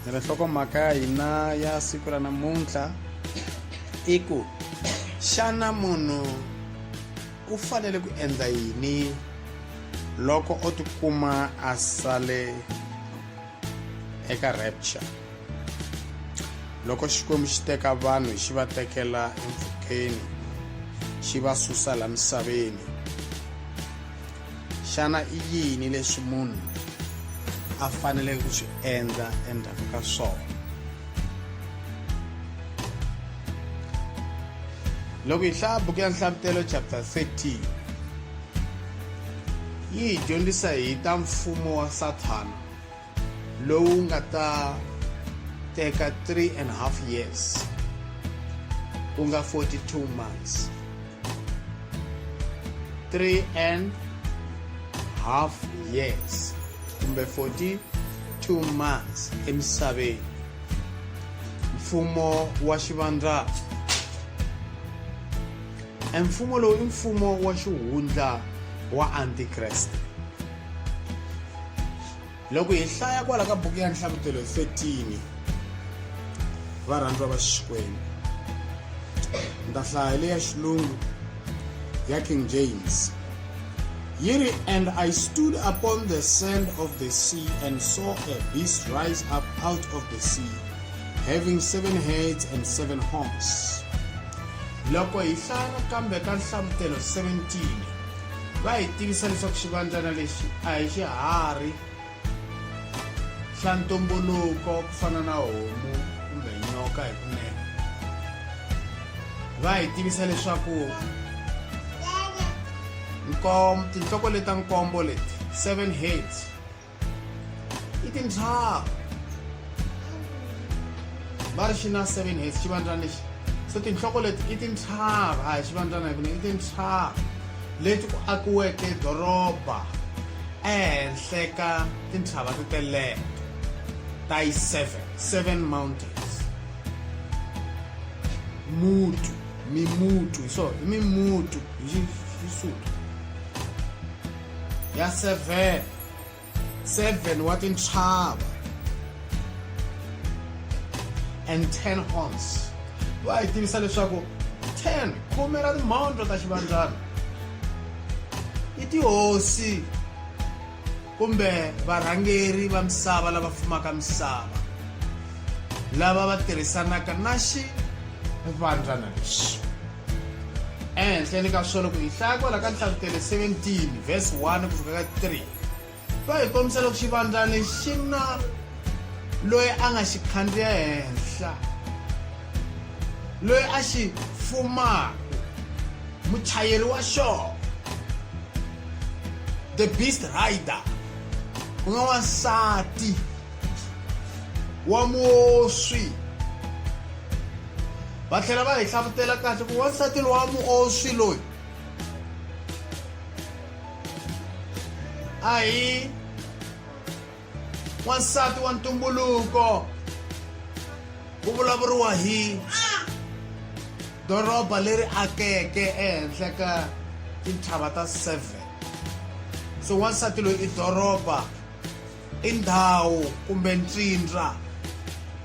Ni ri nhlokomhaka ya hina ya siku ra namuntlha i ku xana munhu u fanele ku endla yini loko o tikuma a sale eka rapture loko Xikwembu xi teka vanhu xi va tekela empfhukeni xi va susa la misaveni xana i yini leswi munhu a faneleke ku swi endla endzhaku ka swona loko hi hlaya buku ya nhlavutelo chapter 13 yi hi dyondzisa hi ta mfumo wa sathana lowu nga ta teka 3 and half years ku nga 42 months 3 and half years kumbe 42 months emisaveni mfumo wa xivandla mfumo lowu i mfumo wa xihundla wa antikreste Loko hi hlaya kwala ka buku ya Nhlavutelo 13, varhandziwa va Xikwembu, ni ta hlaya leya xilungu ya King James. Yi ri, And I stood upon the sand of the sea and saw a beast rise up out of the sea, having seven heads and seven horns. Loko hi hlaya nakambe ka Nhlavutelo 17, Va hi tivisa leswaku xivandzana lexi a hi xiharhi xa ntumbuluko ku fana na homu kumbe nyoka hi kunene. Va hi tivisa leswaku tinhloko leta nkombo leti seven heads i tintshava va ri xi na seven heads xivandzana lexi so tinhloko leti i tintshava a hi xivandzana hi i tintshava leti ku akiweke doroba ehenhle ka tintshava ti teleto ta yi seven seven mountains mutu mimutu hi swona i mimutu hi xisuthu ya 7 7 wa tintshava and 10 horns va hi tivisa leswaku 10 khume ra timhondzo ta xivandzana i tihosi kumbe varhangeri va misava lava fumaka misava lava va tirhisanaka na xivandzana lexi ehenhleni ka swona loko hi hlaya kwala ka nhlavutelo 17 verse 1 ku fika ka 3 va hi kombisa loko xivandzana xi na loyi a nga xi khandziya henhla loyi a xi fumaka muchayeri wa xona the beast rider ku nga wansati wa muoswi va tlhela va hi hlavutela kahle ku wansati lowa muoswi loyi a hi wansati wa ntumbuluko ku vulavuriwa hi doroba leri akeke ehenhla ka tintshava ta seven so wansati loyi i doroba i ndhawu kumbe ntsindza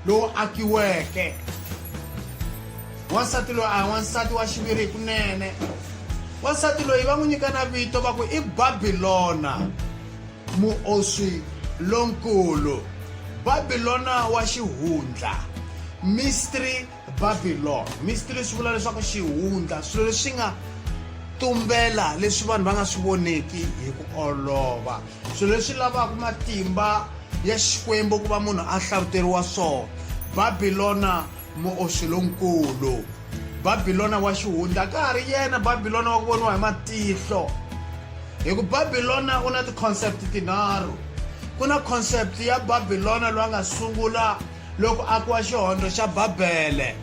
lowu akiweke wansati loyi a hi wansati wa xiviri hikunene wansati loyi va n'wi nyika na vito va ku i babilona muoswi lonkulu babilona wa xihundla mystery Babylon. Mystery swi vula leswaku xihundla, swilo leswi nga tumbela leswi vanhu va nga swi voneki hi ku olova, swilo leswi lavaka matimba ya Xikwembu ku va munhu a hlavuteriwa swona. Babilona muoswi lonkulu, Babilona wa xihundla, ka ha ri yena Babilona wa ku voniwa hi matihlo. Hi ku Babilona u na ti-concept tinharhu. Ku na concept ya Babilona loyi a nga sungula Loko akiwa xihondzo xa Babele,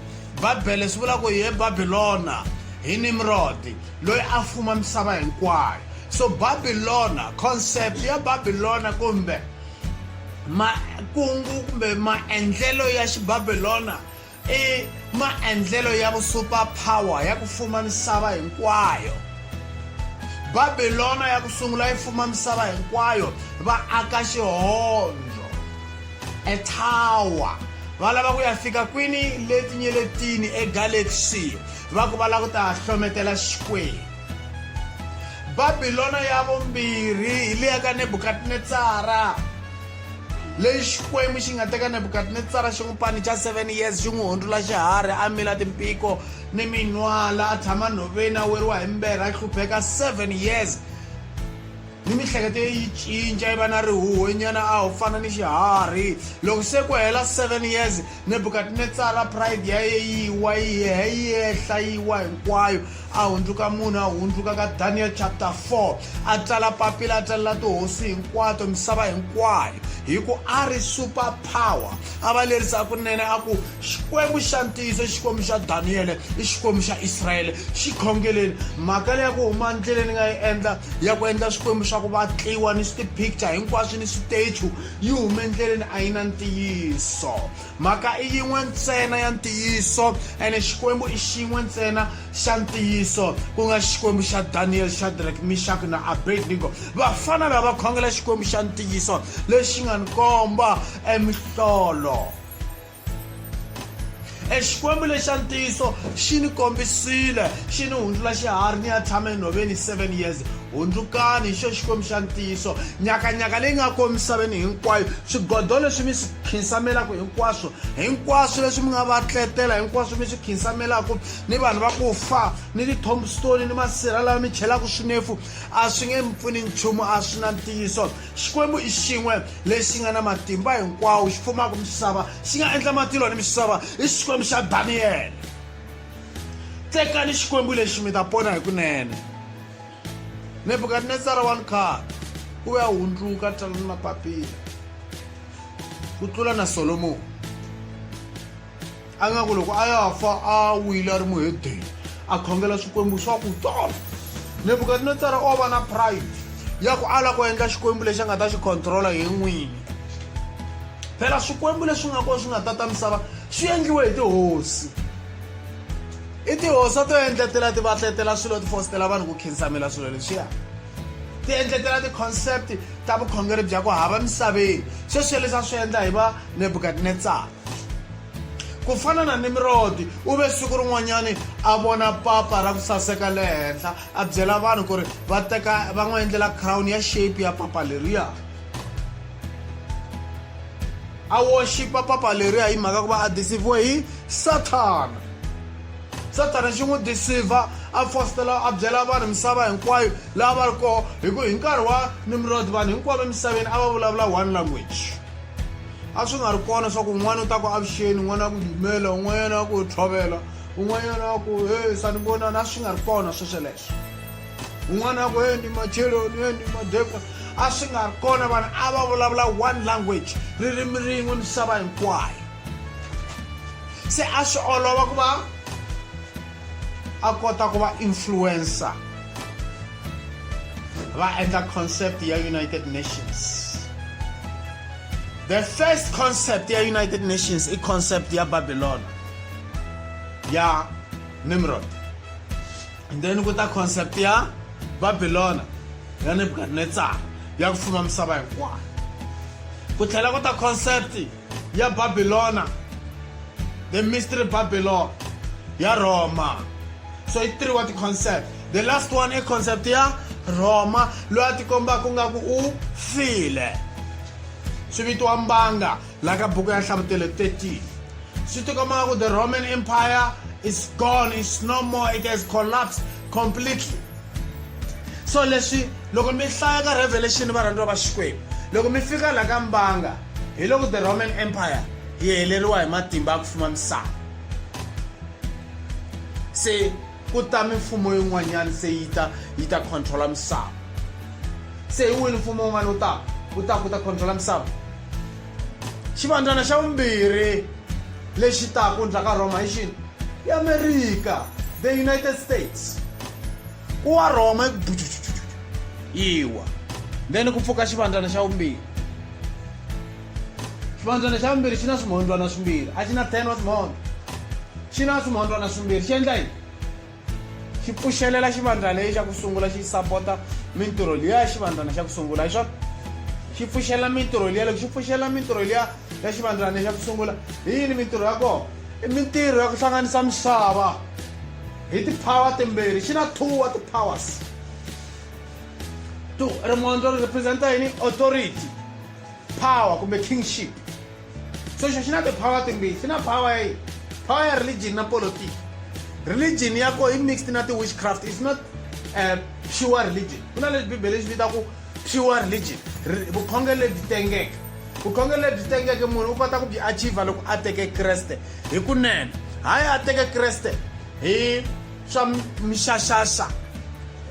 Babele swi vula ku ye Babilona hi Nimrod loyi a fuma misava hinkwayo. So Babilona, concept ya Babilona kumbe makungu kumbe maendlelo ya xibabilona i maendlelo ya vu-super power ya ku fuma misava hinkwayo. Babilona ya ku sungula yi fuma misava hinkwayo va aka xihondzo. a tower. Va lava ku ya fika kwini? Le tinyeletini, egalaxy. Va ku va lava ku ta hlometela Xikwembu. Babilona ya vumbirhi hi leya ka Nebukadnetsara, leyi Xikwembu xi nga teka Nebukadnetsara xi n'wi panicha 7 years, xi n'wi hundzula xiharhi, a mila timpiko ni minwala, a tshama nhoveni, a weriwa hi mberha, a hlupheka 7 years, ni mihleketo yi cinca yi va na rihuhwenyana, a ho fana ni xiharhi. Loko se ku hela 7 years, Nebukadnetsara pride ya ye yi wa yi yehe yi yehla yi wa hinkwayo, a hundzuka munhu, a hundzuka ka Daniel chapter 4, a tsala papila, a tsalela tihosi hinkwato misava hinkwayo, hi ku a ri super power. A va lerisa kunene a ku, Xikwembu xa ntiyiso, Xikwembu xa Daniyele, i Xikwembu xa Israyele, xi khongeleni. Mhaka leya ku huma ndleleni nga yi endla ya ku endla swikwembu swa ku vatliwa ni swi-picture hinkwaswo ni switechu, yi hume ndleleni, a yi na ntiyiso. Mhaka i yin'we ntsena ya ntiyiso, ene Xikwembu i xin'we ntsena xa ntiyiso, ku nga Xikwembu xa Daniel, Shadrach, Mishak na Abednego. Vafana lava va khongela Xikwembu xa ntiyiso lexi nga ni komba emihlolo. E Xikwembu lexa ntiyiso xi ni kombisile, xi ni hundzula xiharhi, ni ya tshama enhoveni 7 years. Hundzukani hi xo Xikwembu xa ntiyiso. Nyakanyaka leyi nga ko misaveni hinkwayo, swigodo leswi mi swi khinsamelaka hinkwaswo, hinkwaswo leswi mi nga va tletela, hinkwaswo mi swi khinsamelaka, ni vanhu va ku fa, ni ti-tombstone, ni masirha lawa mi chelaka swinefu, a swi nge mi pfuni nchumu, a swi na ntiyiso. Xikwembu i xin'we lexi nga na matimba hinkwawo, xi fumaka misava, xi nga endla matilo ni misava, i Xikwembu xa Daniyele. Tekani Xikwembu lexi, mi ta pona hikunene. Nebukadnetsara wa khale u ve a hundzuka, tsala ni mapapila ku tlula na Solomoni. A nga ku loko a ya fa a wile a ri muhedeni, a khongela swikwembu swa ku tala. Nebukadnetsara o va na pride ya ku ala ku endla xikwembu lexi a nga ta xi controla hi n'wini. Phela swikwembu leswi nga kona swi nga tata misava swi endliwe hi tihosi. I tihosi to endletela, ti vatletela swilo, ti fositela vanhu ku khinsamela swilo leswiya, ti endletela ti-concept ta vukhongeri bya ku hava misaveni. Sweswo leswi a swi endla hi va Nebukadnetsara. Ku fana na Nimrodi, u ve siku rin'wanyani a vona papa ra ku saseka le henhla, a byela vanhu ku ri va teka va n'wi endlela crown ya shape ya papa leriya, a worshipa papa leriya, hi mhaka ku va a deceiviwe hi Sathana. Sathana xi n'wi deceive, a fositela, a byela vanhu misava hinkwayo laha va ri koho, hi ku hi nkarhi wa Nimrod vanhu hinkwavo emisaveni a va vulavula one language. A swi nga ri kona swa ku un'wana u ta ku avuxeni, un'wana a ku dumela, un'wanyana a ku tshovela, un'wanyana a ku he sanibonani. A swi nga ri kona swesweleswo. Un'wana a ku he ndi macheloni, he ndi madekwa, a swi nga ri kona. Vanhu a va vulavula one language, ririmi rin'we misava hinkwayo. Se a swi olova ku va a kota ku va influencer, va endla concept ya United Nations. The first concept ya United Nations i concept ya Babylon ya Nimrod, and then ku ta concept ya Babylona ya Nebukadnetsar ya ku fuma misava hinkwayo. Ku tlhela ku ta concept ya Babylona, the mystery Babylon ya Roma. So i three wa ti-concept. The last one i concept ya Roma loyi a tikombaka nga ku u file, swi vitiwa mbanga la ka buku ya Nhlavutelo 13. Swi tikomba ku the Roman Empire is gone, it's no more, it has collapsed completely. So leswi loko mi hlaya ka Revelation, varhandziwa va Xikwembu, loko mi fika la ka mbanga, hi loko the Roman Empire yi heleriwa hi matimba ya ku fuma misava. Se ku ta mimfumo yin'wanyana, se yi ta controla misava. Se hi wini mfumo wun'wana wu ta ku ta controla misava? Xivandzana xa vumbirhi lexi taku ndzhaku ka Roma hi xini? I America, the United States. Ku wa Roma yiwa, then ku pfuka xivandzana xa vumbirhi. Xivandzana xa vumbirhi xi na swimhondzwana swimbirhi, a xi na 10 wa swimhondzo, xi na swimhondzwana swimbirhi. Xi endla yini? Xi pfuxelela xivandla lexi xa ku sungula, xi sapota mintirho liya ya xivandzana xa ku sungula. Hi swona, xi pfuxelela mintirho liya. Loko xi pfuxelela mintirho liya, Ya xivandzana xa ku sungula hi yini mintirho ya kona? I mintirho ya ku hlanganisa misava hi ti-power timbirhi. Xi na two wa ti-powers. Two, rimhondzo ri representa yini? Authority, power kumbe kingship. So xo xi na ti-power timbirhi. Xi na power ya yini? Power ya religion na politiki. Religion ya koho yi mixed na ti-witchcraft. It's not pure religion. Ku na leswi Bibele swi vitaka pure religion, vukhongeri lebyi tengeke. Vukhongeri lebyi tengeke munhu u kota ku byi achiever loko a teke Kreste hi kunene, hayi a teke Kreste hi swa mixaxaxa,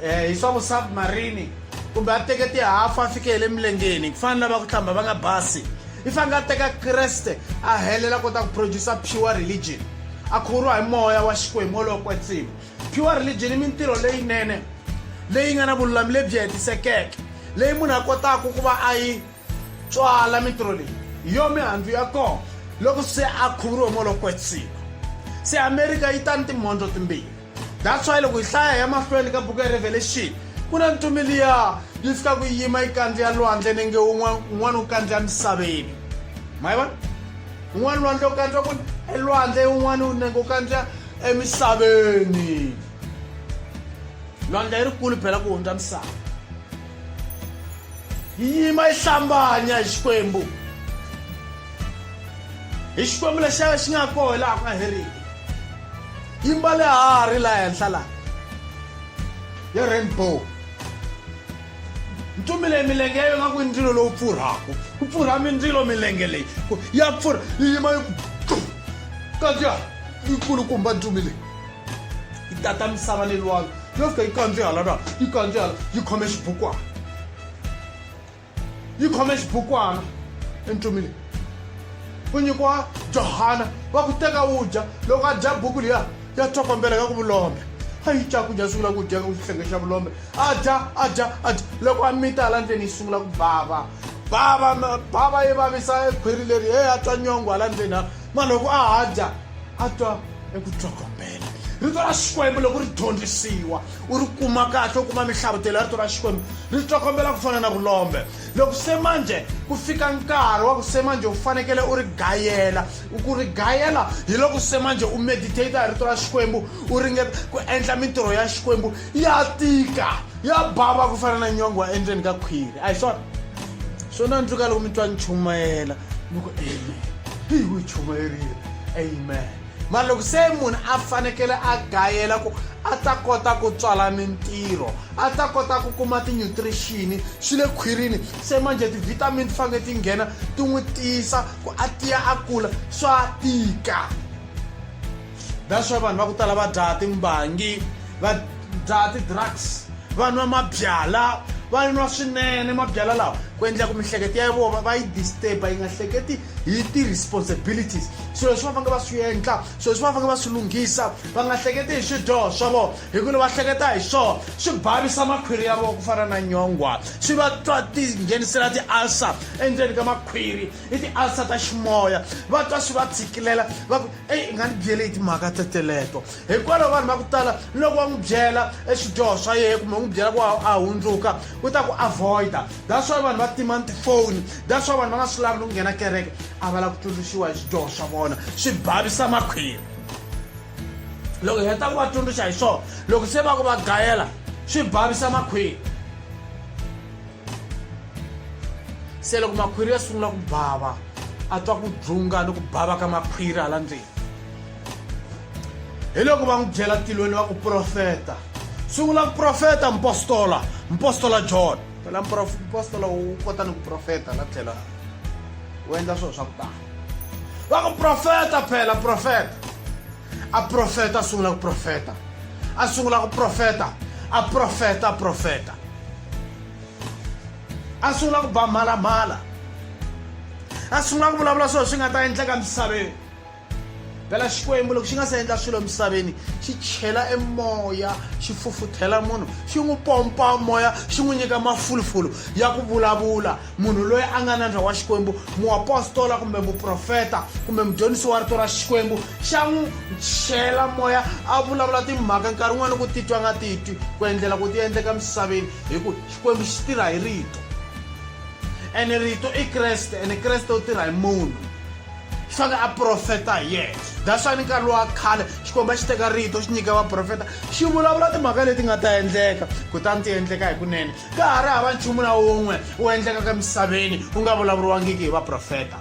hi swa vusubmarine, kumbe a teke tihafu a fike hi le milengeni ku fana na lava ku hlamba va nga basi. I fanele a teka Kreste a helela, kota ku producer pure religion, a khuvuriwa hi moya wa Xikwembu wolowo kwetsima. Pure religion i mintirho leyinene leyi nga na vululami lebyi hetisekeke, leyi munhu a kotaka ku va a yi tswala. Mintirho leyi hi yo mihandzu ya kona loko se a khuvuriwe moya lowo kwetsima. Se Amerika yi ta ni timhondzo timbirhi. That's why loko hi hlaya ya mahlweni ka buku ya Revelation, ku na ntsumi liya yi fikaka yi yima yi kandziya lwandle nenge un'wana wu kandziya misaveni. Ma yi vona? Un'wana lwandle wu kandziya ku elwandle, un'wana nenge wu kandziya emisaveni. Lwandle i rikulu phela ku hundza misava. Yi yima yi hlambanya hi Xikwembu, hi Xikwembu lexiya xi nga koho laha ku nga heriki. Yi mbale harhi laha henhla laha ya rainbow. Ntsumi leyi milenge ya yona ku i ndzilo lowu pfurhaku, ku pfurha mindzilo milenge leyi ya pfurha. Yi yima yi ku kandziya yi kulukumba. Ntsumi leyi yi tata misava ni lwandle, yo fika yi kandziya hala na yi kandziya hala, yi khome xibukwana, yi khome xibukwana. Entsumi leyi ku nyikiwa Johana va ku teka wu dya. Loko a dya buku liya ya tsokombela ka ku vulombe, a yi tya ku dya, sungula ku dya ku xihlenge xa vulombe, a dya, a dya, a dya. Loko a mita hala ndzeni, yi sungula ku bava, bava, bava, yi vavisa ekhwiri leri. He, a twa nyongo hala ndzeni hala. Ma loko a ha dya, a twa eku tsokombela. Rito ra Xikwembu loko ri dyondzisiwa, u ri kuma kahle, u kuma mihlavutelo ya rito ra Xikwembu, ri tsokombela ku fana na vulombe. Loko se manje ku fika nkarhi wa ku se manje u fanekele u ri gayela, ku ri gayela hi loko se manje u meditate hi rito ra Xikwembu, u ringeta ku endla mintirho ya Xikwembu, ya tika, ya bava ku fana na nyongwa endzeni ka khwiri. A hi swona? Swo nandzika loko mi twa ni chumayela, mi ku amen, hi wu chumayerile, amen. Mara loko se munhu a fanekele a gayela ku a ta kota ku tswala mintirho, a ta kota ku kuma ti-nutrition swi le khwirini, se manje ti-vitamin ti fanele ti nghena ti n'wi tiyisa ku a tiya, a kula, swa tika. That's why vanhu va ku tala va dzaha timbangi, va dzaha ti-drugs, va nwa mabyala, va nwa swinene mabyala lawa, ku endlela ku mihleketo ya vona va yi disturb-a, yi nga hleketi hi ti-responsibilities, swilo leswi va fanele va swi endla, swilo leswi va fanele va swi lunghisa. Va nga hleketi hi swidyoho swa vona, hi ku va hleketa hi swona swi bavisa makhwiri ya vona ku fana na nyongwa, swi va twa ti nghenisela ti-ulcer endzeni ka makhwiri. I ti-ulcer ta ximoya. Va twa swi va tshikilela, va ku eyi, i nga ni byeli hi timhaka teteleto. Hikwalaho vanhu va ku tala loko va n'wi byela eswidyoho swa yehe kumbe n'wi byela ku a hundzuka, u ta ku avoida. That's why vanhu va tima ni tifoni, that's why vanhu va nga swi lavi ni ku nghena kereke, a va lava ku tsundzuxiwa hi swidyoho swa vona, swi bavisa makhwiri. Loko hi heta ku va tsundzuxa hi swona, loko se va ku va gayela, swi bavisa makhwiri. Se loko makhwiri ya sungula ku bava, a twa ku dzunga ni ku bava ka makhwiri hala ndzeni. Hi loko va n'wi byela tilweni va ku profeta, sungula ku profeta, mpostola, mpostola John. Phela mpostola wu kota ni ku profeta la tlhela wu endla swilo swa ku tala. Va ku profeta phela, profeta. A profeta, a sungula ku profeta, a sungula ku profeta, a profeta, a profeta, a sungula ku ba mhalamhala, a sungula ku vulavula swilo swi nga ta endleka misaveni. Phela Xikwembu loko xi nga se endla swilo emisaveni, xi chela emoya, xi fufuthela munhu, xi n'wi pompa moya, xi n'wi nyika mafulufulu ya ku vulavula. Munhu loyi a nga nandza wa Xikwembu, muapostola kumbe muprofeta kumbe mudyondzisi wa rito ra Xikwembu, xa n'wi chela moya a vulavula timhaka nkarhi wun'wana ku titwa nga titwi, ku endlela ku ti endleka misaveni, hi ku Xikwembu xi tirha hi rito, ene rito i Kreste, ene Kreste u tirha hi munhu. fanele a profeta hi yena. That's why ni nkarhi lowa khale Xikwembu a xi teka rito xi nyika vaprofeta xi vulavula timhaka leti nga ta endleka, kutani ti endleka hikunene. Ka ha ri hava nchumu na wun'we wu endlekaka emisaveni wu nga vulavuriwangiki hi vaprofeta.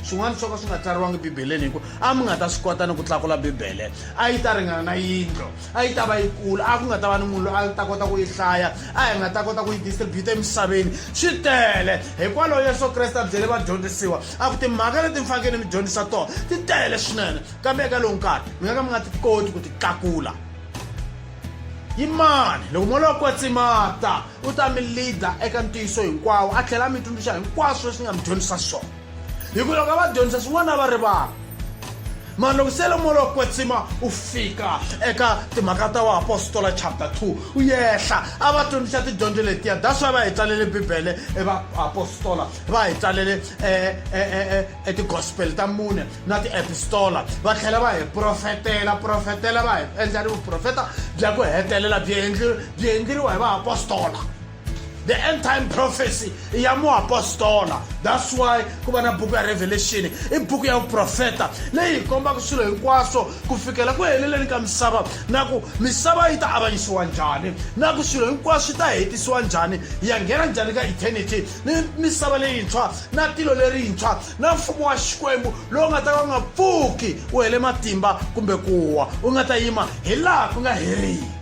Swin'wana swo ka swi nga tsariwangi Bibeleni hi ku a mi nga ta swi kota ni ku tlakula Bibele, a yi ta ringana na yindlo, a yi ta va yikulu, a ku nga ta va ni munhu loyi a ta kota ku yi hlaya, a hi nga ta kota ku yi distribute emisaveni. Swi tele. Hikwalaho Yesu Kreste a byele vadyondzisiwa a ku timhaka leti mi fanekele mi dyondzisa tona ti tele swinene, kambe eka lowu nkarhi mi nga ka mi nga ti koti ku ti tlakula. Yimani, loko Moya lowo Kwetsima ta, u ta mi leader eka ntiyiso hinkwawo, a tlhela a mi tsundzuxa hinkwaswo leswi ni nga mi dyondzisa swona. Hi ku loko a va dyondzisa swin'wana a va rivala. Mara loko se Moya lowo Kwetsima u fika eka timhaka ta Vaapostola chapter 2, u yehla a va tsundzuxa tidyondzo letiya. That's why va hi tsalele Bibele e vaapostola, va hi tsalele e ti-gospel ta mune na ti-epistola, va tlhela va hi profetela profetela, va hi endla ni vuprofeta bya ku hetelela byi byi endleriwa hi vaapostola. The end time prophecy i ya muapostola. That's why ku va na buku ya Revelation, i buku ya vuprofeta leyi hi kombaka swilo hinkwaswo ku fikela ku heleleni ka misava, na ku misava yi ta avanyisiwa njhani, na ku swilo hinkwaswo swi ta hetisiwa njhani, hi ya nghena njhani ka eternity ni misava leyintshwa na tilo lerintshwa na mfumo wa Xikwembu lowu nga ta ka wu nga pfuki wu hele matimba kumbe ku wa, wu nga ta yima hi laha ku nga heriki.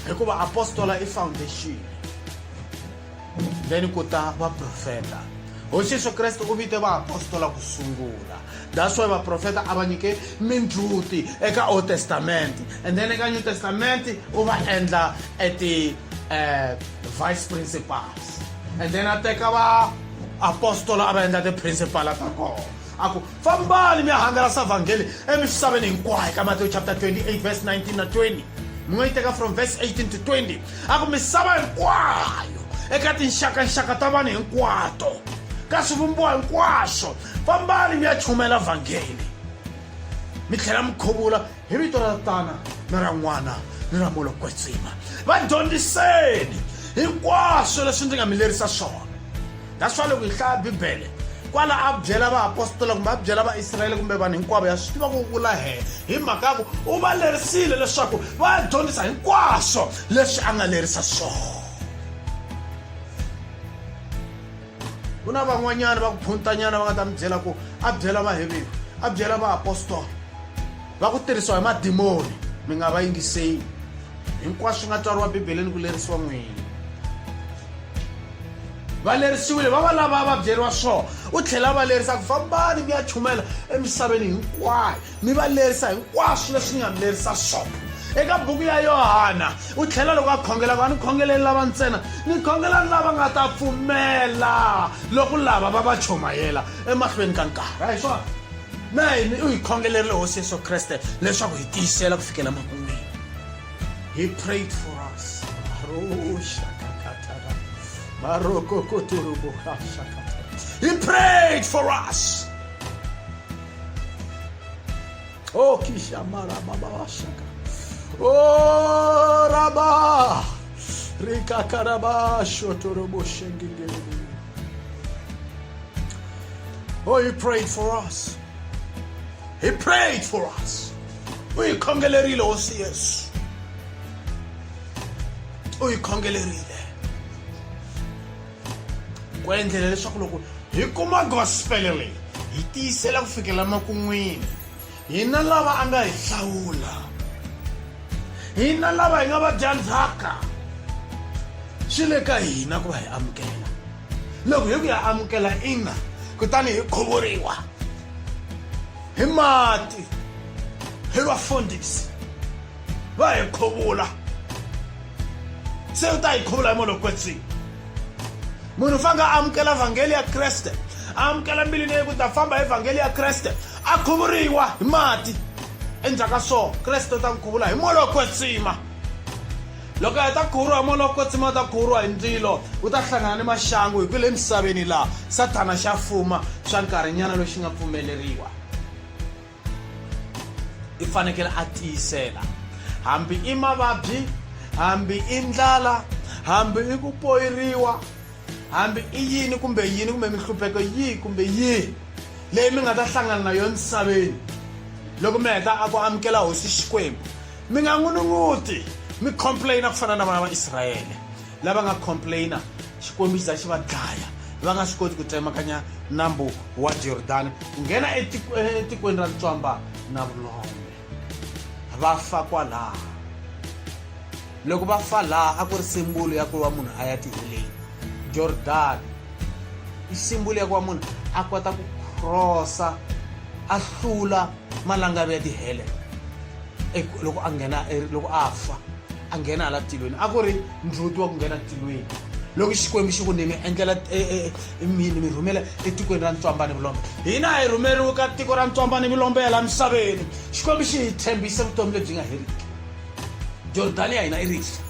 Hikuva apostola i foundation, then ku ta vaprofeta. Hosi Yesu Kreste u vite vaapostola ku sungula. That's why vaprofeta a va nyike mindzhuti eka Old Testament, and then eka New Testament u va endla eti vice principals, and then a teka vaapostola a va endla ti-principal ta kona. A ku fambani mi ya hangalasa vhangeli emisaveni hinkwayo, ka Matewu chapter 28 verse 19 na 20. Mi nga yi teka from verse 18 to 20. A ku misava hinkwayo, eka tinxakanxaka ta vanhu hinkwato, ka swivumbiwa hinkwaswo, fambani mi ya chumayela vhangeli, mi tlhela mi khuvula hi vito ra Tatana na ra N'wana ni ra Moya Kwetsima. Va dyondziseni hinkwaswo leswi ndzi nga mi lerisa swona. That's why loko hi hlaya Bibele kwala a byela vaapostola kumbe a byela Vaisrayele kumbe vanhu hinkwavo, ya swi tiva ku vula he hi mhaka ya ku u va lerisile leswaku va dyondzisa hinkwaswo leswi a nga lerisa swona. Ku na van'wanyana va ku phuntanyana va nga ta mi byela ku a byela Vaheveru, a byela vaapostola, va ku tirhisiwa hi madimoni, mi nga va yingiseli. Hinkwaswo swi nga tswariwa Bibeleni ku lerisiwa n'wina. Va lerisiwile va va lava va byeriwa swona. U tlhela va lerisa ku fambani mi ya chumayela emisaveni hinkwayo, mi va lerisa hinkwaswo leswi ni nga mi lerisa swona. Eka buku ya Yohana u tlhela loko a khongela ku a ni khongeleli lava ntsena, ni khongela ni lava nga ta pfumela loko lava va va chumayela emahlweni ka nkarhi. A hi swona? Na hina u hi khongelerile Hosi Yesu Kreste leswaku hi tiyisela ku fikela makun'wini. He prayed for us. He prayed for us. Oh, kishamara baba shaka. Oh, Rabba. Rikakaraba shotorobo shengengere. Oh, he prayed for us. He prayed for us. U hi khongelerile Hosi Yesu. U hi khongelerile ku endlela leswaku loko hi kuma gospel leyi hi tiyisela ku fikela makun'wini. Hina lava a nga hi hlawula, hina lava hi nga vadyandzhaka, swi le ka hina ku va hi amukela. Loko hi ku ya amukela ina, kutani hi khuvuriwa hi mati hi vafundhisi va hi khuvula, se u ta hi khuvula hi Moya lowo Kwetsima. Munhu u fanele a amukela vhangeli ya Kreste, a amukela mbilwini ya ku ta famba hi vhangeli ya Kreste, a khuvuriwa hi mati. Endzhaku ka swona Kreste u ta n'wi khuvula hi Moya lowo Kwetsima. Loko a ta khuvuriwa hi Moya lowo Kwetsima, u ta khuvuriwa hi ndzilo, u ta hlangana ni maxangu, hi ku le misaveni laha Sathana xa fuma swa nkarhinyana lowu xi nga pfumeleriwa. I fanekele a tiyisela, hambi i mavabyi, hambi i ndlala, hambi i ku poyiriwa. Hambi i yini kumbe yini kumbe minhlupheko yihi kumbe yihi leyi mi nga ta hlangana na yona misaveni loko mi heta a ku amukela hosi Xikwembu, mi nga n'unun'uti mi complaina ku fana na vana va Israyele lava nga complaina Xikwembu xi za xi va dlaya va nga swi koti ku tsemakanya nambu wa Jordani ku nghena etikweni ra ntswamba na vulombe. Va fa kwalaho. Loko va fa laha a ku ri simbulu ya ku va munhu a ya tiheleni. Jordani i simbulu ya ku va munhu a kota ku crossa a hlula malangavi ya tihele loko a nghena loko a fa a nghena hala tilweni a ku ri ndzhuti wa ku nghena tilweni loko xikwembu xi ku ni mi endlela e, e, e, mi mi rhumela etikweni ra ntswamba ni vulombe hina a hi rhumeriwi ka tiko ra ntswamba ni vulombe ya la misaveni xikwembu xi hi tshembise vutomi lebyi nga heriki jordani ya hina i rifu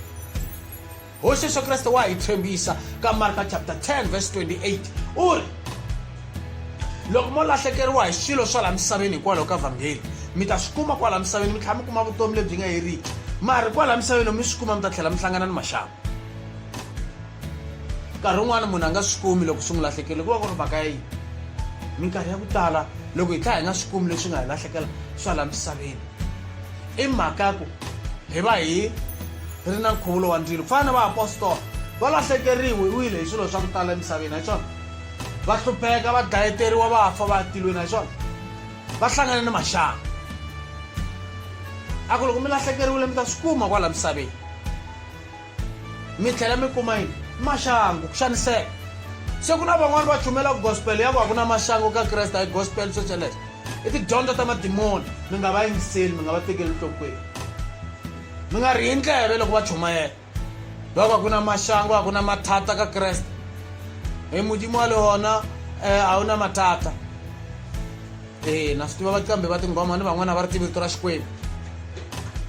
hosi yesu kreste wa hi tshembisa ka marka chapter 10 verse 28 u ri loko mo lahlekeriwa hi swilo swa laha misaveni hikwalaho ka vhangeli mi ta swi kuma kwala misaveni mi tlhela mi kuma vutomi lebyi nga heriki mari kwala misaveni mi swi kuma mi ta tlhela mi hlangana ni maxangu nkarhi wun'wana munhu a nga swi kumi loko swi n'wi lahlekele ku va ku ri mhaka ya yini minkarhi ya ku tala loko hi tlhela hi nga swi kumi leswi nga hi lahlekela swa laha misaveni i mhaka ya ku hi va hi ri na nkhuvulo wa ndzilo ku fana na vaapostola va lahlekeriwile hi swilo swa ku tala emisaveni a hi swona va hlupheka va dlayeteriwa va fa va ya tilweni a hi swona va hlangane ni maxangu a ku loko mi lahlekeriwile mi ta swi kuma kwala misaveni mi tlhela mi kuma yini maxangu ku xaniseka se ku na van'wani va chumelaka gospel ya ku a ku na maxangu ka kreste a hi gospel swo sweleswo i tidyondzo ta madimoni mi nga va yingiseli mi nga va tekeli nhlokweni mi nga rhiyi ndleve loko va chumayela va ku a ku na maxangu a ku na mathata ka kreste hi modimo wa le hona um a wu na mathata e na swi tiva vaqambi va tinghoma ni van'wana va ri tivi rito ra xikwembu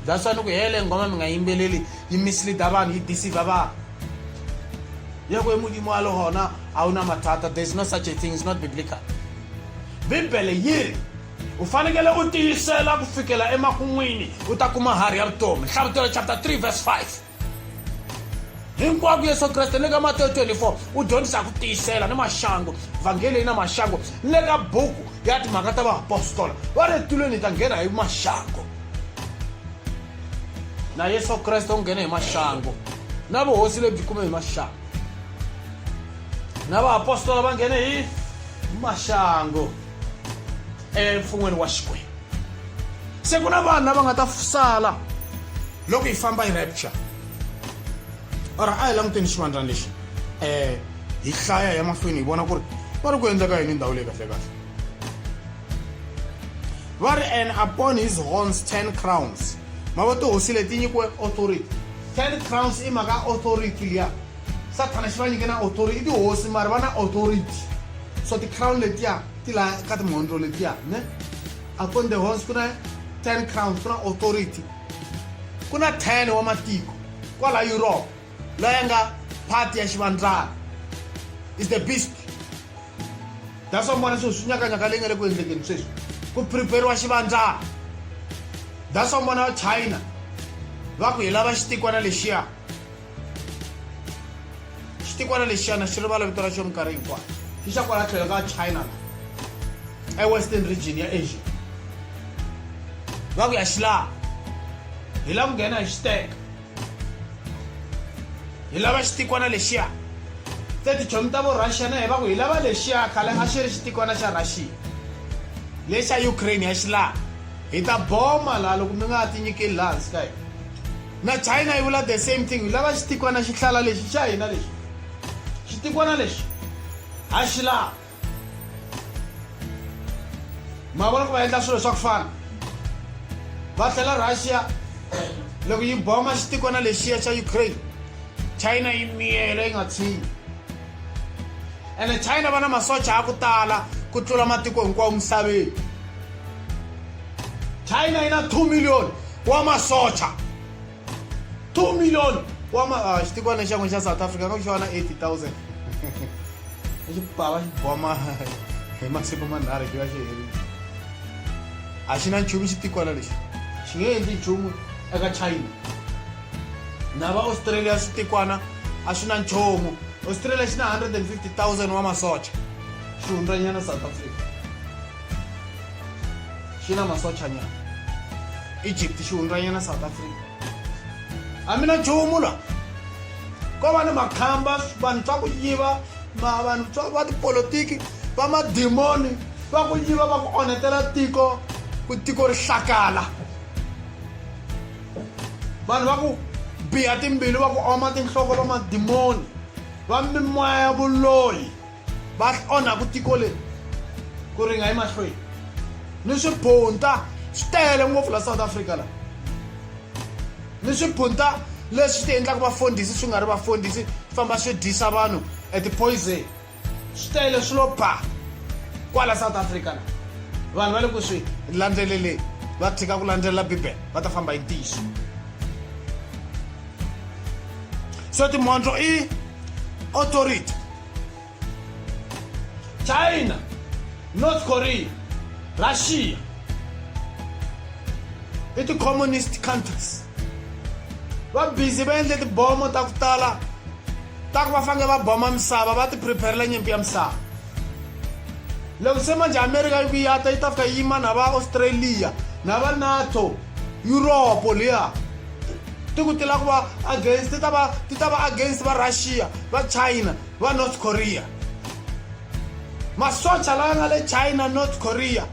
that's why ni ku hele nghoma mi nga yimbeleli yi mislead-a vanhu yi deceive vanhu ya ku emodimo wa le hona a wu na mathata there is no such a thing is not biblical bibele yi ri u fanekele u tiyisela ku fikela emakun'wini u ta kuma harhi ya vutomi hlavutelo chapter 3 verse 5 hinkwako yesu kreste le ka mateyo 24 u dyondzisa ku tiyisela ni maxangu vhangeli yi na maxangu le ka buku ya timhaka ta vaapostola va ri tilweni hi ta nghena hi maxangu na yesu kreste u nghene hi maxangu na vuhosi lebyi kume hi maxangu na vaapostola va nghene hi maxangu emfun'weni wa xikwembu se ku na vanhu lava nga ta sala loko hi famba hi rapture or a hi languteni xivandzana lexi um hi hlaya ya mahlweni hi vona ku ri va ri ku endleka yini ndhawu leyi kahle kahle va ri and upon his horns 10 crowns ma vo tihosi leti nyikiwe authority 10 crowns i mhaka authority liya sathana xi va nyike na authority i tihosi mara va na authority so ti-crown letiya ti laha ka timhondzo letiya ne upon the horns ku na 10 crowns ku na authority ku na 10 wa matiko kwala Europe la ya nga part ya xivandzana is the beast that's why mona sweswi nyakanyaka leyi nga le ku endlekeni sweswi ku prepariwa xivandzana that's why mona China va ku hi lava xitikwana lexiya xitikwana lexiyana xi rivala vito ra xo minkarhi hinkwayo xi xa kwala tlhelo ka China la ewestern region ya Asia va ku ya xi lava hi lava ku nghena hi xi teka hi lava xitikwana lexiya se tichomi ta vo Russia na hi va ku hi lava lexiya khale a xi ri xitikwana xa Russia lexa Ukraine ya xi lava hi ta boma laha loko mi nga tinyikeli laha hansi ka hina na China yi vula the same thing hi lava xitikwana xihlala lexi xa hina lexi xitikwana lexi ha xi lava ma vona ku va endla swilo swa ku fana va tlhela Russia loko yi boma xitikwana lexiya xa Ukraine China yi miyela yi nga tshinyi ene China va na masocha ya ku tala ku tlula matiko hinkwawo misaveni China yi na 2 million wa masocha 2 million wa ma ah, xitikwana xa n'we xa South Africa nga ku xi va na 80000 xi bava xi boma hi masiku manharhu xi va xi herile a xi na nchumu xitikwana lexi xi nge endli nchumu eka China na va Australia switikwana a swi na nchumu. Australia xi na 150,000 wa masocha xi hundzanyana South Africa xi na masochanyana Egypt xi hundzanyana South Africa a mi na nchumu la ko va ni makhamba vanhu swa ku yiva vanhu va tipolotiki va madimoni va ku yiva va ku onhetela tiko ku tiko ri hlakala vanhu va ku biha timbilu va ku oma tinhloko va madimoni va mimoya ya vuloyi va onhaku tiko leri ku ri nga yi mahlweni ni swiphunta swi tele ngopfu la South Africa la ni swiphunta leswi ti endlaka vafundhisi swi nga ri vafundhisi famba swi dyisa vanhu eti-poison swi tele swi lo ba kwala South Africa la vanhu va le ku swi landzeleleni va tshika ku landzelela bibele va ta famba hi ntiyiso so timhondzo i authority China North Korea Russia i ti-communist countries va busy va endle tibomo ta ku tala ta ku va fanele va boma misava va ti preparela nyimpi ya misava loko se manje America yi ku ya ta yi ta fika yi yima na va Australia na va NATO Europe liya ti ku ti lava ku va against ti ta va ti ta va against va Russia va China va North Korea masocha laya nga le China North Korea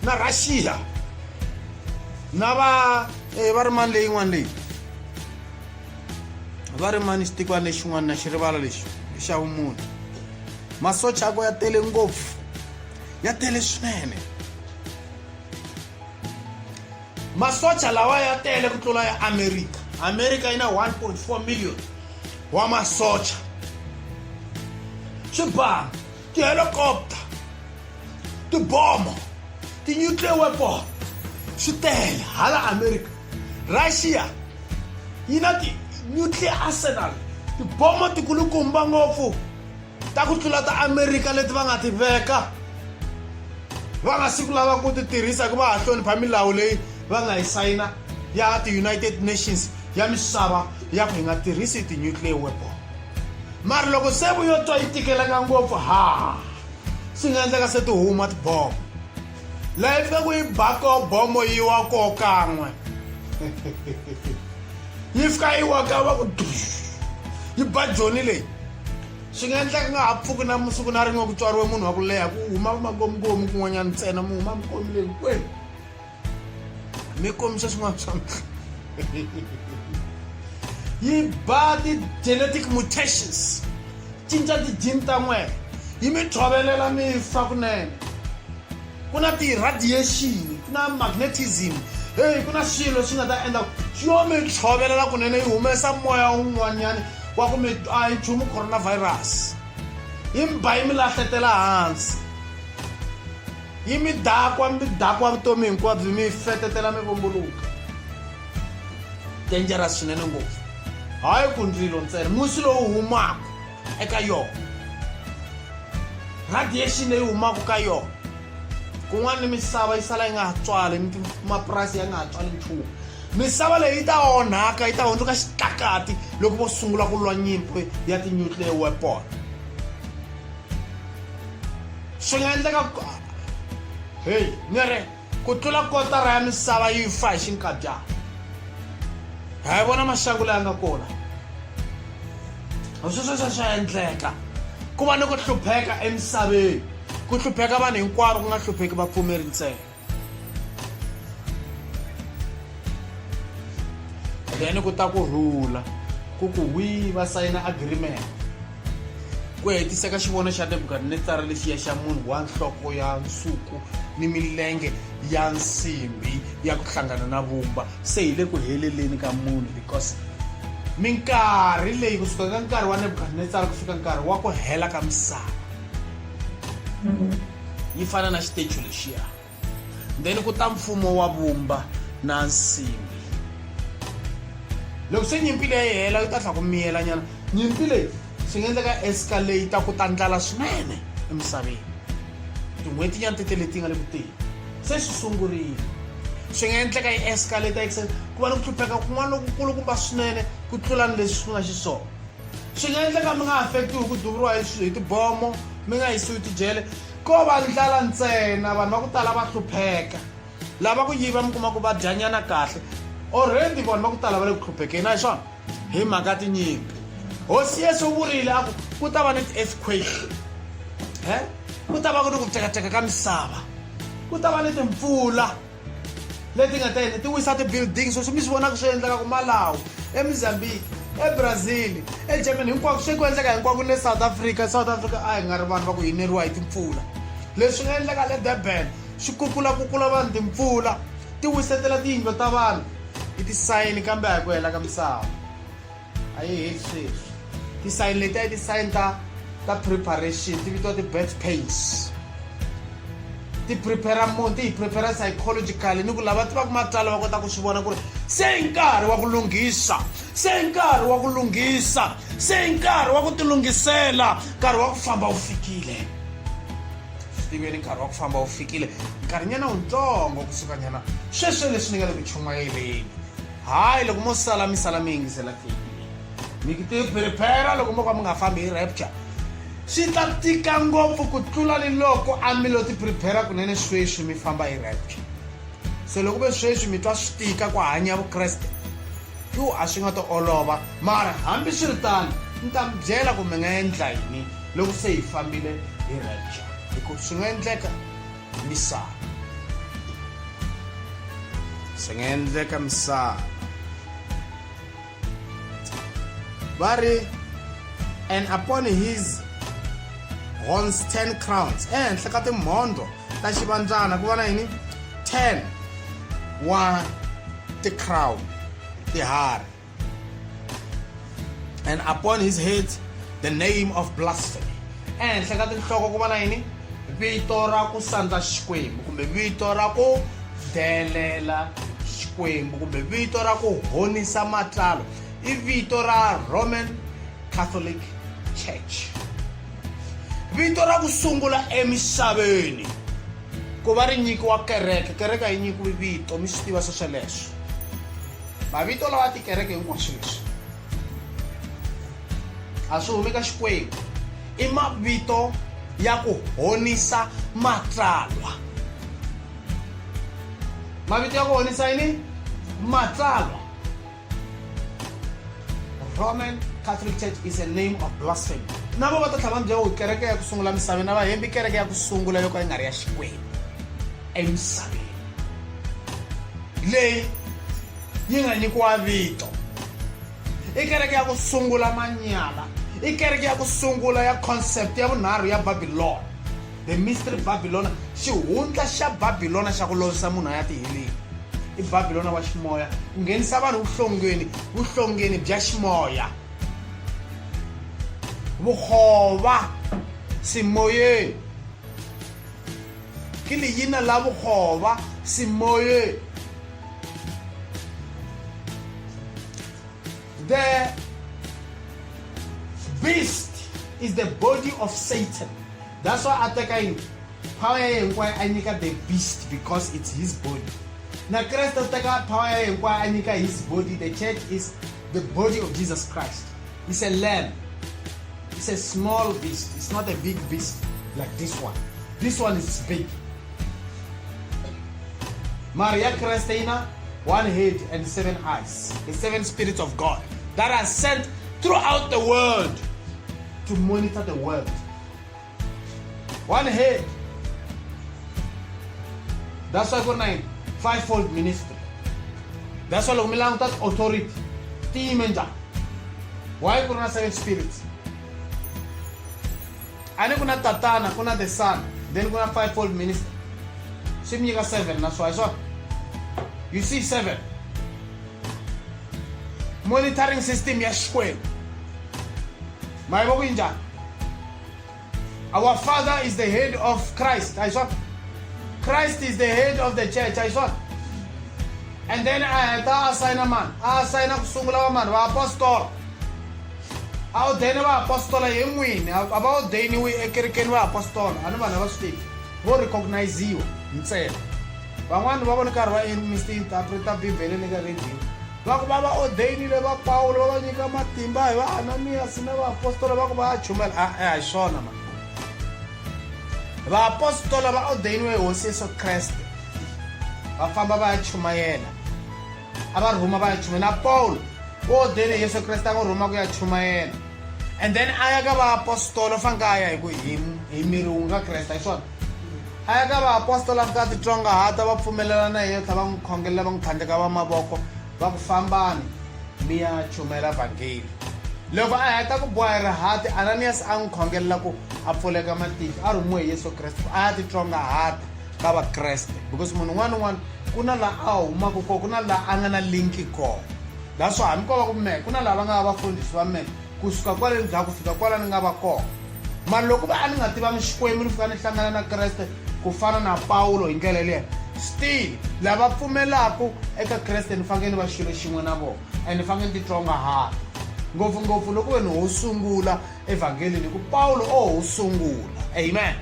na Russia na va eh, va ri mani leyin'wana leyi va ri mani xitikwana lexin'wana na xi rivala lexi xa vumunhu masocha ya ko ya tele ngopfu ya tele swinene masocha lawa ya tele ku tlula ya America America yi na 1.4 million wa masocha swibamu tihelikopta tibomo ti-nuclear weapon swi tele hala America Russia yi na ti-nuclear arsenal tibomo tikulukumba ngopfu ta ku tlula ta America leti va nga ti veka va nga siku lava ku ti tirhisa ku va ha hlonipha milawu leyi va nga yi sayina ya ti-United Nations ya misava ya ku hi nga tirhisi ti-nuclear weapon mara loko se vu yo twa yi tikeleka ngopfu ha swi nga endleka se ti huma tibomo laha yi fika ku yi bako bomo yi wa ko kan'we yi fika yi wa ka va ku yi ba joni leyi swi nga endleka nga ha pfuki na siku na rin'we ku tswariwe munhu wa ku leha ku huma magomigomi kun'wanyana ntsena mi huma mikomi leyi hinkwenu mi kombisa swin'wana swa yi ba ti-genetic mutations cinca ti-gene ta n'wena yi mi tshovelela mi fa kunene ku na ti-radiation ku na magnetism heyi ku na swilo swi nga ta endla swi yo mi tshovelela kunene yi humesa moya wun'wanyana wa ku mi a yi nchumu coronavirus yi mi ba yi mi lahletela hansi yi mi dakwa mi dakwa vutomi hinkwabyo mi fetetela mi vumbuluka dangerous swinene ngopfu hayi ku ndzilo ntsena musi lowu humaka eka yona radiation leyi humaka ka yona kun'wana ni misava yi sala yi nga ha tswali mapurasi ya nga ha tswali nchumu misava leyi yi ta onhaka yi ta hundzuka xitlakati loko vo sungula ku lwa nyimpi ya ti-nuclear weapon swi nga endleka heyi ni ri ku tlula kotara ya misava yi fa hi xinkadyana ha yi vona maxangu leyi nga kona sweswo swa swa endleka ku va ni ku hlupheka emisaveni ku hlupheka vanhu hinkwavo ku nga hlupheki vapfumeri ntsena then ku ta ku rhula ku ku wi va sayina agreement ku hetiseka xivono xa Nebukadnetsara lexiya xa munhu wa nhloko ya nsuku ni milenge ya nsimbi ya ku hlangana na vumba se hi le ku heleleni ka munhu because minkarhi leyi kusuka ka nkarhi wa Nebukadnetsara ku fika nkarhi wa ku hela ka misava yi fana na xitechu lexiya then ku ta mfumo wa vumba na nsimbi loko se nyimpi leyi hela yi ta tlha ku miyela nyana nyimpi leyi swi nga endleka escalate ku ta ndlala swinene emisaveni tin'hweti nyana tete leti nga le ku teni se swi sungurile swi nga endleka yi escalate ku va ni ku hlupheka kun'wana lokukulukumba swinene ku tlula ni leswi swi nga xiswona. Swi nga endleka mi nga affectiwi hi ku duvuriwa hi tibomo, mi nga yisiwi tijele, ko va ndlala ntsena. Vanhu va ku tala va hlupheka, lava ku yiva mi kuma ku va dyanyana kahle. Already vanhu va ku tala va le ku hluphekeni, a hi swona? Hi mhaka tinyimpi. Hosi Yesu u vurile a ku ku ta va ni ti-earthquake, he ku ta va ku ni ku tekateka ka misava, ku ta va ni timpfula leti nga ta yini ti wisa ti-building. Sweswi mi swi vonaka swi endleka ku Malawi, eMozambique, eBrazil, eGermany, hinkwako swi ku endleka hinkwako, ne South Africa. South Africa a hi nga ri vanhu va ku yineriwa hi timpfula. Leswi nga endleka le Durban swi kukula kukula vanhu, timpfula ti wisetela tiyindlu ta vanhu, i tisayini, kambe a hi ku hela ka misava, a yi heli sweswi. Tisayini leti a yi tisayini ta preparation, ti vitiwa ti-birth pains, ti prepare munhu, ti hi prepare psychologically, ni ku lava tivaka matsalwa va kota ku swi vona ku ri se i nkarhi wa ku lunghisa, se i nkarhi wa ku lunghisa, se i nkarhi wa ku tilunghisela, nkarhi wa ku famba wu fikile. Swi tiveni, nkarhi wa ku famba wu fikile, nkarhinyana wutsongo kusukanyana sweswo leswi ni nga le ku chumayeleni. Hayi, loko mo sala mi sala mi yingisela tape leyi, mi ti prepare. Loko mo ka mi nga fambi hi rapture, swi ta tika ngopfu ku tlula ni loko a mi lo ti prepare kunene sweswi mi famba hi rapture. Se loko ve sweswi mi twa swi tika ku hanya vukreste, yo a swi nga ta olova. Mara hambiswiritano ni ta mi byela ku mi nga endla yini loko se hi fambile hi rapture, hi ku swi nga endleka misava, swi nga endleka misava. Va ri, and upon his horns 10 crowns. Ehenhla ka timhondzo ta xivandzana ku va na yini? 10 wa ti-crown, tiharhi. And upon his head the name of blasphemy. Ehenhla ka tinhloko ku va na yini? Vito ra ku sandza Xikwembu, kumbe vito ra ku delela Xikwembu, kumbe vito ra ku honisa matlalo. I vito ra Roman Catholic Church, vito ra ku sungula emisaveni ku va ri nyikiwa kereke. Kereke a yi nyikiwi vito, mi swi tiva swesweleswo. Mavito lawa tikereke hinkwaswo leswi a swi humi ka Xikwembu, i mavito ya ku honisa matsalwa. Mavito ya ku honisa yini? Matsalwa. Roman Catholic Church is a name of blasphemy. Na vo va ta tlhava mi byela ku kereke ya ku sungula misaveni, a va hembi, kereke ya ku sungula yo ka yi nga ri ya Xikwembu emisaveni leyi yi nga nyikiwa vito i kereke ya ku sungula manyala, i kereke ya ku sungula ya concept ya vunharhu ya Babylon, the mystery Babylon, xihundla xa Babylona xa ku lovisa munhu a ya tiheleni. I Babylona wa ximoya, ku nghenisa vanhu vuhlongeni, vuhlongeni bya ximoya, vuhova simoyeni, ke leina la bokgoba semoyeng. The beast is the body of Satan. That's why a teka yini? Power ya hinkwayo a nyika the beast, because it's his body. Na Kreste u teka power ya hinkwayo a nyika his body. The church is the body of Jesus Christ. It's a lamb. It's a small beast. It's not a big beast like this one. This one is big. Maria Christina, one head and seven eyes. The seven spirits of God that are sent throughout the world to monitor the world. One head. That's why ku ri fivefold ministry. That's why loko mi languta authority ti yime njhani, why ku ri na seven spirits? A ni ku na Tatana, ku na the Son, then ku na fivefold minister, swi mi nyika seven. Na swona hi swona, you see, seven monitoring system ya Xikwembu. Ma yi vo ku yi njhani? Our Father is the head of Christ. I saw Christ is the head of the church. I saw. And then a heta a sayina mani? A sayina ku sungula va mani? Vaapostola. A odene vaapostola hi n'wini, a va odeniwi ekerekeni vaapostola. A ni vanhu a va swi tivi, vo recogniziwa ntsena. Van'wani va vona karhi va misinterpreta Bibele le ka radio. Va ku va va ordainile va Pawulo va va nyika matimba hi va Ananiyasi na vaapostola va ku va ya chumayela. A a hi swona mani. Vaapostola va ordainiwe hi Hosi Yesu Kreste va famba va ya chumayela. A va rhuma va ya chumayela. Na Pawulo u ordaine Yesu Kreste a n'wi rhuma ku ya chumayela. And then a ya ka vaapostola u faneke a ya hi ku hi hi miri wu nga Kreste a hi swona. A ya ka vaapostola a fika a titsongahata va pfumelelana na yena tlhela va n'wi khongelela va n'wi tlhandleka va mavoko va ku fambani mi ya chumayela vhangeli. Loko a heta ku boha hi rihati Ananiyasi a n'wi khongelela ku a pfuleka matihlo a rhumiwe hi Yesu Kreste ku a ya titsongahata ka Vakreste because munhu un'wana na un'wana ku na laha a humaka kona ku na laha a nga na link kona. That's why hambi ko va ku mehe ku na lava nga vafundhisi va mehe kusuka kwale ndzhaku ku fika kwala ni nga va kona. Mara loko va a ni nga tivangi Xikwembu ni fika ni hlangana na Kreste ku fana na Pawulo hi ndlela liya still lava pfumelaku eka Kreste ni fanele ni va xilo xin'we na vona and ni fanele ni titsongahata ngopfungopfu loko ve ni ho sungula evhangelini hi ku Pawulo o ho sungula. Amen.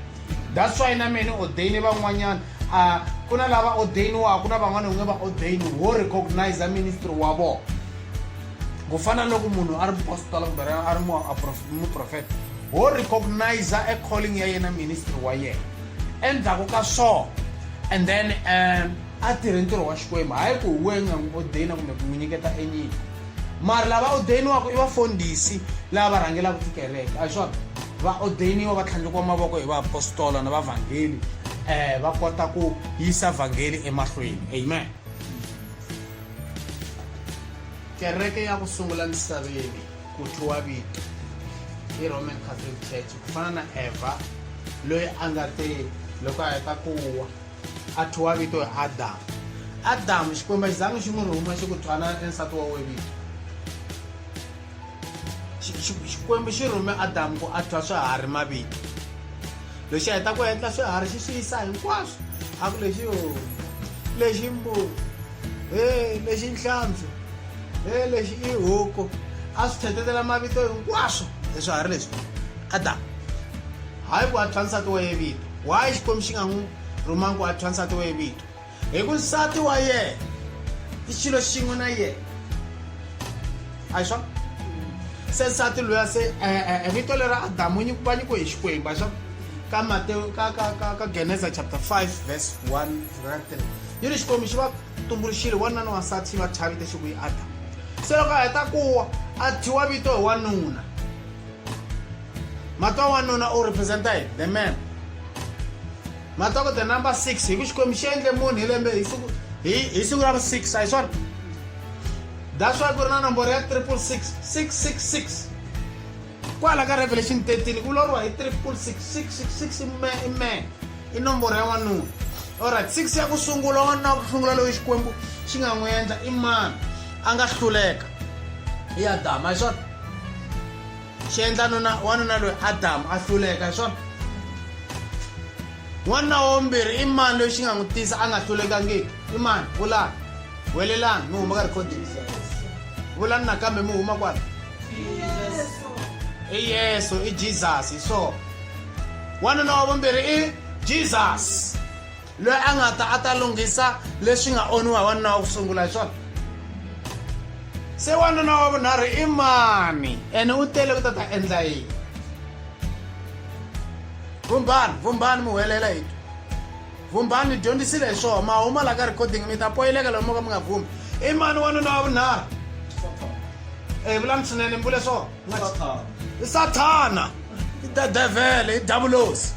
That's why na mina ni ordain van'wanyana a ku na lava ordainiwaka ku na van'wana u nge va ordain ho recognize ministry wa vona ku fana na loko munhu a ri mupostola kumbe a ri muprofeta ho recognize e calling ya yena ministry wa yena endzhaku ka swona and then a tirhe ntirho wa Xikwembu hayi ku hi wena nga n'wi ordaina kumbe ku n'wi nyiketa enyiko mara lava ordainiwaka i vafundhisi lava va rhangelaka tikereke a hi swona va ordainiwa va tlhandlekiwa mavoko hi vaapostola na vavhangeli va kota ku yisa vhangeli emahlweni. Amen. Kereke ya ku sungula misaveni ku thyiwa vito i Roman Catholic Church ku fana na Eva loyi a nga te loko a heta ku wa a thyiwa vito hi Adamu. Adamu Xikwembu a xi zangi xi n'wi rhuma xi ku thwana nsati wa wena vito. Xikwembu xi rhume Adamu ku a thya swiharhi mavito. Lexi a heta ku endla swiharhi xi swi yisa hinkwaswo a ku lexi homu lexi mbuti he lexi nhlampfi he lexi i huku a swi thyetetela mavito hinkwaswo leswiharhi leswi Adamu hayi ku a thya nsati wa ye vito. Why Xikwembu xi nga n'wi rhumangi ku a thya nsati wa ye vito? Hi ku nsati wa yena i xilo xin'we na yena a hi swona se nsati luya se eh, eh, vito leri Adamu va nyikiwe hi Xikwembu a hi swona ka Matewu ka ka ka ka Genesa chapter 5 verse 1 fika ka 3 yi ri Xikwembu xi va tumbuluxile wanuna na wansati xi va thya vito xi ku i Adamu se loko a heta ku wa a thyiwa vito hi wanuna matwa wanuna u representa yini the man Matoko the number 6 hi ku Xikwembu xi endle munhu hi lembe hi siku hi hi siku ra vu 6 a hi swona that's why ku ri na nomboro ya 666 666 kwala ka Revelation 13 ku vulavuriwa hi 666 666 i man i man i nomboro ya wanuna alright 6 ya ku sungula wanuna wa ku sungula loyi Xikwembu xi nga n'wi endla i mani a nga hluleka i Adamu a hi swona xi endla nuna wanuna loyi Adamu a hluleka hi swona n'wanuna wa vumbirhi i mani loyi xi nga n'wi tisa a nga hlulekangiki i mani vulani welelani mi huma ka recording vulani nakambe mi huma kwala i Yesu i Jesus hi swona wanuna wa vumbirhi i Jesus loyi a nga ta a ta lunghisa leswi nga onhiwa hi wanuna wa ku sungula hi swona se wanuna wa vunharhu i mani ene u tele ku ta ta endla yini vumbani vumbani mi huwelela hi vumbani ni dyondzisile hi swona ma huma la ka recording mi ta poyileka loko mo ka mi nga vumbi i mani wanuna wa vunharhu e vulani swinene mi vule swona i sathana i the devil i diabulosi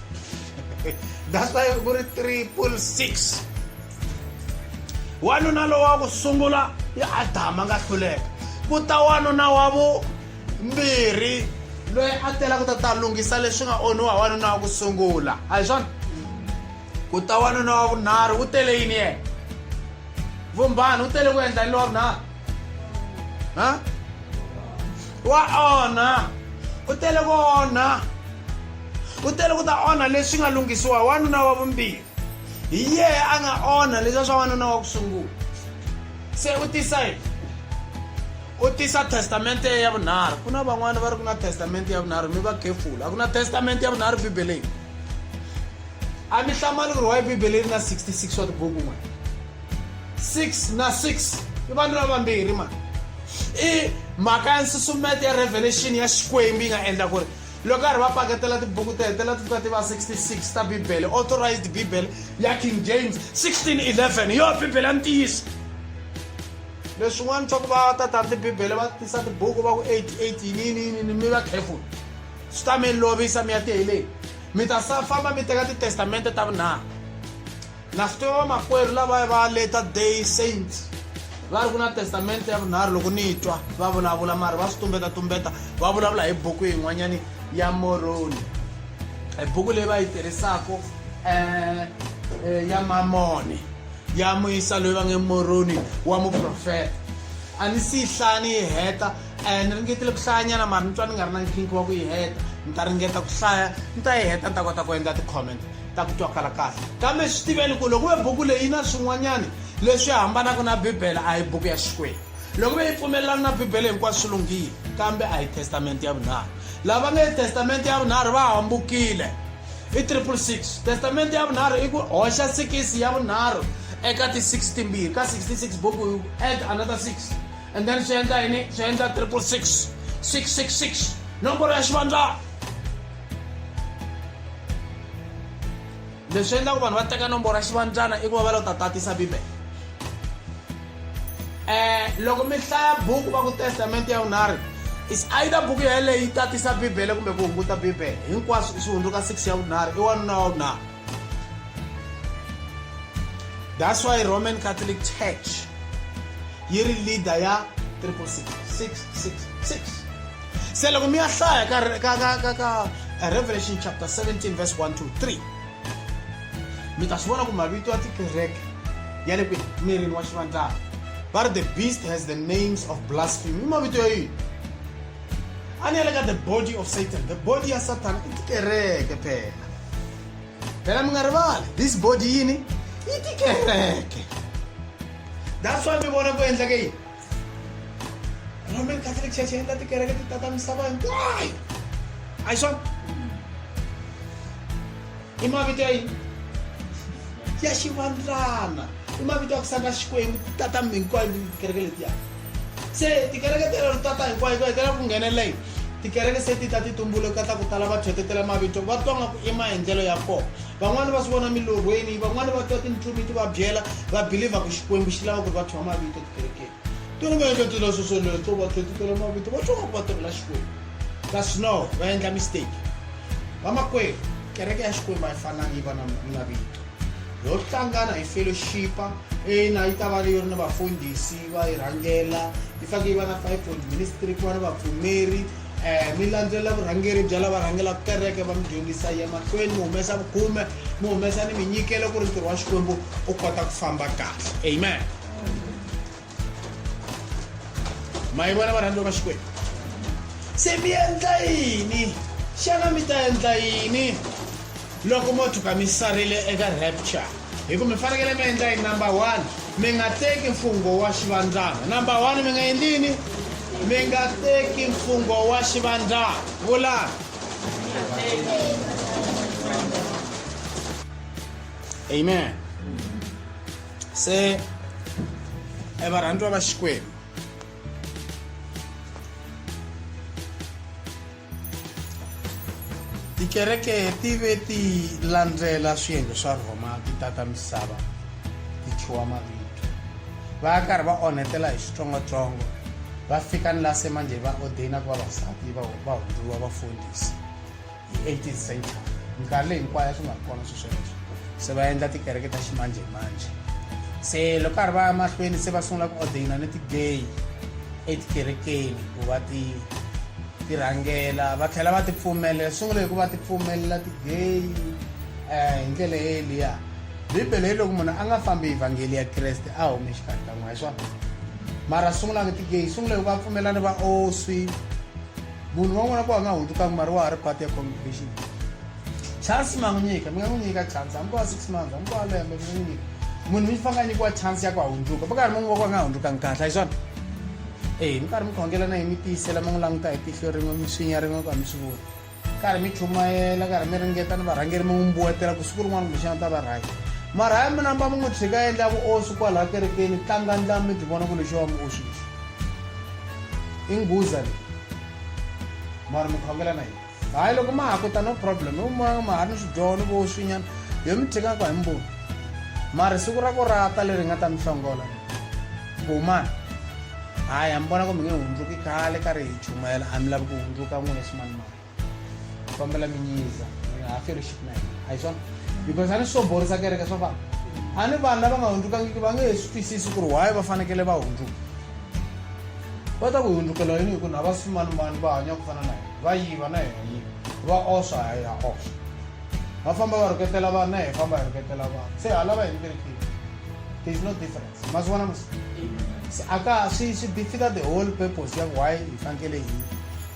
that's why ku ri 666 wanuna lowu wa ku sungula i Adamu a nga hluleka ku ta wanuna wa vumbirhi loyi a tela ku ta ta lunghisa leswi nga onhiwa hi wanuna wa ku sungula a hi swona ku ta wanuna wa vunharhu u tele yini yena vumbani u tele ku endla yini wa vunharhu ha wa onha u tele ku onha u tele ku ta onha leswi nga lunghisiwa hi wanuna wa vumbirhi hi yehe a nga onha leswiya swa wanuna wa ku sungula se u tisa yini u tisa testamente ya vunharhu ku na van'wana va ri ku na testamente ya vunharhu mi va careful a ku na testamente ya vunharhu bibeleni a mi hlamali ku ri why bibele yi ri na 66 wa tibuku n'we 6 na 6. I vanhu lavambirhi mani. I mhaka ya nsusumeto ya revelation ya Xikwembu yi nga endla ku ri loko karhi va paketela tibuku ti hetelela ti fika ti va 66 ta Bibele, authorized Bibele ya King James 1611 hi yona Bibele ya ntiyiso. Leswin'wana swa ku va tatana tibibele va tisa tibuku va ku 88 yini yini yini mi va careful, swi ta mi lovisa mi ya tiheleni. Mi ta sa famba mi teka titestamente ta vunharhu. Na swi tiva vamakwerhu lava va Latter Day Saints va ri ku na testamente ya vunharhu, loko ni twa va vulavula mara va swi tumbeta tumbeta, va vulavula hi buku yin'wanyani ya Moroni, hi buku leyi va yi tirhisaka ya Mamoni ya muyisa loyi va nge Moroni wa muprofeta. A ni si yi hlaya ni yi heta, ni ringetile ku hlayanyana mara ni twa ni nga ri na nkhinkhi wa ku yi heta. Ni ta ringeta ku hlaya ni ta yi heta ni ta kota ku endla ti-comment ta ku twakala kahle. Kambe swi tiveni ku loko ve buku leyi yi na swin'wanyani leswi hambanaka na Bibele, a hi buku ya Xikwembu. Loko ve yi pfumelelana na Bibele hinkwaswo swi lunghile, kambe a hi testamente ya vunharhu. Lava nge testamente ya vunharhu va hambukile. I 666. Testamente ya vunharhu i ku hoxa sikisi ya vunharhu eka ti-6 timbirhi, ka 66 buku you add another 6 and then swi endla yini? Swi endla 666, 666, nomboro ya xivandla. Leswi endlaku vanhu va teka nomboro ya xivandzana i ku va va lava ku ta tatisa Bibele. Loko mi hlaya buku va ku testamente ya vunharhu, is either buku yeleyo yi tatisa Bibele kumbe ku hunguta Bibele. Hinkwaswo swi hundzuka 6 ya vunharhu, i wanuna wa vunharhu. That's why Roman Catholic Church yi ri leader ya 666, 666. Se loko mi ya hlaya ka ka ka ka ka Revelation chapter 17 verse 1 to 3, mi ta swi vona ku mavito ya tikereke ya le kwini mirini wa xivandzana. Va ri the beast has the names of blasphemy. I mavito ya yini? A ni ya le ka the body of Satan. The body ya Satan i tikereke phela. Phela mi nga rivali, this body yini? I tikereke. That's why mi vona ku endleke yini? Roman Catholic Church yi endla tikereke ti tata misava hinkwayo. A hi swona? I mavito ya yini? Ya xivandzana. I mavito ya ku sandza Xikwembu, ti tata hinkwayo tikereke letiya. Se tikereke teto ti tata hinkwayo, ku hetelela ku nghenelela yini? Tikereke se ti ta ti tumbuluka ta ku tala, va thwetetela mavito, va twa nga ku i maendlelo ya kona. Van'wani va swi vona milorhweni, van'wani va twa tintsumi ti va byela, va believer ku Xikwembu xi lava ku ri va thyiwa mavito tikerekeni. Tona va endla tela swo swoleswo, va thwetetela mavito, va twa nga ku va tirhela Xikwembu. Kasi no, va endla mistake. Vamakwerhu, kereke ya Xikwembu a yi fanangi yi va na na vito. Ho hlangana hi fellowshipa, ina yi ta va yi ri na vafundhisi va yi rhangela, yi faneke yi va na fivefold ministry, ku va na vapfumeri, mi landzelela vurhangeri bya lava rhangelaka kereke, va mi dyondzisa yi ya mahlweni, mi humesa vukhume, mi humesa ni minyikelo ku ri ntirho wa Xikwembu u kota ku famba kahle. Amen. Ma yi vona varhandziwa va Xikwembu? Se mi endla yini? Xana mi ta endla yini loko mo tshuka mi sarile eka rapture? Hi ku mi fanekele mi endla yini? Number 1, mi nga teki mfungho wa xivandzana. Number 1, mi nga endli yini? Mi nga teki mfungho wa xivandzana. Vulani. Amen. Se varhandziwa va Xikwembu, tikereke ti ve ti landzela swiendlo swa Rhoma, ti tata misava, ti thyiwa mavito, va ya karhi va onhetela hi xitsongotsongo, va fika ni la se manjhe va ordainaka vavasati va hundzuriwa vafundhisi hi 18th century. Minkarhi leyi hinkwayo a swi nga ri kona swilo sweleswo. Se va endla tikereke ta ximanjhemanjhe. Se loko karhi va ya mahlweni, se va sungula ku ordaina ni ti-gay etikerekeni ku va ti ti rhangela, va tlhela va ti pfumelela. Sungule hi ku va ti pfumelela ti-gay hi ndlela yeliya. Bibele yi loko munhu a nga fambi hi vhangeli ya Kreste a humi exikarhi ka n'wina, hi swona. Mara sungulanga ti-gay, sungule hi ku va pfumela ni vaoswi. Munhu wa n'wina ku a nga hundzukangi mara wa ha ri part ya congregation. Chance ma n'wi nyika, mi nga n'wi nyika chance hambi ko va 6 months, hambi ko va lembe, mi nga n'wi nyika. Munhu mi fanele a nyikiwa chance ya ku a hundzuka. Va karhi mi n'wi vona ku a nga hundzukangi kahle, a hi swona? Eh, mi karhi mi khongela na yena, mi tiyisela, mi n'wi languta hi tihlo rin'we, mi swinya rin'we ku a mi swi voni. Karhi mi chumayela, karhi mi ringeta ni varhangeri mi n'wi mbuwetela ku siku rin'wana kumbexana u ta va right. Mara hayi mi namba mi n'wi tshika a endla vuoswi kwalaha kerekeni, tlangani la mi byi vona ku lexiwa muoswi lexi i nghuza leyi. Mara mi khongela na yena. Hayi loko ma ha ku ta no problem, ma ma ha ri ni swidyoho ni vuoswinyana, yo mi tshika ku hi mi voni. Mara siku ra ku rata leri nga ta mi hlongola ku humani. Hayi ha mi vona ku mi nge hundzuki khale karhi hi chumayela a mi lavi ku hundzuka n'wina swimanimani. Kombela mi nyiza mi nga ha fellowship na hina a hi swona because a ni swo borisa kereke swo fana a ni vanhu lava nga hundzukangiki va nge he swi twisisi ku ri why va fanekele va hundzuka va ta ku hundzukela yini hi ku na va simanimani va hanya ku fana na hina va yiva na hina yiva va oswa ha ya oswa va famba va rhuketela vanhu na hi famba hi rhuketela vanhu se ha lava hi kerekeni there is no difference ma swi vona mos se a ka swi swi defeat the whole purpose ya why hi fanekele hi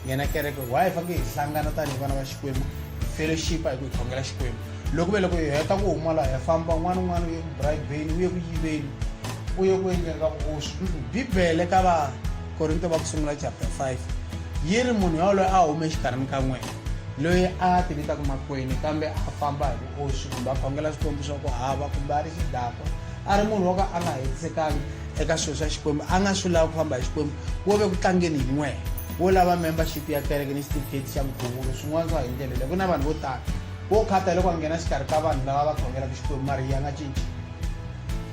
nghena kereke why hi fanekele hi hlangana tanihi vana va Xikwembu hi fellowship-a hi ku hi khongela Xikwembu loko ve loko hi heta ku huma laha hi famba un'wana un'wana u ye ku bribeni u ye ku yiveni u ye ku endleni ka vuoswi bibele ka va Korinto va ku sungula chapter 5 yi ri munhu yaloye a hume exikarhini ka n'wina loyi a ti vitaka makwenu kambe a famba hi vuoswi kumbe a khongela swikwembu swa ku hava kumbe a ri xidakwa a ri munhu wa ka a nga hetisekangi eka swilo swa Xikwembu a nga swi lavi ku famba hi Xikwembu wo ve ku tlangeni hi n'wehe wo lava membership ya kereke ni xitifiketi xa nkhuvulo swin'wana swa hi ndlela leyi ku na vanhu vo tala wo khata hi loko a nghena xikarhi ka vanhu lava va khongelaka Xikwembu mara yi a nga cinci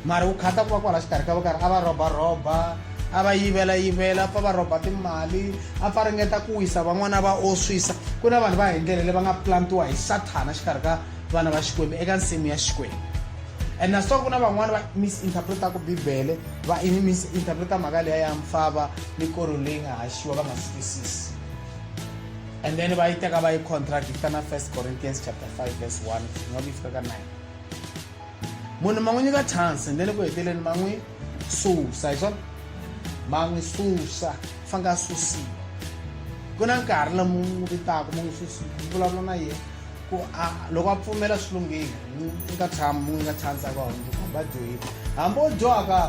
mara u khata ku va kwala xikarhi ka vo karhi a va rhobarhoba a va yivela yivela a pfa va rhoba timali a pfa ringeta ku wisa van'wana va oswisa ku na vanhu va hi ndlela leyi va nga plantiwa hi sathana xikarhi ka vana va Xikwembu eka nsimu ya Xikwembu and na swi ku na van'wana va misinterpretaka bibele va misinterpreta mhaka leya ya mfava ni koroni leyi nga haxiwa va nga swi twisisi and then va yi teka va yi contradicta na 1 Corinthians chapter 5 verse 1 nga ku yi fika ka 9 munhu ma n'wi nyika chance and then ku heteleni ma n'wi susa hi swona ma n'wi susa fanele a susiwa ku na nkarhi lomu n'wi vitaka mu n'wi susi vulavula na yena ku a loko a pfumela swi lunghile ni nga tshami mu nga chance a ku hundzuka hambi a dyohile hambi o dyoha ka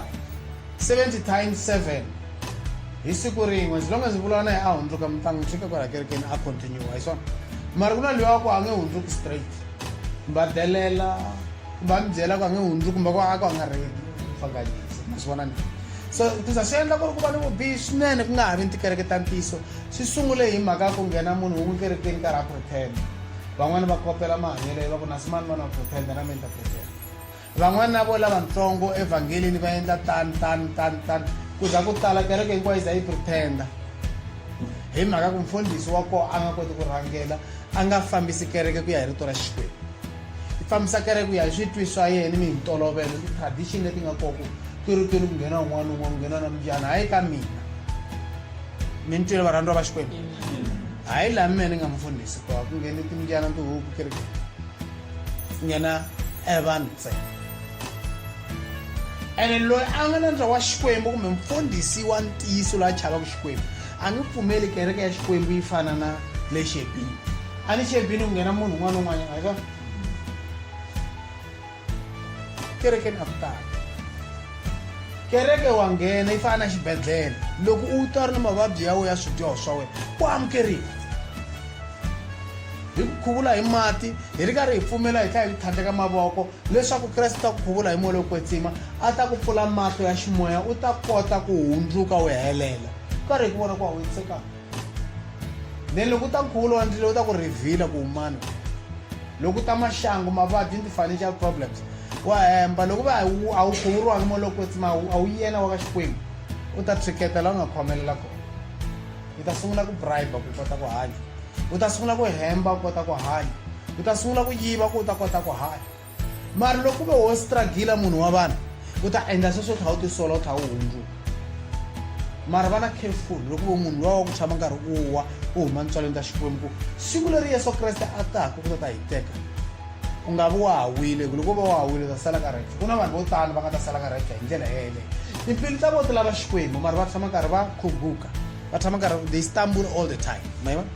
70 times 7 hi siku rin'we as long as vulavula na yena a hundzuka mi ta n'wi tshika kwala kerekeni a continue hi swona mara ku na luya wa ku a nge hundzuki straight kumbe a delela kumbe a mi byela ku a nge hundzuki kumbe ku a ku a nga ready fanganyisa ma swi vona ni so ku za swi endla ku ri ku va ni vubihi swinene ku nga ha vi ni tikereke ta ntiyiso swi sungule hi mhaka ya ku nghena munhu wun'we kerekeni karhi a pretend van'wani va kopela mahanyelo ya va ku na simani vana va pretend na mina ni ta pretend van'wana na vo lavatsongo evhangelini va endla tani tani tani tani ku za ku tala kereke hinkwayo yi za yi pretenda hi mhaka ku mfundhisi wa kona a nga koti ku rhangela a nga fambisi kereke ku ya hi rito ra Xikwembu yi fambisa kereke ku ya hi switwi swa yena ni mintolovelo ti-tradition leti nga kona ku kerekeni ku nghena un'wana un'wana ku nghena na mbyana hayi ka mina mi ni twile varhandziwa va Xikwembu hayi laha mina ni nga mfundhisi kona ku ngheni timbyana tihuku kerekeni ku nghena evanhu ntsena ene loyi a nga na ndza wa Xikwembu kumbe mfundhisi wa ntiyiso loyi a chavaka Xikwembu a nge pfumeli kereke ya Xikwembu yi fana na le xebini a ni xebini ku nghena munhu un'wana na un'wanyana a hi swona kerekeni a ku tali kereke wa nghena yi fana na xibedhlele loko u ta ri na mavabyi ya wena ya swidyoho swa wena ku amukeriwa hi ku khuvula hi mati hi ri karhi hi pfumela hi tlhela hi tlhandleka mavoko leswaku Kreste ta ku khuvula hi moya lowo kwetsima a ta ku pfula mahlo ya ximoya u ta kota ku hundzuka u helela karhi hi ku vona ku a wu hetisekanga then loko u ta nkhuvulo wa ndzilo u ta ku reveal ku umani loko ta maxangu mavabyi ni ti-financial problems wa hemba loko va a wu khuvuriwangi moya lowo kwetsima a wu yena wa ka Xikwembu u ta tshiketa laha u nga khomelela kona u ta sungula ku bribe ku kota ku hanya u ta sungula ku hemba ku kota ku hanya u ta sungula ku yiva ku u ta kota ku hanya mara loko ku ve wo struggle munhu wa vanhu u ta endla sweswo u tlhela u tisola u tlhela u hundzuka mara va na careful loko vo munhu luwa wa ku tshama nkarhi u wa u huma ntswalweni ta Xikwembu ku siku leri Yesu Kreste a taka ku ta ta hi teka u nga vi wa ha wile loko va wa ha wile u ta sala ka rapture ku na vanhu vo tala va nga ta sala ka rapture hi ndlela yeleyo timbilu ta vona ti lava Xikwembu mara va tshama karhi va khuguka va tshama karhi they stumble all the time ma yi vona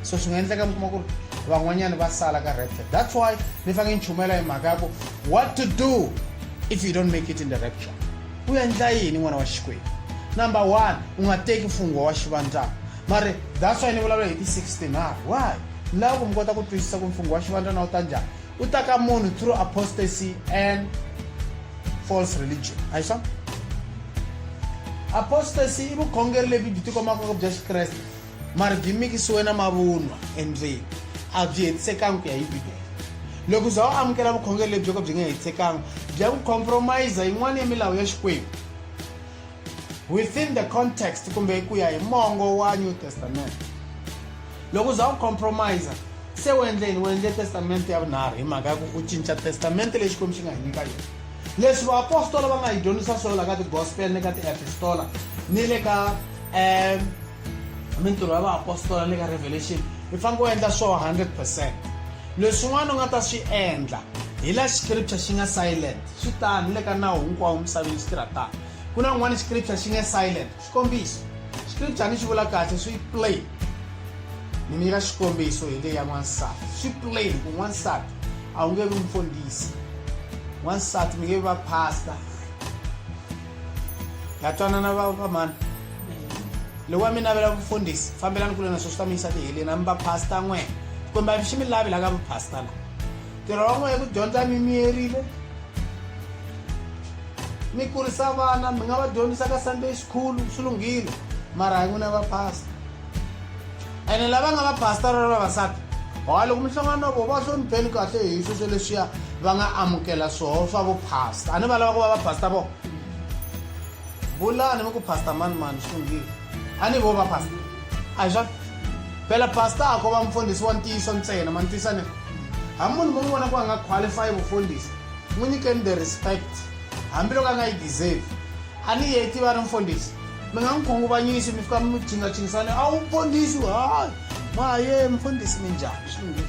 so swi nga endleka mi kuma ku ri van'wanyana va sala ka rapture that's why ni faneke ni chumayela hi mhaka ya ku what to do if you don't make it in the rapture u endla yini n'wana wa Xikwembu number 1 u nga teki mfungho wa xivandzana mari that's why ni vulavula hi ti 16 why ni lava ku mi kota ku twisisa ku mfungho wa xivandzana wu ta njhani. U ta ka munhu through apostasy and false religion. A hi swona? Apostasy i vukhongeri lebyi byi tikombaka bya Xikreste mara byi mikisiwe na mavunwa endzeni, a byi hetisekanga ku ya hi Bibele. Loko za u amukela vukhongeri lebyi byo ka byi nga hetisekanga, bya ku compromise yin'wana ya milawu ya Xikwembu within the context kumbe ku ya hi mongo wa New Testament. Loko za u compromise, se u endle yini? U endle testamente ya vunharhu, hi mhaka ya ku u cinca testamente leyi Xikwembu xi nga hi nyika yona. Leswi vaapostola va nga hi dyondzisa swona la ka ti-gospel ni ka ti-epistola ni le ka mintirho ya vaapostola ni le ka Revelation, i fanele u endla swona 100%. Leswin'wana u nga ta swi endla hi la scripture xi nga silent, swi tano ni le ka nawu hinkwawo misaveni swi tirha tano. Ku na un'wana scripture xi nga silent. Xikombiso, scripture ni xi vula kahle, swi plain. Ni mi nyika xikombiso hi leyi ya n'wansati. Swi plain ku n'wansati a wu nge vi mufundhisi, n'wansati mi nge vi va pastor. Ya twanana va vamani? Loko wa mi navela vufundhisi, fambelani kule na swo, swi ta mi yisa tiheleni. A mi va pastor n'we, kumbe a xi mi lavi la ka vuphastor la. Ntirho wa n'we i ku dyondza mi miyerile, mi kurisa vana, mi nga va dyondzisa ka Sunday school, swi lunghile, mara hi n'wina va pastor. Ene lava nga va pastor ra vavasati, hayi, loko mi hlangana na vona, va hlonipheni kahle hi sweswo leswiya va nga amukela swoho swa vuphastor. A ni va lava ku va va pastor vo vulani mi ku pastor mani mani, swi lunghile. A ni vo va pastor, a hi swona phela. Pastor a ko va mufundhisi wa ntiyiso ntsena, ma ni twisa ni hambi munhu mo n'wi vona ku a nga qualify vufundhisi, n'wi nyikeni the respect hambiloko a nga yi deserve. A ni yeti va ri mufundhisi, mi nga n'wi khunguvanyisi, mi fika mi chingachinisani, a wu mufundhisi, hayi maye mufundhisi, minjhani, swi lunghile.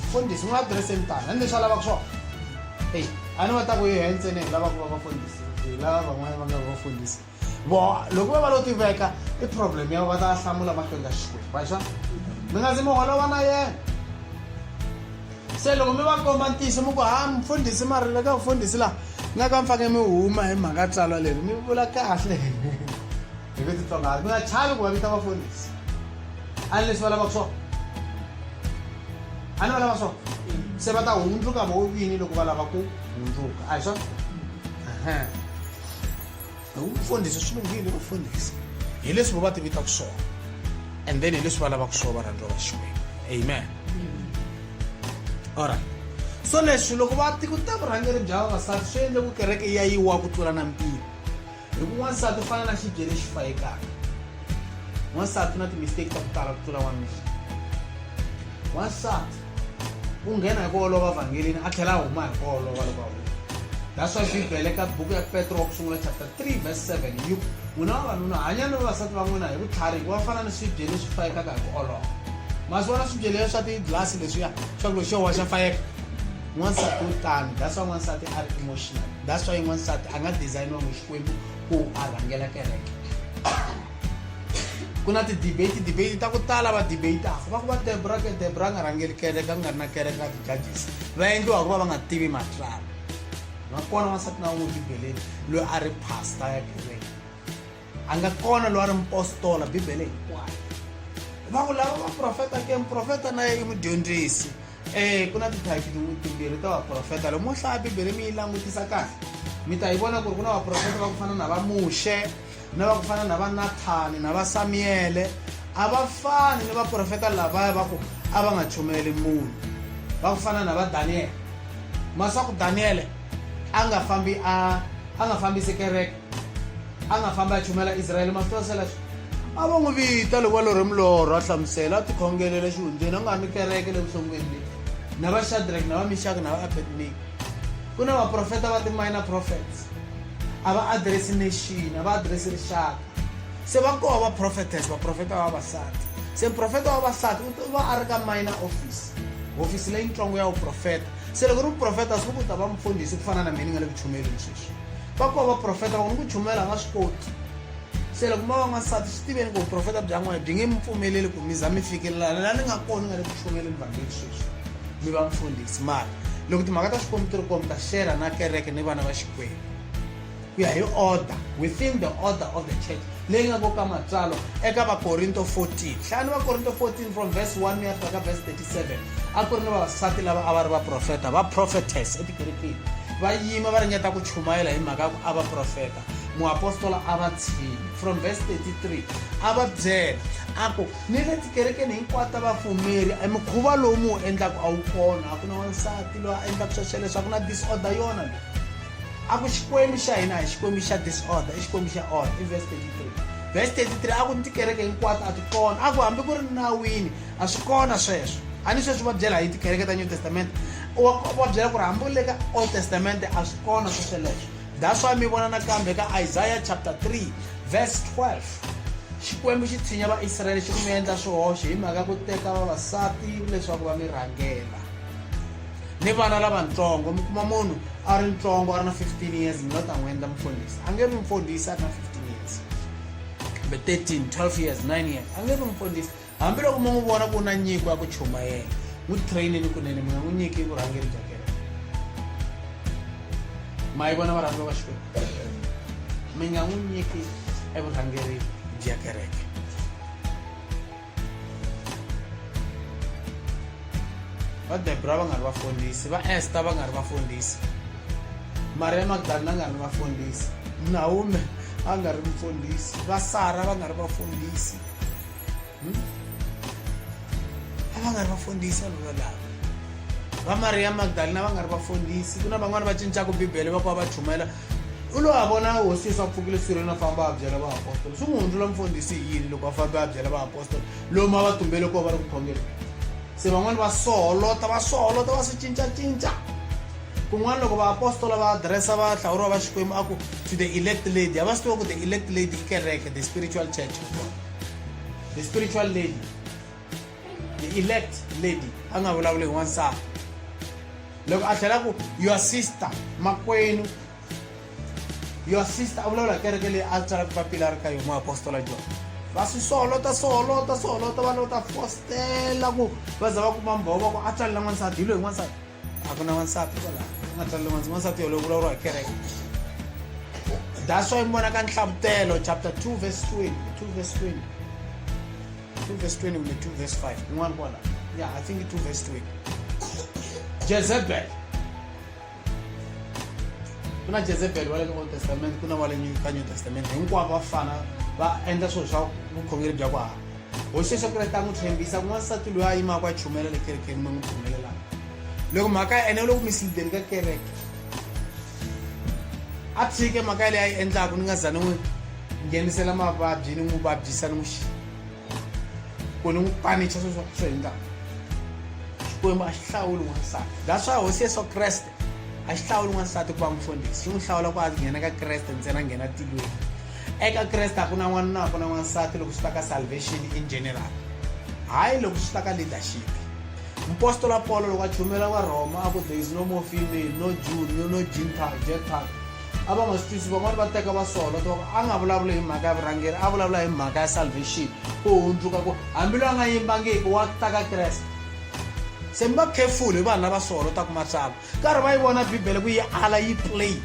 Mufundhisi n'wi adirese tani a ni leswi a lavaka swona. Eyi, a ni va ta ku hi ntsena hi lava ku va vafundhisi, hi lava van'wana va nga va vafundhisi vo loko va va lo tiveka i problem ya va ta hlamula mahlweni ka Xikwembu. A hi swona? Mi nga zi mi holova na yena. Se loko mi va komba ntiyiso, mi ku ha mufundhisi, mara le ka mufundhisi laha nga ka mi fanele mi huma hi mhaka tsalwa leri, mi vula kahle hi ku titsongahata, mi nga chavi ku va vita vafundhisi. A ni leswi va lavaka swona, a ni va lava swona, se va ta hundzuka vo vini loko va lava ku hundzuka. A hi swona? Mfundhisi swi lunghile, vafundhisi hi leswi vo va ti vitaka swona, and then hi leswi va lavaka swona, varhandziwa va Xikwembu. Amen. Alright, so leswi loko va ku ta vurhangeri bya vavasati, swi endle ku kereke yi ya yi wa ku tlula na mpimo, hi ku n'wansati u fana na xibye lexi fayekaka. N'wansati na ti-mistake ta ku tala ku tlula wanuna. N'wansati u nghena hi ku olova vhangelini, a tlhela a huma hi ku olova loko a huma. That's why Bibele ka buku ya Petro wa ku sungula chapter 3 verse 7 yi ku, n'wina vavanuna, hanyani vavasati va n'wina hi vutlhari, hikuva va fana ni swibye leswi fayekaka hi ku olova. Ma swi vona swibye leswi swa tiglasi leswiya swa ku loko xo wa xa fayeka? N'wansati u tano. That's why n'wansati a ri emotional. That's why n'wansati a nga designiwangi Xikwembu ku a rhangela kereke. Ku na ti-debate, debate ta ku tala, va debataka va ku va Debra ke Debra a nga rhangeli kereke, a nga ri na kereke ka ti-judges, va endliwa hikuva va nga tivi matsalwa. Nga kona wansati na wun'we Bibeleni loyi a ri pastor ya kereke, a nga kona loyi a ri mupostola Bibele hinkwayo. Va ku lava vaprofeta ke, muprofeta na ye i mudyondzisi. Ku na ti-type timbirhi ta vaprofeta. Loko mo hlaya Bibele mi yi langutisa kahle, mi ta yi vona ku ri ku na vaprofeta va ku fana na va Muxe, na va ku fana na va Nathani, na va Samiele. A va fani ni vaprofeta lavaya va ku a va nga chumayeli munhu, va ku fana na va Daniele. Maswa ku Daniele a nga fambi, a nga fambisi kereke, a nga fambi a chumayela Israyele. Ma swi tiva sweleswo? A va n'wi vita loko va lorhe milorho, a hlamusela, a tikhongelela xihundleni, a nga ri ni kereke le vuhlongweni leyi, na va Shadrach, na va Mishak, na va Abednego. Ku na vaprofeta va ti-minor prophets, a va address nation, a va address rixaka. Se va koho va prophetess, vaprofeta va vavasati. Se muprofeta wa vavasati u va a ri ka minor office, hofisi leyintsongo ya vuprofeta. Se loko ri muprofeta, swi ku ta va mufundhisi ku fana na mina ni nga le ku chumayeleni sweswi. Va koho vaprofeta va ku ni ku chumayela a nga swi koti. Se loko ma va n'wansati, swi tiveni ku vuprofeta bya n'wina byi nge mi pfumeleli ku mi za mi fikelela laha ni nga kona, ni nga le ku chumayeleni vhangeli sweswi, mi va mufundhisi. Mara loko timhaka ta Xikwembu ti ri kona, mi ta share na kereke ni vana va Xikwembu ku ya hi order, within the order of the church. leyi nga ko ka matsalwa eka Vakorinto 14. Hlayani Vakorinto 14 from verse 1 mi ya fika ka verse 37. A ku ri ni vavasati lava a va ri vaprofeta, va prophetess etikerekeni. Va yima va ringeta ku chumayela hi mhaka ya ku a va profeta. Muapostola a va tshinya. From verse 33 a va byela a ku ni le tikerekeni hinkwato ta vapfumeri e mukhuva lowu mu wu endlaka a wu kona, a ku na wansati loyi a endlaka swesweleswo, a ku na disorder yona leyi. A ku Xikwembu xa hina a hi Xikwembu xa disorder, i Xikwembu xa order. I verse 33. Verse 33 a ku ni tikereke hinkwato a ti kona. A ku hambi ku ri nawini a swi kona sweswo. A ni sweswi va byela hi tikereke ta New Testament. Wa va byela ku ri hambi le ka Old Testament a swi kona swesweleswo. That's why mi vona nakambe ka Isaiah chapter 3 verse 12. Xikwembu xi tshinya Vaisrayele xi ku mi endla swihoxo hi mhaka ku teka vavasati leswaku va mi rhangela. Ni vana lavatsongo mi kuma munhu a ri ntsongo a ri na 15 years mi lo ta n'wi endla mufundhisi a nge vi mufundhisi a ri na 15 years kumbe 13 12 years 9 years a nge vi mufundhisi hambiloko mi n'wi vona ku na nyiko ya ku chumayela n'wi traineni kunene mi nga n'wi nyiki vurhangeri bya kereke ma yi vona varhandziwa va Xikwembu mi nga n'wi nyiki evurhangeri bya kereke. Va Debra va nga ri vafundhisi, va Esther va nga ri vafundhisi, Maria Magdalena a nga ri vafundhisi, Naomi a nga ri mufundhisi, va Sara va nga ri vafundhisi. A va nga ri vafundhisi vanhu valava. Va Maria Magdalena va nga ri vafundhisi. Ku na van'wani va cincaka Bibele va ku va va chumayela. U lo a vona hosi Yesu a pfukile sirheni a famba a byela vaapostola. Swi n'wi hundzula mufundhisi hi yini loko a fambe a byela vaapostola lomu a va tumbele kona va ri ku khongeleni? Se van'wani va soholota, va soholota, va swi cincacinca. Kun'wana loko vaapostola va addressa vahlawuriwa va Xikwembu a ku to the elect lady, a va swi tiva ku the elect lady i kereke, the spiritual church. The spiritual lady, the elect lady, a nga vulavuli hi wansati. Loko a tlhela ku your sister, makwenu, your sister a vulavula hi kereke leyi a tsalaka papila a ri ka yona muapostola John. Va swi soholota, soholota, soholota, va lota fostela ku va za va kuma mbhova ku a tsalela n'wansati, hi loyi n'wansati. A ku na n'wansati kwalaho, a nga tsaleli n'wansati, n'wansati yoloye vulavuriwa hi kereke. That's why mi vona ka Nhlavutelo chapter 2 verse 20, 2 verse 20. 2 verse 20 kumbe 2 verse 5 kun'wana kwala. Yeah, I think 2 verse 20. Jezebel. Ku na Jezebel wa le ka Old Testament, ku na wa le ka New Testament. Hinkwavo va fana, va endla swilo swa vukhongeri bya ku hava. Hosi Yesu Kreste a n'wi tshembisa ku n'wansati loyi a yimaka a chumayela le kerekeni mi n'wi pfumelelaka. Loko mhaka ya ene u le ku misilideni ka kereke. A tshike mhaka yaleyi a yi endlaka ni nga za ni n'wi nghenisela mavabyi ni n'wi vabyisa ni n'wi ku ni n'wi panicha sweswo swo endlaka. Xikwembu a xi hlawuli n'wansati. That's why Hosi Yesu Kreste a xi hlawuli n'wansati ku va mufundhisi, xi n'wi hlawula ku a nghena ka Kreste ntsena a nghena tilweni. Eka Kreste a ku na n'wanuna a ku na n'wansati loko swi ta ka salvation in general, hayi loko swi ta ka leadership. Mupostola Paulo loko a chumela va Rhoma a ku there is no more female, no Jew, no, no Gentile, Gentile. A va nga swi twisisi, van'wani va teka va soholota va ku a nga vulavuli hi mhaka ya vurhangeri, a vulavula hi mhaka ya salvation, ku hundzuka ku hambi loyi a nga yimbangiki wa ta ka Kreste. Se mi va careful hi vanhu lava soholotaka matsalwa, karhi va yi vona Bibele ku yi ala yi plain.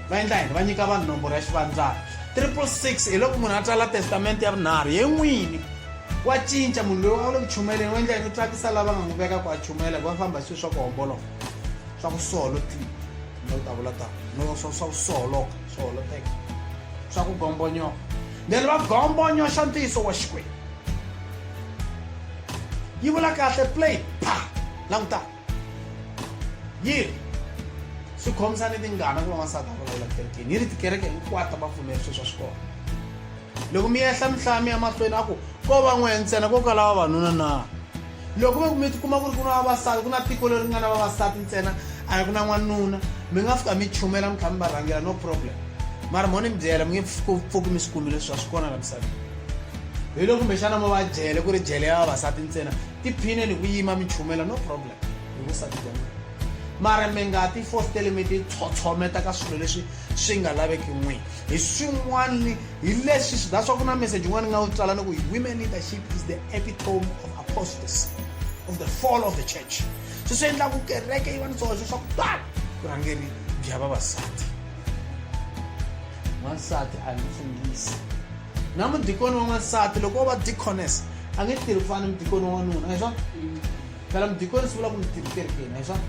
Va endla yini? Va nyika vanhu nomboro ya xivandzana 666. Hi loko munhu a tsala testamente ya vunharhu ye n'wini wa cinca munhu loyi a wu le ku chumayeleni, u endla yini? U tsakisa lava nga n'wi veka ku a chumayela, ku va famba hi swilo swa ku homboloka, swa ku soholotiwa, no ta vula tano, no swa ku soholoka, soholoteka, swa ku gombonyoka. Then va gombonyoxa ntiyiso wa Xikwembu. Yi vula kahle plain, pa, languta. Yi ri swi khomisa ni tingana ku va n'wansati a vulavula kerekeni. Yi ri tikereke hinkwato ta vapfumeri sweswo a swi kona. Loko mi ehla mi hlaya mi ya mahlweni a ku ko va n'we ntsena ko kala vavanuna na. Loko mi mi tikuma ku ri ku na vavasati, ku na tiko leri nga na vavasati ntsena, a ku na n'wanuna, mi nga fika mi chumela mi kha mi va rhangela, no problem. Mara mo ni mi byela mi nge pfuki mi swi kumile sweswo, a swi kona la misaveni. Hi loko kumbexana mo va jele ku ri jele ya vavasati ntsena, tiphineni hi ku yima mi chumela, no problem, hi vusati bya n'wina. Mara mi nga ti fositeli mi ti tshotsometa ka swilo leswi swi nga laveki n'wina. Hi swin'wana hi leswi swi that's why ku na message yin'wana ni nga wu tsala ni ku women leadership is the epitome of apostasy, of the fall of the church. Sweswi swi endla ku kereke yi va ni swihoxo swa ku tala, vurhangeri bya vavasati. N'wansati a hi mufundhisi. Na mudikoni wa n'wansati loko o va deaconess a nge tirhi ku fana ni mudikoni wa n'wanuna, a hi swona? Phela mudikoni swi vula ku mutirhi kerekeni, a hi swona?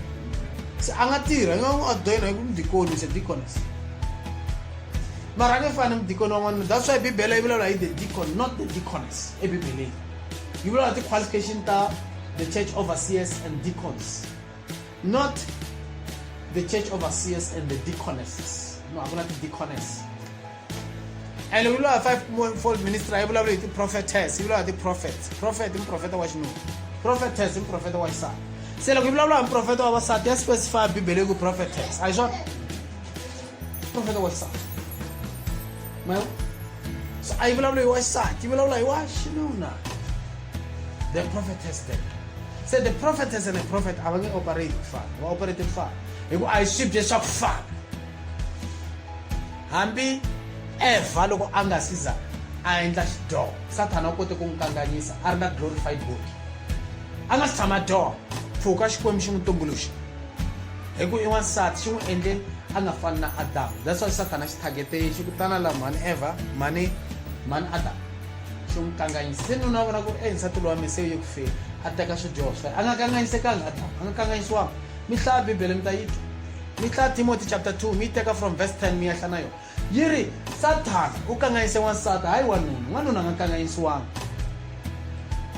Se a nga tirha, i nga n'wi ordain hi ku mudikoni is a deaconess. Mara a nge fani ni mudikoni wa n'wanuna. That's why Bibele yi vulavula hi the deacon, not the deaconess eBibeleni. Yi vulavula ti-qualification ta the church overseers and deacons. Not the church overseers and the deaconesses. No, a ku na ti-deaconess. And yi vulavula five fold ministry a yi vulavuli hi ti-prophetess, yi vulavula hi ti-prophets. Prophet i muprofeta wa xinuna. Prophetess i muprofeta wa xisati. Se loko yi vulavula hi muprofeta wa vasati ya specify Bibele yi ku prophetess. A hi swona? Profeta wa xisati. Mayo? So a yi vulavuli hi wa xisati, yi vulavula hi wa xinuna. The prophetess then. Se the prophetess and the prophet a va nge operate ku fana, va operate ku fana. Hi ku a hi swibye swa ku fana. Hambi Eva loko a nga si za a endla xidyoho, Sathana u kote ku n'wi kanganyisa a ri na glorified body. A nga si tshama a dyoha, pfuka Xikwembu xi n'wi tumbuluxa. Hi ku i wansati xi n'wi endle a nga fani na Adamu. That's why Sathana xi targete xi ku tana la mhani Eva, mhani mhani Adamu. Xi n'wi kanganyisa. Se nuna wa vona ku ri e nsati lowa me se u ye ku feni, a teka swidyoho swa yena. A nga kanganyisekanga Adamu, a nga kanganyisiwanga. Mi hlaya Bibele mi ta yi twa. Mi hlaya Timothy chapter 2 mi yi teka from verse 10 mi ya hla na yona. Yi ri Sathana u kanganyise wansati hayi wanuna. N'wanuna a nga kanganyisiwanga.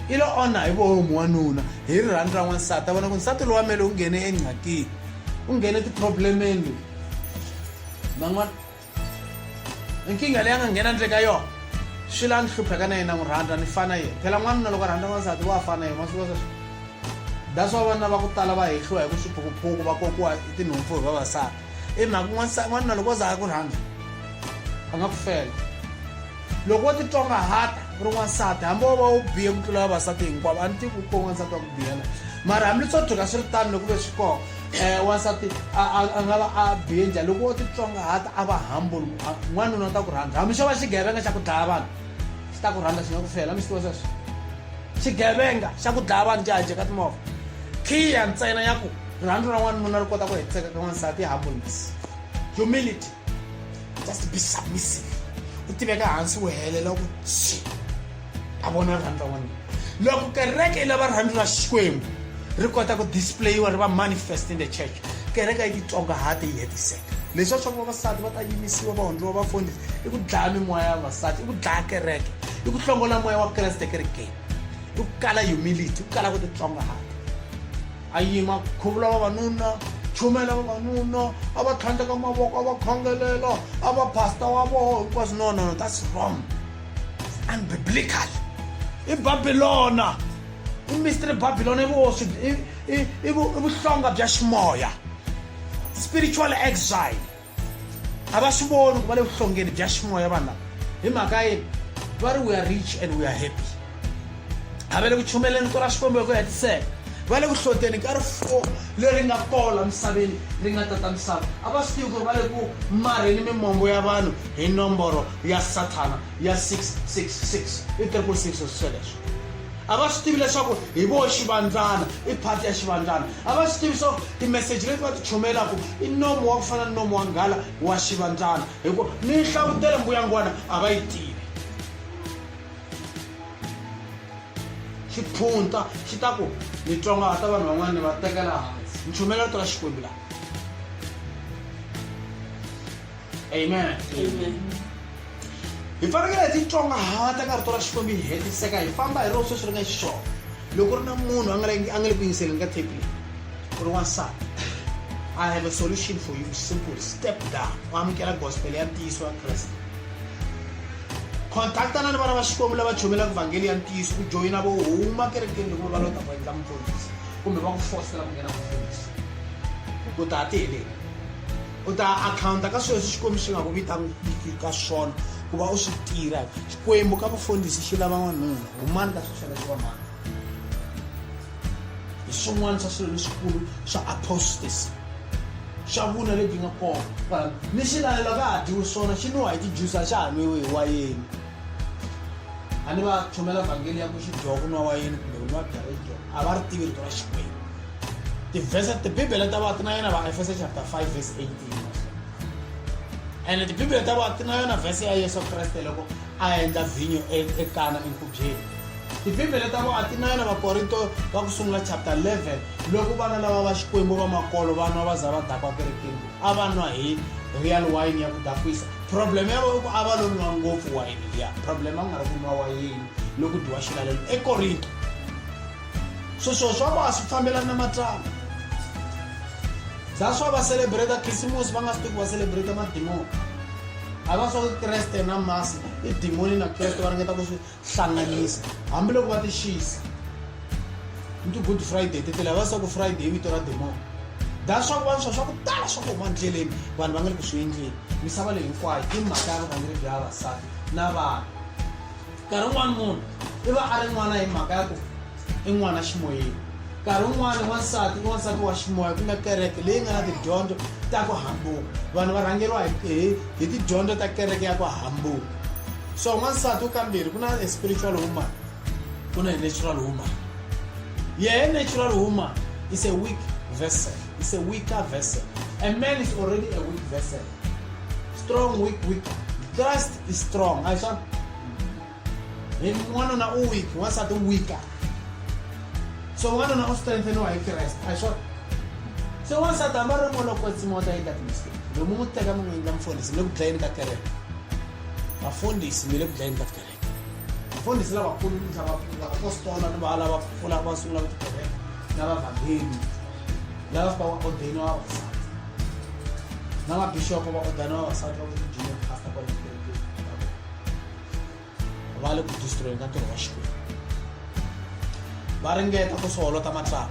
I lo onha hi vomu wanuna hi rirhandzu ra n'wansati. A vona ku nsati lowa mele u nghene enqhakini. U nghene tiproblemeni loyi. Man'wana nkingha leyi a nga nghena ndle ka yona swi la ni hlupheka na yena n'wi rhandza ni fana yena phela n'wanuna loko a rhandza n'wansati wa fana yena ma swi vona sweswo that's why vana va ku tala va hehliwa hi ku swiphukuphuku va kokiwa hi tinhompfu hi vavasati i mhaka n'wanuna loko o za a ku rhandza a nga ku fela loko wo titsongahata u ri n'wansati hambi wo va u bihe ku tlula vavasati hinkwavo a ni tivi ku ko n'wansati wa ku biha na mara hambi swo tshuka swi ri tano loko ve swi kona um wansati a nga va a bihe njhani loko wo titsongahata a va humble n'wanuna u ta ku rhandza hambi xo va xigevenga xa ku dlaya vanhu xi ta ku rhandza xi nga ku fela mi swi tiva sweswo xigevenga xa ku dlaya vanhu jahajeka ka timovha khiya ntsena ya ku rirhandzu ra n'wanuna ri kota ku hetiseka ka n'wansati humbleness humility just be submissive u tiveka hansi u helela ku tshi a vona rirhandzu ra n'wanuna loko kereke yi lava rirhandzu ra xikwembu ri kota ku displayiwa ri va manifest in the church kereke yi titsongahate yi hetiseka leswi swa ku vavasati va ta yimisiwa va hundziwa vafundhisi i ku dlaya mimoya ya vavasati i ku dlaya kereke i ku hlongola moya wa kreste kerekeni i ku kala humility i ku kala ku titsongahata a yima khuvula vavanuna chumela vavanuna a va tlhandleka mavoko a va khongelela a va pastor wa voho hinkwaswo no no no that's wrong unbiblical i babilona i mystery babilona i vuoswi i vuhlonga bya ximoya spiritual exile a va swi voni ku va le vuhlongeni bya ximoya vanhu lava hi mhaka yini va ri we are rich and we are happy a va le ku chumeleni rito ra xikwembu hi ku hetiseka va le ku hloteni ka rifuwo leri nga kola misaveni ri nga tata misava a va swi tivi ku ri va le ku marheni mimombo ya vanhu hi nomboro ya sathana ya 666 i 666 sweleswo a va swi tivi leswaku hi vo xivandzana i phati ya xivandzana a va swi tivi swa timeseji leti va ti chumayelaka i nomu wa ku fana ni nomu wa nghala wa xivandzana hikuva ni nhlavutelo mbuyangwana a va yi tivi xiphunta xi ta ku ni tsongahata vanhu van'wana ni va tekela hansi ni chumela rito ra xikwembu laha amen Amen. Hi fanekele hi titsongahata ka rito ra Xikwembu hi hetiseka hi famba hi rona sweswi ri nga xiswona. Loko ri na munhu a nga le a nga le ku yingiseleni ka tape leyi, u ri wansati, I have a solution for you simple step down u amukela gospel ya ntiyiso ya Kreste. Contactana ni vana va Xikwembu lava chumelaka vhangeli ya ntiyiso u joyina vo huma kerekeni loko va lota ku endla mufundhisi kumbe va ku fosela ku nghena mufundhisi. U ta ti heleni. U ta akhawunta ka swilo leswi Xikwembu xi nga ku vitangiki ka swona ku va u swi tirha. Xikwembu ka vufundhisi xi lava n'wanuna, humani ka swilo swoleswo vamhani. Hi swin'wana swa swilo leswikulu swa apostasy swa vuna lebyi nga kona kwalano. Ni xilalelo ka ha dyiwi swona, xi nwiwa hi ti-juice a xa ha nwiwi hi wayeni. A ni va chumela vhangeli ya ku xidyoho ku nwa wayeni kumbe ku nwa byalwa xidyoho, a va ri tivi rito ra Xikwembu. Tivhese tibibele ta va ti na yena va Efesa chapter 5 verse 18. Ene tibibele ta vona ti na yona vhese ya Yesu Kreste loko a endla vhinyo eKana enkhubyeni. Tibibele ta vona ti na yona Vakorinto va ku sungula chapter 11 loko vana lava va Xikwembu va makolo va nwa va za va dakwa kerekeni a va nwa hi real wine ya ku dakwisa. Problem ya vona i ku a va lo nwa ngopfu wayini liya. Problem a ku nga ri ku nwa wayini loko dyiwa xilalelo eKorinto. So swilo swa vona a swi fambelani na matsalwa. That's why va celebrate Khisimusi va nga swi tivi ku va celebrate madimoni. A va swa ku Kreste na masi i dimoni na Kreste va ringeta ku swi hlanganisa hambiloko va ti xisa. Ni ti-Good Friday tete lava swa ku Friday i vito ra demoni. That's why ku va ni swilo swa ku tala swa ku huma ndleleni vanhu va nga le ku swi endleni. Misava leyi hinkwayo i mhaka ya vurhangeri bya vavasati na vana. Nkarhi wun'wana munhu i va a ri n'wana hi mhaka ya ku i n'wana ximoyeni. Nkarhi wun'wana wansati i wansati wa ximoya ku nga kereke leyi nga na tidyondzo ta ku hambuka. Vanhu va rhangeriwa hi, hi, hi tidyondzo ta kereke ya ku hambuka. So wansati u kambirhi, ku na a spiritual woman, ku na a natural woman. Yehe natural woman is a weak vessel, is a weaker vessel. A man is already a weak vessel. Strong, weak, weaker. Christ is strong. A hi swona? Hi n'wanuna u weak, wansati u weaker. So wanuna u strengtheniwa hi Kreste. A hi swona? Se wansati hambi a ri moya lowo kwetsima u ta endla ti-mistake. Loko mi n'wi teka mi n'wi endla mufundhisi mi le ku dlayeni ka kereke. Vafundhisi mi le ku dlayeni ka kereke. Vafundhisi lavakulu lava vaapostola ni va lava pfulaka va sungulaka tikereke na vavhangeli lava fika va ordainiwa vavasati na mabixopo va ordainiwa vavasati va ku ti-junior pastor kwale tikerekeni ta vona. Va le ku destroyeni ka ntirho wa Xikwembu. Va ringeta ku soholota matsalwa.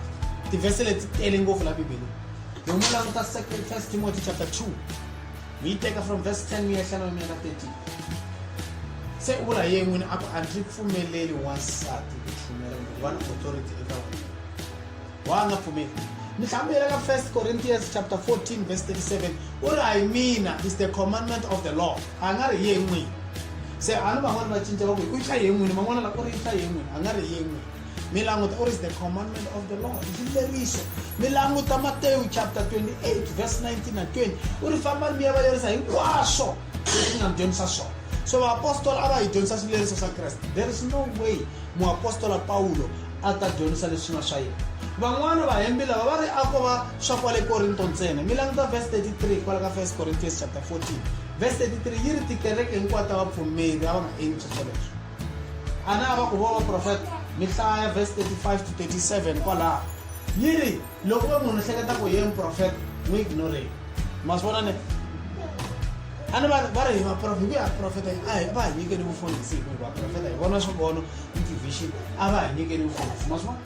Tivhese leti tele ngopfu la Bibeleni. Loko mo languta First Timothy chapter 2, mi yi teka from verse 10 mi yehla na mi ya ka 13. Se u vula hi yena n'wini a ku a ndzi pfumeleli wansati ku chumela kumbe ku va na authority eka wena. Wa nga pfumeli. Mi tlhela mi yela ka 1 Corinthians chapter 14 verse 37 u ri a hi mina is the commandment of the Lord. A nga ri hi yena n'wini. Se a ni van'wana va cinca va ku u yi hlaye hi n'wini van'wana la u ri yi hlaye hi n'wini a nga ri hi yena n'wini. Mi languta u ri is the commandment of the Lord. I xileriso. Mi languta Matewu chapter 28 verse 19 na 20 u ri fambani mi ya va lerisa hinkwaswo leswi nga mi dyondzisa swona. So vaapostola a va hi dyondzisa swileriso swa Kreste. There is no way muapostola Pawulo a ta dyondzisa leswi nga swa yena. Van'wana vahembi lava va ri a ko va swa kwale Korinto ntsena. Mi languta verse 33 kwala ka 1 Corinthians chapter 14. Verse 33 yi ri tikereke hinkwato ta vapfumeri a va nga endli sweswoleswo. Ana a va ku vo vaprofeta. Mi hlaya verse 35 to 37 kwalaho. Yi ri loko ve munhu hleketa ku ye muprofeta n'wi ignoreni. Ma swi vona ne? A ni va va ri hi vaprofeta hi ku ya profeta a hi va hi nyikeni vufundhisi hi ku hi vaprofeta hi vona swivono ni ti-vision a va hi nyikeni vufundhisi ma swi vona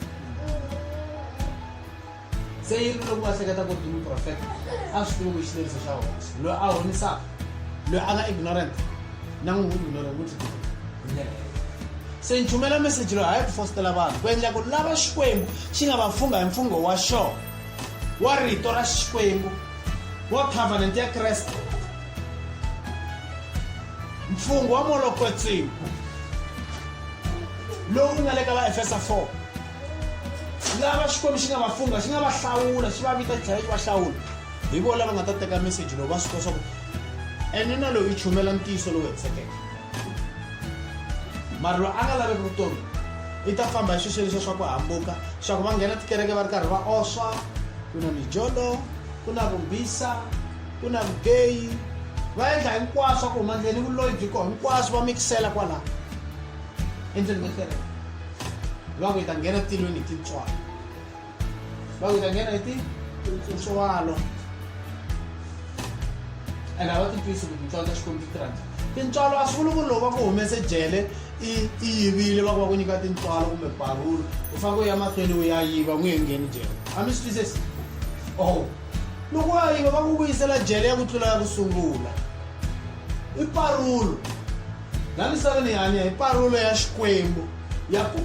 se yi ri loko va hleketa ku ri muprofeta a swi tivi ku i xileriso xa hosi loyi a honisaka loyi a nga ignorant na n'wi ignorant n'wi hi ndlela se ni chumela meseji loyi hayi ku fositela vanhu ku endla ku lava xikwembu xi nga va fungha hi mfungho wa xona wa rito ra xikwembu wa covenant ya kreste mfungho wa moya lowo kwetsima lowu nga le ka Vaefesa 4 lava Xikwembu xi nga va fungha xi nga va hlawula xi va vita xi tlhela xi va hlawula hi vona lava nga ta teka meseji lowu va swi tiva swa ku ene na lowu yi chumela ntiyiso lowu hetisekeke mara loyi a nga laveki vutomi i ta famba hi sweswo leswiya swa ku hambuka swa ku va nghena tikereke va ri karhi va oswa ku na mijolo ku na vumbisa ku na vugeyi va endla hinkwaswo ku huma ndleni vuloyi byi kona hinkwaswo va mikisela kwalaho endzeni ka kereke va ku hi ta nghena tilweni hi tintswalo va ku hi ta nghena hi tintswalo ene a va ti twisi ku tintswalo ta xikwembu ti tirha njhani tintswalo a swi vuli ku loko va ku humese jele i i yivile va ku va ku nyika tintswalo kumbe parolo u fanele u ya mahlweni u ya yiva u nge ngheni jele a mi swi twisisi oh loko wa yiva va ku vuyisela jele ya ku tlula ya ku sungula i parolo la misaveni hi hanya hi parolo ya xikwembu ya ku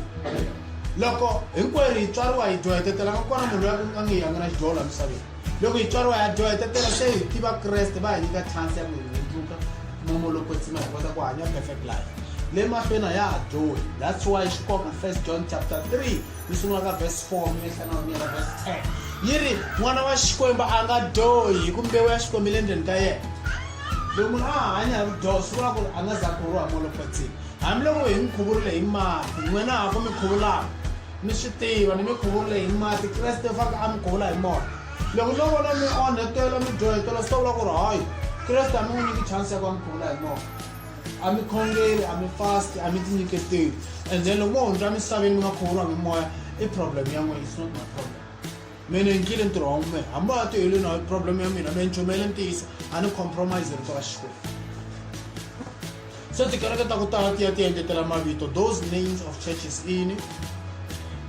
loko hinkwerhu hi tswariwa hi dyoha hi tetela nga kona munhu loyi a nge yanga na xidyoho la misaveni loko hi tswariwa ya dyoha hi tetela se hi tiva kreste va hi nyika chance ya ku hi hundzuka momo loko kwetsima hi kota ku hanya perfect life le mahlweni a ya ha dyohi that's why swi koka first john chapter 3 yi sungula ka verse 4 mi yehla na mi ya verse 10 yi ri n'wana wa xikwembu a nga dyohi hi ku mbewu ya xikwembu yi le ndzeni ka yena. Loko munhu a hanya hi vudyoho swi vula ku ri a nga za khuvuriwa hi moya lowo kwetsima. Hambiloko hi n'wi khuvurile hi mati, n'wina ha ku mi khuvulaka, mi swi tiva ni mi khuvurile hi mati, Kreste u fanele a mi khuvula hi moya. Loko no vona mi onhetela mi dyohetela swi ta vula ku ri hayi Kreste a mi n'wi nyiki chance ya ku a mi khuvula hi moya. A mi khongeli, a mi fasti, a mi tinyiketeli. And then loko mo hundza emisaveni mi nga khuvuriwanga hi moya i problem ya n'wina, it's not my problem. Mina ni endlile ntirho wa mina hambi a tiheleni a problem ya mina me ni chumele ntiyiso a ni compromise rito ra Xikwembu. Se tikereke ta ku tala ti ya ti engetela mavito those names of churches ini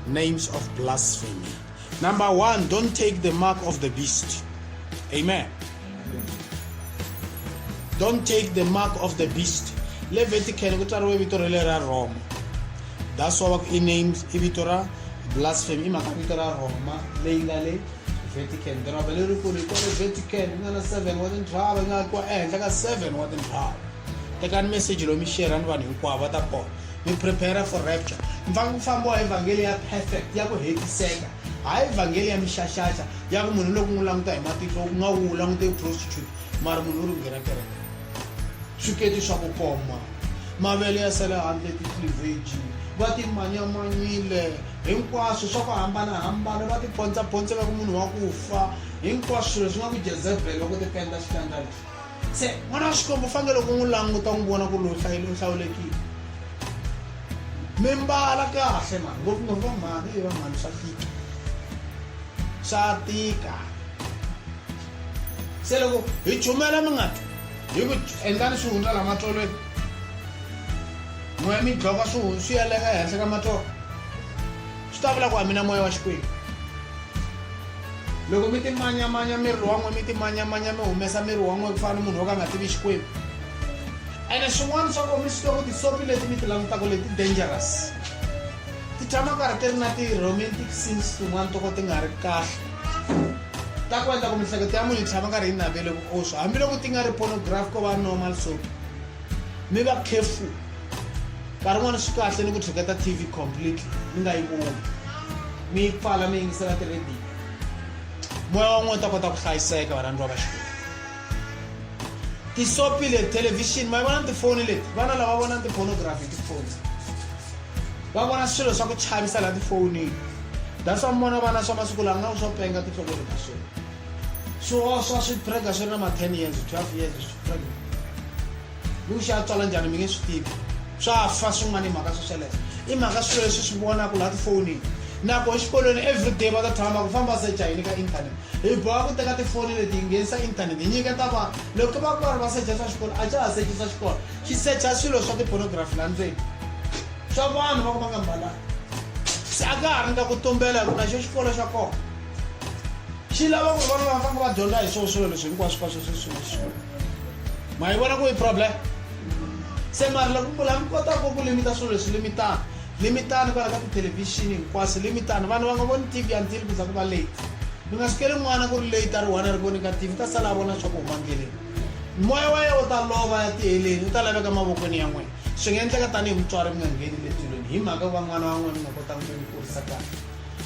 names of blasphemy. Number one, don't take the mark of the beast. Amen. Don't take the mark of the beast. Le Vatican ku tsariwe vito rele ra Roma. That's why va ku i names i vito ra blasphemy i mhaka vito ra Roma leyi nga le Vatican. Doroba lerikulu hi kwale Vatican ku nga na 7 wa tintshava yi nga akiwa ehenhla ka 7 wa tintshava. Tekani message lowu mi share ni vanhu hinkwavo va ta pona. Mi prepare for rapture. Mi fanele ku fambiwa hi vhangeli ya perfect ya ku hetiseka. Hayi vhangeli ya mixaxaxa ya ku munhu loko n'wi languta hi matihlo u nga wu langute prostitute mara munhu u ri nghena kereke. Swiketi swa ku koma, mavele ya sale handle ti-cleavage, va ti manyamanyile hinkwaswo swa ku hambanahambana va ti pondzapondzela ku munhu wa ku fa hinkwaswo swilo swi nga ku Jezebel loko ti penda xikandza lexi. Se n'wana wa Xikwembu u fanele loko u n'wi languta u n'wi vona ku loyi u hlawulekile. Mi mbala kahle mani ngopfungopfu va mhani i va mhani swa tika swa tika se loko hi chumela mi nga twi hi ku endlani swi hundza laha matsolweni moya mi dlova swi swi yeleka ehenhla ka matsolo swi ta vula ku a mina moya wa Xikwembu. Loko mi timanyamanya miri wa n'we mi timanyamanya mi humesa miri wa n'we ku fana ni munhu wo ka nga tivi Xikwembu. Ene swin'wana swa kona mi swi tiva ku tisopi leti mi ti langutaka leti dangerous ti tshama karhi ti ri na ti-romantic scenes tin'wana to ka ti nga ri kahle ta ku endla ku miehleketo ya munhu yi tshama karhi yi navele vuoswi hambiloko ti nga ri pornography ko va normal soap mi va careful nkarhi wun'wana swi kahle ni ku tshiketa TV completely mi nga yi voni mi yi pfala mi yingisela tirhediyo moya wa n'wina wu ta kota ku hlayiseka varhandziwa va Xikwembu tisopi leti thelevhixini ma yi vona tifoni leti vana lava vona ti-pornography hi tifoni va vona swilo swa ku chavisa laha tifonini that's why mi vona vana swa masiku lawa nga swo penga tinhlokweni ta swona swi oswa swi prega swi ri na ma 10 years 12 years swi prega Loko xi ya tswala njhani mi nge swi tivi. Swa fa swin'wana hi mhaka swesweleswo. I mhaka swilo leswi swi vonaka laha tifonini. Nako exikolweni everyday va ta tshama va ku famba secha yini ka internet. Hi boha ku teka tifoni leti hi nghenisa internet hi nyiketa vana. Loko va ku va ri va secha swa xikolo a xa ha sechi swa xikolo xi secha swilo swa ti-pornography laha ndzeni swa vanhu va ku va nga mbalanga. Se a ka ha ri na ku tumbela hi ku na xo xikolo xa kona. Xi lava ku ri vana va fanele va dyondza hi swona swilo leswi hinkwaswo ka sweswi swi nga xikolo. Ma yi vona ku yi problem? Se mara loko ku la mi kotaka ku limita swilo leswi limitani limitani kwala ka tithelevhixini hinkwaswo limitani vanhu va nga voni TV until ku za ku va late mi nga sukeli n'wana ku ri late a ri one a ri voni ka TV ta sala a vona swa ku huma ndleleni moya wa yena wu ta lova ya tiheleni wu ta laveka mavokweni ya n'wina swi nga endleka tanihi mutswari mi nga ngheni le tilweni hi mhaka ku va n'wana wa n'wina mi nga kotanga ku n'wi kurisa kahle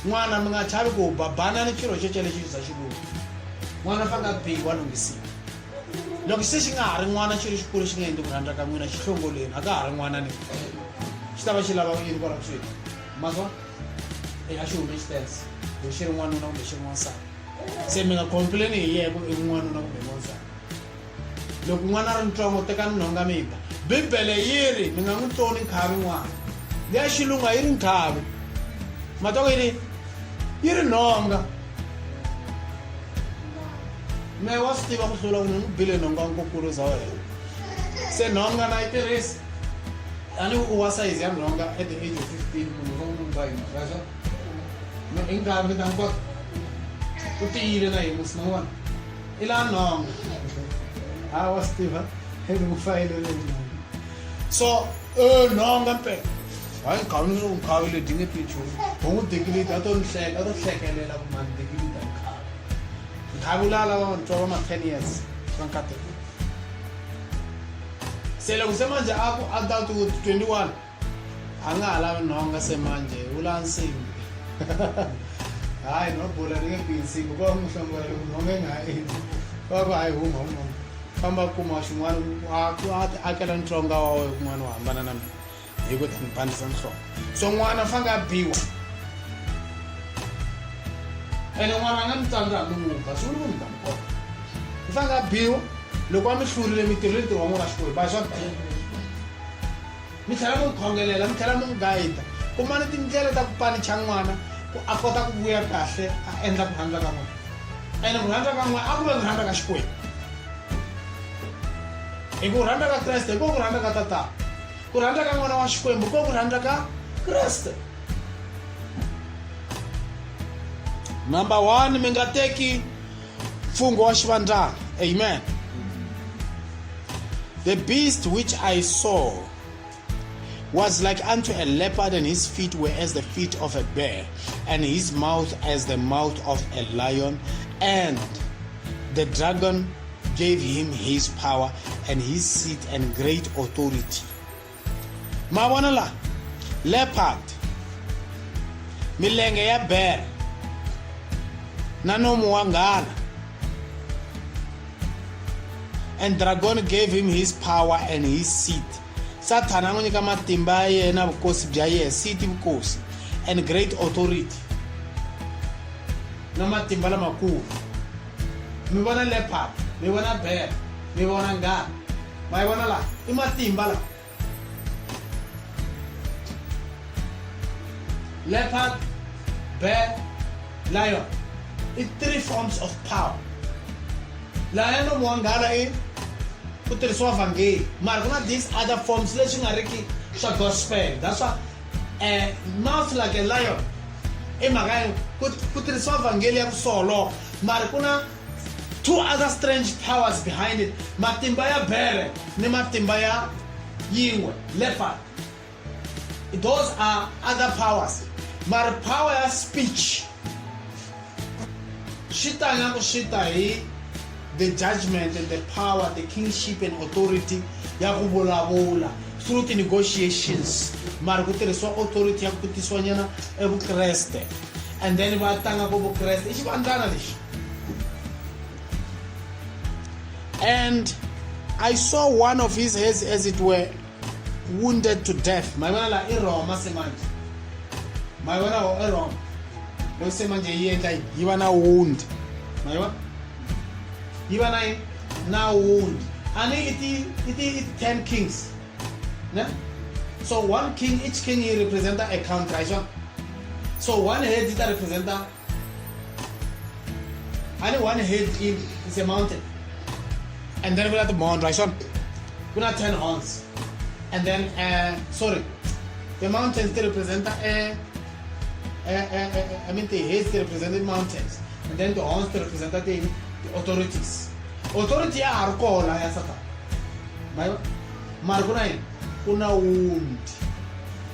n'wana mi nga chavi ku ba banani xirho xo xelexo xi za xi luma n'wana u fanele a biwa lunghisiwa loko se xi nga ha ri n'wana xi ri xikulu xi nga endli ku rhandza ka n'wina xi hlongoleni a ka ha ri n'wana ni xi ta va xi lava yini kwala kusuhi ma swa e a xi hume xitense loko xi ri n'wanuna kumbe xi ri n'wansati se mi nga complain hi yena ku i n'wanuna kumbe n'wansati loko n'wana a ri ntsongo tekani nhonga mi ba bibele yi ri mi nga n'wi tsoni nkhavi n'wana leya xilungu a yi ri nkhavi matoko yi ri yi ri nhonga Me wa swi tiva ku hlula ku ni n'wi bile nhonga nkukulu za wena se nhonga na yi tirhisa a ni u wa sayizi ya nhonga at the age of 15 munhu va n'wi ba hi nhonga swa me hi nkarhi mi ta n'wi kota u tiyile na yena musi man'wana i la nhonga ha wa swi tiva ni n'wi fayile le nhonga so nhonga mpela hayi nkhavi ni nkhavi leti nge twi nchumu u n'wi dikilita a to ni hleka a to hlekelela ku mani dikilita nkhavi nkhavi la lava vantshwa va ma 10 years va nkateko se loko se manje a ku adulthood 21 a nga ha lavi nhonga se manje u la nsimbi hayi no bula ni nge ku nsimbi ko n'wi hlongola loko nhonga yi nga ha endli va ku hayi huma huma. Famba kuma xin'wana a ti akela ntsonga wa wena kun'wana wo hambana na mina hi ku ta ni bandisa nhloko. So n'wana u fanele a biwa. Ene n'wana a nga mi tsandza hambi n'wi ba swi vuli ku mi ta mi kota. U fanele a biwa loko a mi hlurile mi tirhile ntirho wa n'wina wa xikolo ba swona. Mi tlhela mi n'wi khongelela mi tlhela mi n'wi gayida. Kumani tindlela ta ku panicha n'wana ku a kota ku vuya kahle a endla ku rhandza ka n'wina. Ene ku rhandza ka n'wina a ku ve ku rhandza ka Xikwembu. Hi ku rhandza ka Kreste hi ko ku rhandza ka Tatana. Ku rhandza ka N'wana wa Xikwembu ko ku rhandza ka Kreste. Number 1 mi nga teki mfungho wa xivandzana. Amen. The beast which I saw was like unto a leopard, and his feet were as the feet of a bear, and his mouth as the mouth of a lion. And the dragon gave him his power and his seat and great authority. Ma vona la leopard milenge ya bear na nomu wa nghala and dragon gave him his power and his seat sathana a n'wi nyika matimba ya yena vukosi bya yena seat vukosi and great authority na matimba lamakulu mi vona leopard mi vona bear mi vona nghala ma yi vona la i matimba la leopard bear lion i three forms of power laha ya nomu wa nghala i ku tirhisiwa vhangeli mara ku na these other forms leswi nga riki swa gospel that's why mouth like a lion i mhaka ya ku tirhisiwa vhangeli ya ku solo mara ku na two other strange powers behind it matimba ya bere ni matimba ya yingwe leopard those are other powers mara power ya speech swi ta nga ku swi ta hi the judgment and the power the kingship and authority ya ku vulavula through ti-negotiations mara ku tirhisiwa authority ya ku tisiwa nyana evukreste and then va tlanga ku vukreste i xivandzana lexi and i saw one of his heads as it were wounded to death ma vona la i roma se manje ma vona i roma loko se manje yi endla yi va na wound ma yi vona yi va na yini na wound a ni i ti i ti i 10 kings ne so one king each king yi representa a country a hi swona so one head yi ta representa a ni one head in is a mountain and then ku na timhondzo a hi swona ku na 10 horns and then sorry the mountains ti representa I mean the heads ti represent the mountains and then the horns ti represent the authorities authority ya ha ri kona ya Satan ma mara ku na yini ku na wound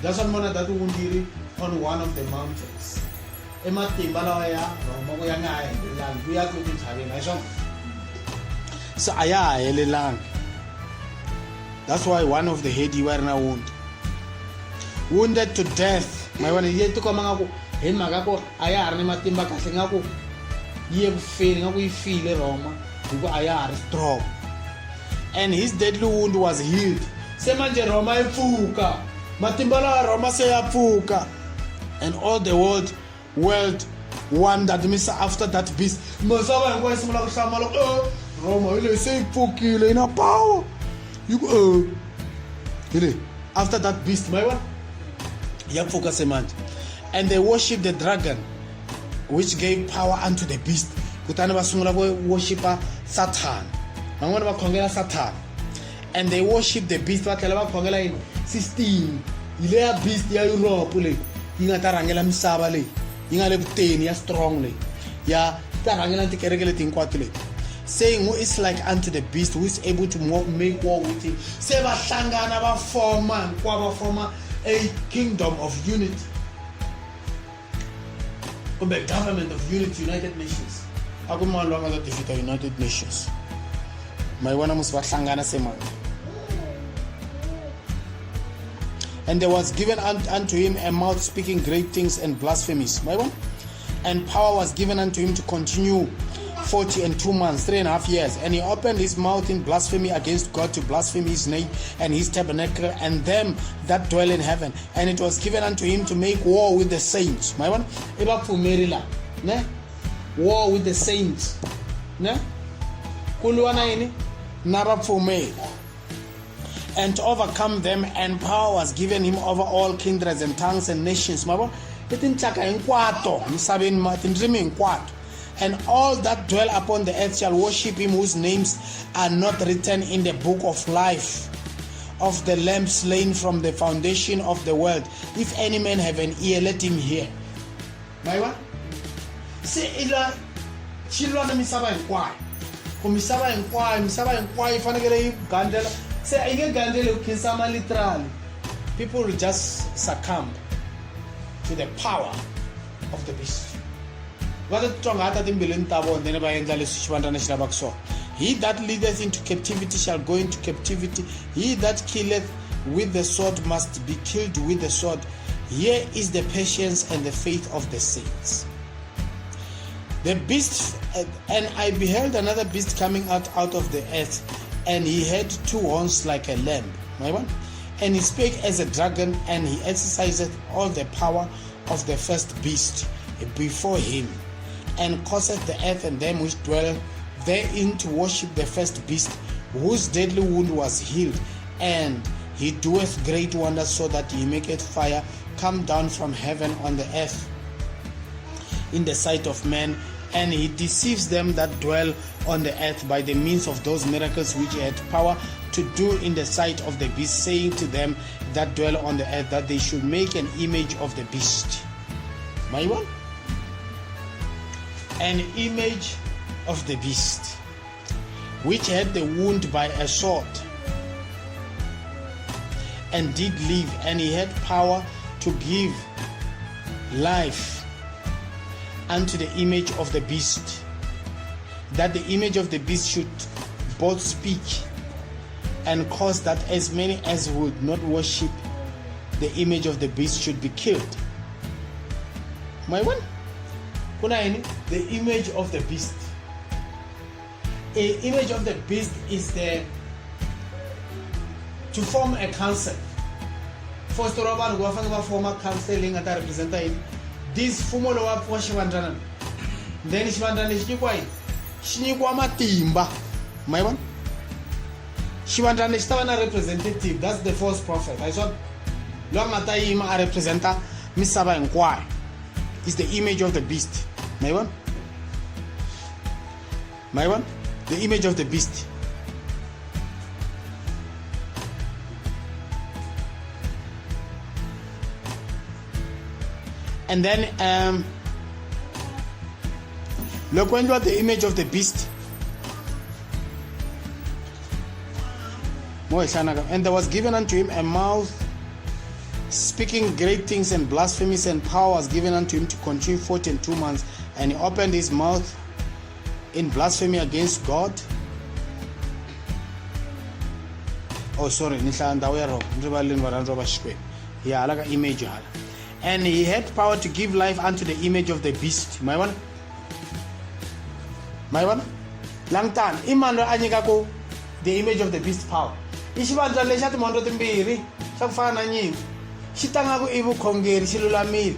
that's why ni vona that wound yi ri on one of the mountains i matimba lawa ya rhoma ku ya nga ha helelangi ku ya ku tintshaveni a hi swona se a ya ha helelangi that's why one of the head yi va ri na wound wounded to death ma yi vona yi tikomba nga ku hi mhaka ku a ya ha ri ni matimba kahle nga ku yi ye ku feni nga ku yi file rhoma hi ku a ya ha ri strong and his deadly wound was healed se manje rhoma yi pfuka matimba lawa rhoma se ya pfuka and all the world world wondered misa after that beast misava hinkwayo yi sungula ku hlamala e rhoma hi leyi se yi pfukile yi na power yi ku e hi leyi after that beast ma yi vona ya pfuka se manje and they worship the dragon which gave power unto the beast kutani va sungula ku worshipa sathana van'wana va khongela sathana and they worship the beast va tlhela va khongela yini system yi leya beast ya europe leyi yi nga ta rhangela misava leyi yi nga le kuteni ya strong leyi ya ta rhangela tikereke leti hinkwato leti saying who is like unto the beast who is able to make war with him se va hlangana va foma hinkwavo va foma a kingdom of unity kumbe government of unity united nations a ku mani loyi a nga ta defeata united nations ma yi vona musi va hlangana se manje and there was given unto him a mouth speaking great things and blasphemies my one and power was given unto him to continue 42 months, 3.5 years. And he opened his mouth in blasphemy against God, to blaspheme his name and his tabernacle and them that dwell in heaven. And it was given unto him to make war with the saints. My one, i vapfumeri la, ne? War with the saints, ne? Ku lwiwa na yini? Na vapfumeri. And to overcome them, and power was given him over all kindreds and tongues and nations. Ma vona, i tinxaka hinkwato misaveni, ma tindzimi hinkwato. And all that dwell upon the earth shall worship him whose names are not written in the book of life of the Lamb slain from the foundation of the world. If any man have an ear, let him hear. Ma se ila xi lwa na misava hinkwayo, ku misava hinkwayo, misava hinkwayo yi fanekele yi gandzela. Se a yi nge gandzeli ku khinsama, literally people will just succumb to the power of the beast. Va ta titsongahata timbilwini ta vona, then va endla leswi xivandzana xi lavaka swona. He that leadeth into captivity shall go into captivity. He that killeth with the sword must be killed with the sword. Here is the patience and the faith of the saints. The beast, and I beheld another beast coming out of the earth, and he had two horns like a lamb. And he spake as a dragon, and he exercised all the power of the first beast before him, and causeth the earth and them which dwell therein to worship the first beast, whose deadly wound was healed. And he doeth great wonders, so that he maketh fire come down from heaven on the earth in the sight of men. And he deceives them that dwell on the earth by the means of those miracles which he had power to do in the sight of the beast, saying to them that dwell on the earth that they should make an image of the beast. My one? An image of the beast, which had the wound by a sword, and did live, and he had power to give life unto the image of the beast, that the image of the beast should both speak and cause that as many as would not worship the image of the beast should be killed. My one? Kuna yini? The image of the beast. A image of the beast is the to form a council. First of all, vanhu va fanele va forma council leyi nga ta representa yini? This mfumo lowu wa xivandzana. Then xivandzana lexi nyikiwa yini? Xi nyikiwa matimba. Ma yi vona? Xivandzana lexi ta va na representative, that's the false prophet. A hi swona? Loyi a nga ta yima a representa misava hinkwayo is the image of the beast. Ma yi vona? Ma yi vona? The image of the beast. And then loko endliwa the image of the beast, and there was given unto him a mouth speaking great things and blasphemies, and power was given unto him to continue 42 months. And he opened his mouth in blasphemy against God. Oh, sorry, ni hlaya ndhawu ya wrong, ni rivaleni varhandziwa va Xikwembu. Hi hala ka image hala. And he had power to give life unto the image of the beast. Ma yi vona? Ma yi vona? Langutani, i mani loyi a nyikaku the image of the beast power? I xivandla lexi xa timhondzo timbirhi xa ku fana na nyimpfu, xi tlangaku i vukhongeri, xi lulamile.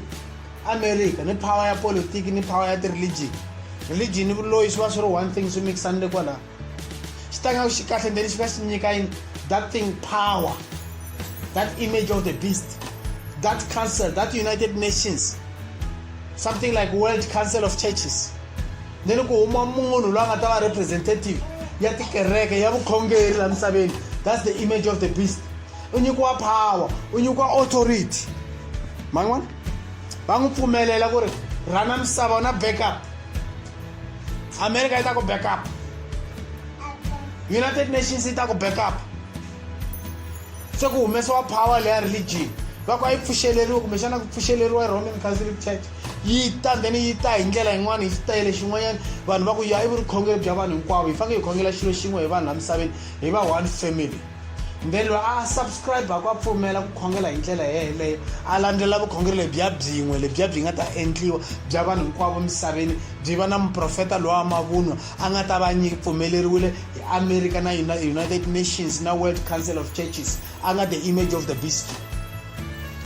America ni power ya politiki ni power ya ti-religion, religion ni vuloyi swi va swi ri one thing, swi mixanile kwalaho. Xi tlangaku xi kahle, then xi va xi nyika yini? That thing power, that image of the beast, that council, that United Nations, something like World Council of Churches. Then ku huma munhu loyi a nga ta va representative ya tikereke ya vukhongeri laha misaveni, that's the image of the beast. U nyikiwa power, u nyikiwa authority. Man'wana va n'wi pfumelela ku ri rhana misava na backup. America yi ta ku backup, United Nations yi ta ku backup. Se ku humesiwa power leya religion, va ku a yi pfuxeleriwa, kumbexana ku pfuxeleriwa Roman Catholic Church, yi ta, then yi ta hi ndlela yin'wana, hi xitayele xin'wanyana. Vanhu va ku ya i vukhongeri bya vanhu hinkwavo, hi fanekele hi khongela xilo xin'we hi vanhu la misaveni, hi va one family. Then loyi a subscribe ku a pfumela ku khongela hi ndlela yeleyo, a landzela vukhongeri lebyiya byin'we lebyiya byi nga ta endliwa bya vanhu hinkwavo misaveni, byi va na muprofeta lowa mavunwa a nga ta va pfumeleriwile hi America na United Nations na World Council of Churches, a nga the image of the beast,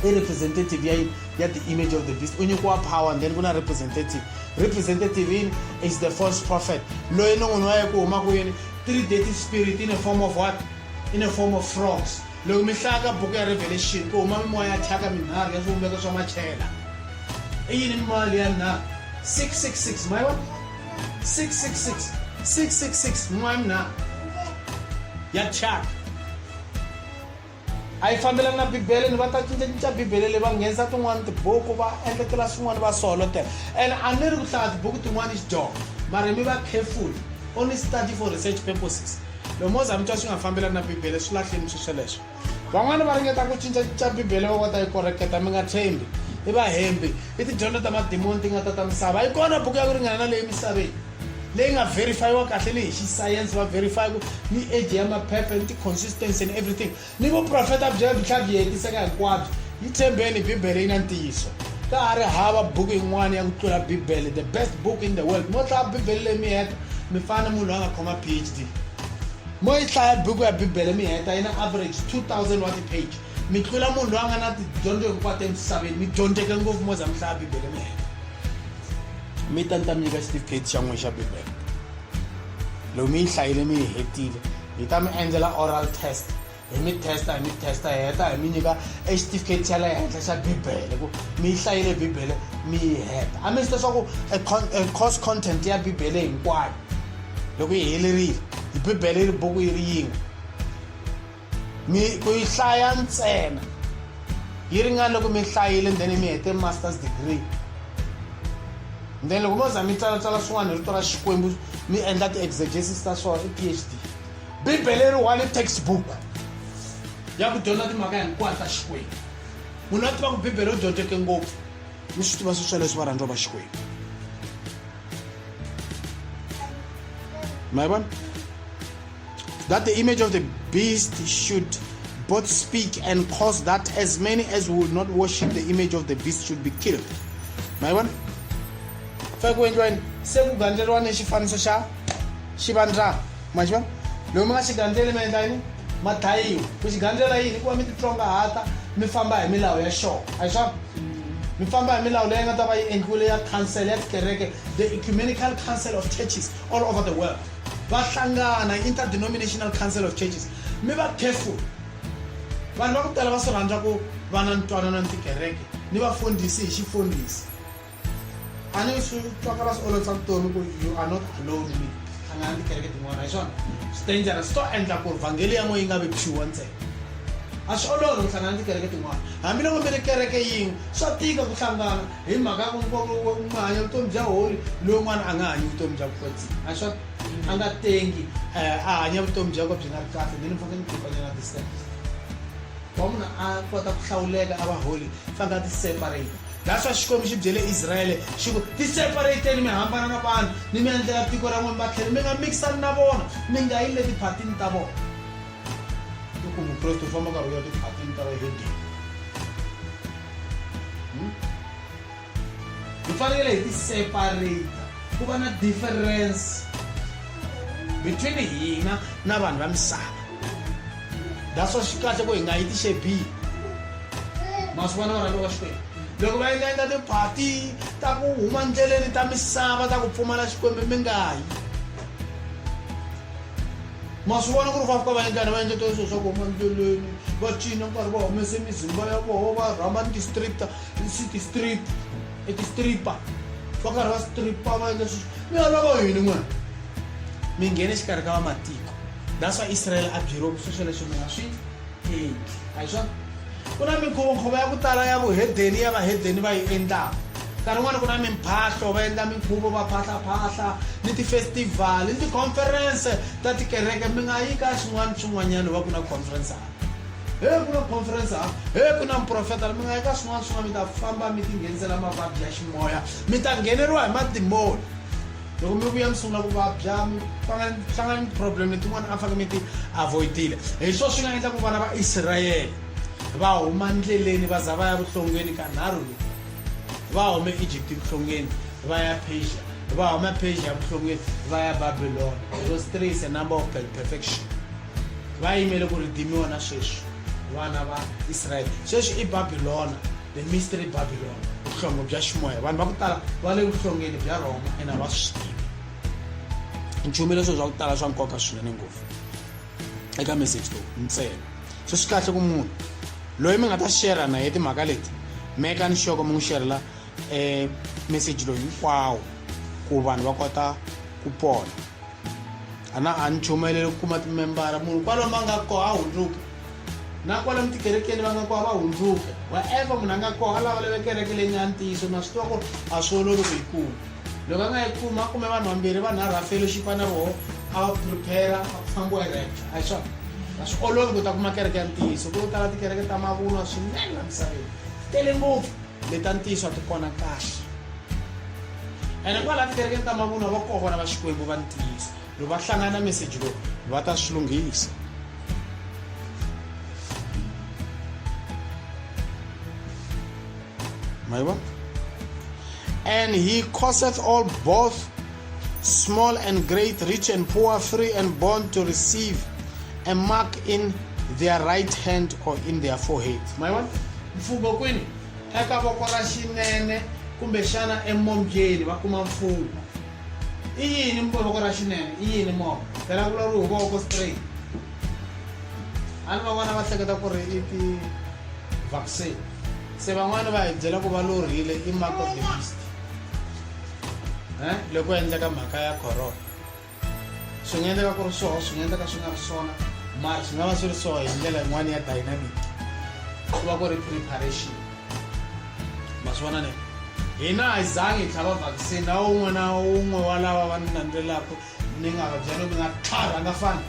i representative ya yini? Ya the image of the beast. U nyikiwa power, and then ku na representative. Representative yini? Is the false prophet loyi non'wini wa ye ku huma ku yini? Three dirty spirit in a form of what? In a form of frogs. Loko mi hlaya ka buku ya Revelation, ku huma mimoya ya thyaka minharhu ya swivumbeko swa machela. I yini mimoya leya minharhu? 666, ma yi vona? 666, 666, mimoya minharhu ya thyaka. A yi fambelani na Bibele, ni va ta cincacinca Bibele leyi, va nghenisa tin'wana tibuku, va endletela swin'wana, va soholotela. And a ni ri ku hlaya tibuku tin'wana i xidyoho, mara mi va careful, only study for research purposes. Loko mo za mi twa swi nga fambelani na Bibele, swi lahleni swi sweleswo. Van'wana va ringeta ku cincacinca Bibele va kota yi koreketa, mi nga tshembi, i vahembi, i tidyondzo ta madimoni ti nga ta ta misava. A yi kona buku ya ku ringana na leyi misaveni, leyi nga verifyiwa kahle ni hi xisayense, va verify ku ni age ya maphepha ni ti-consistency and everything, ni vuprofeta bya byi tlhela byi hetiseka hinkwabyo. Yi tshembeni Bibele, yi na ntiyiso. Ka ha ri hava buku yin'wana ya ku tlula Bibele, the best book in the world. Mo hlaya Bibele leyi mi heta, mi fana na munhu loyi a nga khoma PhD. Mo yi hlaya buku ya Bibele mi heta, yi na average 2000 wa ti-page, mi tlula munhu loyi a nga na tidyondzo hinkwato emisaveni. Mi dyondzeke ngopfu mo za mi hlaya Bibele mi heta. Mi ta ni ta mi nyika xitifiketi xa n'wina xa Bibele loko mi yi hlayile mi yi hetile. Hi ta mi endlela oral test, hi mi testa, hi mi testa, hi heta, hi mi nyika e xitifiketi xa le henhla xa Bibele ku mi yi hlayile Bibele mi yi heta. A mi swi leswaku e course content ya Bibele hinkwayo loko yi helerile, Bibele yi ri buku yi ri yin'we, mi ku yi hlaya ntsena yi ringana loko mi hlayile, then mi hete masters degree. Then loko mo za mi tsalatsala swin'wana hi rito ra Xikwembu, mi endla ti-exegesis ta swona, i PhD. Bibele ri one textbook ya ku dyondza timhaka hinkwato ta Xikwembu. Munhu a tiva ku Bibele u dyondzeke ngopfu. Mi swi tiva swi sweleswo, varhandziwa va Xikwembu, ma yi vona? That the image of the beast should both speak and cause that as many as would not worship the image of the beast should be killed. Ma yi vona? Fa ku endliwa yini? Se ku gandzeriwa ni xifaniso xa xivandzana, ma xi vona? Loko mi nga xi gandzeli, mi endla yini? Ma dlayiwa. Ku xi gandzela yini? Ku va mi titsongahata, mi famba hi milawu ya xona, a hi swona? Mi famba hi milawu leyi nga ta va yi endliwile ya council ya tikereke, the ecumenical council of churches all over the world. Va hlangana, interdenominational council of churches. Mi va careful, vanhu va ku tala va swi rhandza ku va na ntwanano ni tikereke ni vafundhisi hi xifundhisi. A ni swi twakala swi olovisa vutomi ku you are not alone, mi hlangana ni tikereke tin'wana, hi swona? Swi dangerous, swi to endla ku ri vhangeli ya n'we yi nga vi pure ntsena. A swi olovi ku hlangana ni tikereke tin'wana, hambiloko mi ri kereke yin'we, swa tika ku hlangana hi mhaka ya ku mi hanya vutomi bya holy, lowun'wana a nga hanyi vutomi bya ku kwetsima, a swona? A nga tengi, a hanya vutomi byakwe byi nga ri kahle. Then mi fanekele mi keepanyana distance. Wa munhu a kota ku hlawuleka, a va holy, fanekele a ti separate. That's why Xikwembu xi byele Israyele xi ku, ti separateni, mi hambana na vanhu, ni mi endlela tiko ra n'wina, mi va tlhela mi nga mikisani na vona, mi nga yi le tiphatini ta vona. I ku mukreste u famba karhi u ya tiphatini ta vahedeni. Hi fanekele hi ti separate, ku va na difference between hina na vanhu va misava. That's why swi kahle ku hi nga yi tixebini. Ma swi vona, varhandziwa va Xikwembu, loko va endla endla tiphati ta ku huma ndleleni ta misava ta ku pfumala Xikwembu, mi nga yi. Ma swi vona ku ri va fika va endlani? Va endla swilo swa ku huma ndleleni, va cina nkarhi va humese mizimba ya voho, va rhamba ni ti-strip, ti-strip, i ti-stripper, va karhi va strippa, va endla sweswo. Mi ya lava yini n'wina? Mi nghena exikarhi ka vamatiko. That's why Israel a byeriwa ku sweswo leswi mi nga swi endli, a hi swona? Ku na minkhuvonkhuvo ya ku tala ya vuhedeni, ya vahedeni va yi endlaka. Nkarhi wun'wana ku na mimphahlo, va endla minkhuvo, va phahlaphahla, ni ti-festival ni ti-conference ta tikereke. Mi nga yi ka swin'wana swin'wanyana va ku na conference hala, he ku na conference hala, he ku na muprofeta. Mi nga yi ka swin'wana swin'wana, mi ta famba mi tinghenisela mavabyi ya ximoya, mi ta ngheneriwa hi madimoni. Loko mi vuya mi sungula ku vabya, mi hlangana ni problem letin'wana a fanele mi ti avoidile. Hi swona swi nga endla ku vana va Israyele va huma ndleleni va za va ya vuhlongeni kanharhu loku. Va hume Egypt vuhlongeni va ya Persia, va huma Persia vuhlongeni va ya Babylon. Because three is a number of perfection. Va yimele ku redeemiwa na sweswi vana va Israyele. Sweswi i Babylona. The Mystery Babylon, vuhlongo bya ximoya. Vanhu va ku tala va le vuhlongeni bya Rhoma ene a va swi tivi. Nchumu leswo swa ku tala swa nkoka swinene ngopfu eka message lowu ntsena. So swi kahle ku munhu loyi mi nga ta share na ye timhaka leti mekani sure ku mi n'wi sherela um message lowu hinkwawo ku vanhu va kota ku pona. A na a ni chumayeleli ku kuma timembara munhu kwalomu a nga kona a hundzuka na kwalomu tikerekeni va nga kona va hundzuka wherever munhu a nga kona a lavaleve kereke leyi nga ntiyiso na swi tiva ku a swi olovi ku yi kuma loko a nga yi kuma a kume vanhu vambirhi vanharhu a fellowship na voho a va prepare a ku fambiwa hi rapture a hi swona a swi olovi ku ta kuma kereke ya ntiyiso ku tala tikereke ta mavunwa swinene la misaveni tele ngopfu leta ntiyiso a ti kona kahle ene kwala tikerekeni ta mavunwa va koho vona va xikwembu va ntiyiso loko va hlangana na meseji lowu va ta swi lunghisa ma yi vona and he causeth all both small and great rich and poor free and bond to receive a mark in their right hand or in their forehead ma yi vona mfungho kwini eka voko ra xinene kumbexana emombyeni va kuma mfungho i yini voko ra xinene i yini mombo phela ku vulavuriwa hi voko straight a ni van'wana va hleketa ku ri i ti-vaccine se van'wana va hi byela ku va lorhile i mark of the beast loko endleka mhaka ya corona swi nga endleka ku ri swoho swi nga endleka swi nga ri swona mara swi nga va swi ri swoho hi ndlela yin'wana ya dynamic ku va ku ri preparation ma swi vona ne hina a hi zangi hi tlhava vaccine na wun'we na wun'we wa lava va ni landzelaka ni nga va byela mi nga tlhavi a nga fani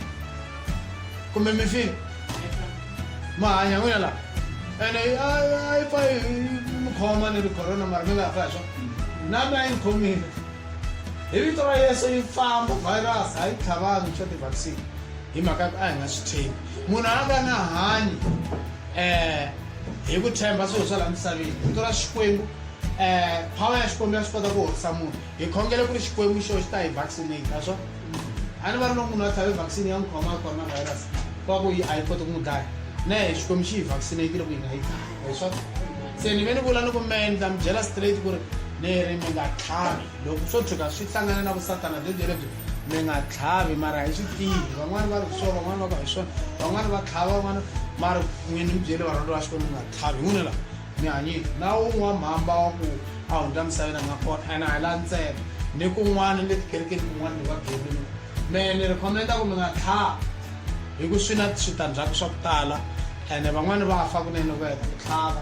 kumbe mi fini ma hanya n'wina laha ene a yi pfa yi mi khoma ni ri corona mara mi nga fa hi swona na mina yi ni khomile hi vito ra Yesu yi famba virus a yi tlhavangi swa ti-vaccine hi mhaka ya ku a hi nga swi tshembi munhu a ka nga hanyi um hi ku tshemba swilo swa laha misaveni vito ra xikwembu um power ya xikwembu ya swi kota ku horisa munhu hi khongele ku ri xikwembu xo xi ta hi vaccinate a swona a ni va ri loko munhu a tlhave vaccine ya n'wi khoma coronavirus kwa ku yi a yi koti ku n'wi dlaya ne xikwembu xi hi vaccinate loko yi nga yi dlaya hi swona se ni ve ni vula ni ku me ni ta mi byela straight ku ri ni ri mi nga tlhavi loko swo tshuka swi hlangana na vusatana byebyo lebyo mi nga tlhavi mara hi swi tivi van'wani va ri swona van'wani va ku hi swona van'wani va tlhava van'wana mara n'wini mi byele varhandziwa va xikwembu mi nga tlhavi n'wina la mi hanyile na wun'we wa mhamba wa ku a hundza misaveni a nga kona ene a hi la ntsena ni kun'wana le tikerekeni kun'wana ni va byelini me ni recommenda ku mi nga tlhavi hi ku swi na switandzhaku swa ku tala ene van'wani va fa kunene loko va heta ku tlhava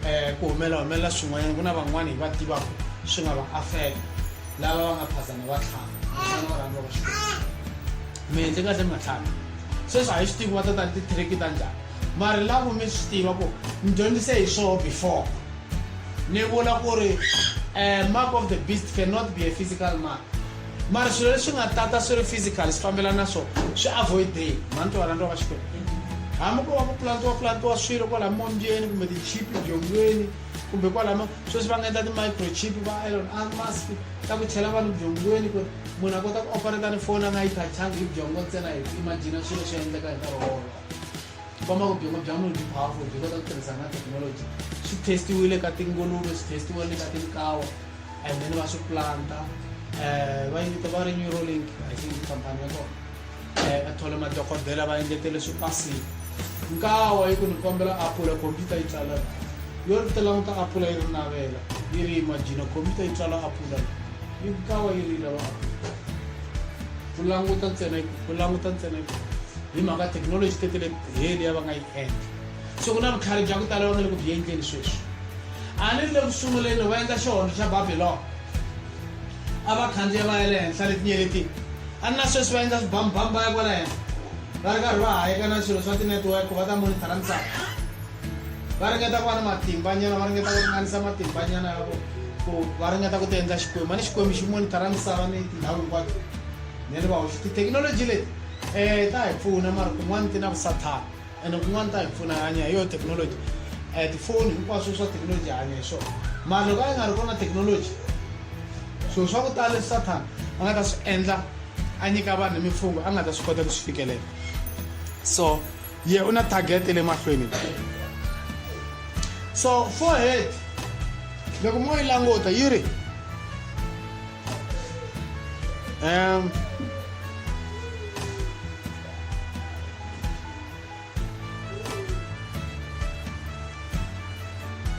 um ku humelela humelela swin'wanyana ku na van'wani hi va tivaka swi nga va affect lava va nga phazana va tlhava naswona va rhandza va xikwembu mi endle kahle mi nga tlhavi sweswi a hi swi tivi va ta ta ni ti-trick ta njhani mara lavo mi swi tiva ku mi dyondzise hi swoho before ni vula ku ri um mark of the beast cannot be a physical mark mara swilo leswi nga tata swi ri physical swi fambelana na swona swi avoideni mhani twa varhandziwa va xikwembu hambi ko va ku plantiwa plantiwa swilo kwala mombyeni kumbe tichipi byongweni kumbe kwalama sweswi va nga endla ti-microchip va Elon Musk ta ku chela vanhu byongweni ku ri munhu a kota ku operata ni foni a nga yi thachangi hi byongo ntsena hi ku imagina swilo swi endleka hi nkarhi wolowo komba ku byongo bya munhu byi powerful byi kota ku tirhisana na thekinoloji swi testiwile ka tinguluve swi testiwile ka tinkawa and then va swi planta um va yi vita va ri neurolink i think khampani ya kona um va thole madokodela va endletele swi pasile nkawa yi ku ni kombela apula khompyuta yi tsala yo ri ta languta apula yi ri navela yi ri imagina khompyuta yi tsala apula yi nkawa yi ri lava apula ku languta ntsena ku languta ntsena hi mhaka thekinoloji tete le heli ya va nga yi endla so ku na vutlhari bya ku tala va nga le ku byi endleni sweswi a ni ri le ku sunguleni loko va endla xihondzo xa babilona a va khandziya va ya le henhla le tinyeletini a ni na sweswi va endla swibambubamu va ya kwala henhla va ri karhi va hayeka na swilo swa ti-network va ta monithara misava va ringeta ku va na matimbanyana va ringeta ku ringanisa matimbanyana ya vona. Ku va ringeta ku ti endla xikwembu, a ni xikwembu xi monitara misava ni tindhawu hinkwato. Ni ri va hoxa tithekinoloji leti ta hi pfuna mara kun'wana ti na vusathana ene kun'wana ta hi pfuna hi hanya hi yona thekinoloji. Tifoni hinkwaswo swa thekinoloji hi hanya hi swona mara loko a yi nga ri kona thekinoloji swilo swa ku tala leswi sathana a nga ta swi endla a nyika vanhu mimfungho a nga ta swi kota ku swi fikelela. So ye u na target le mahlweni. So forehead loko mo yi languta yi ri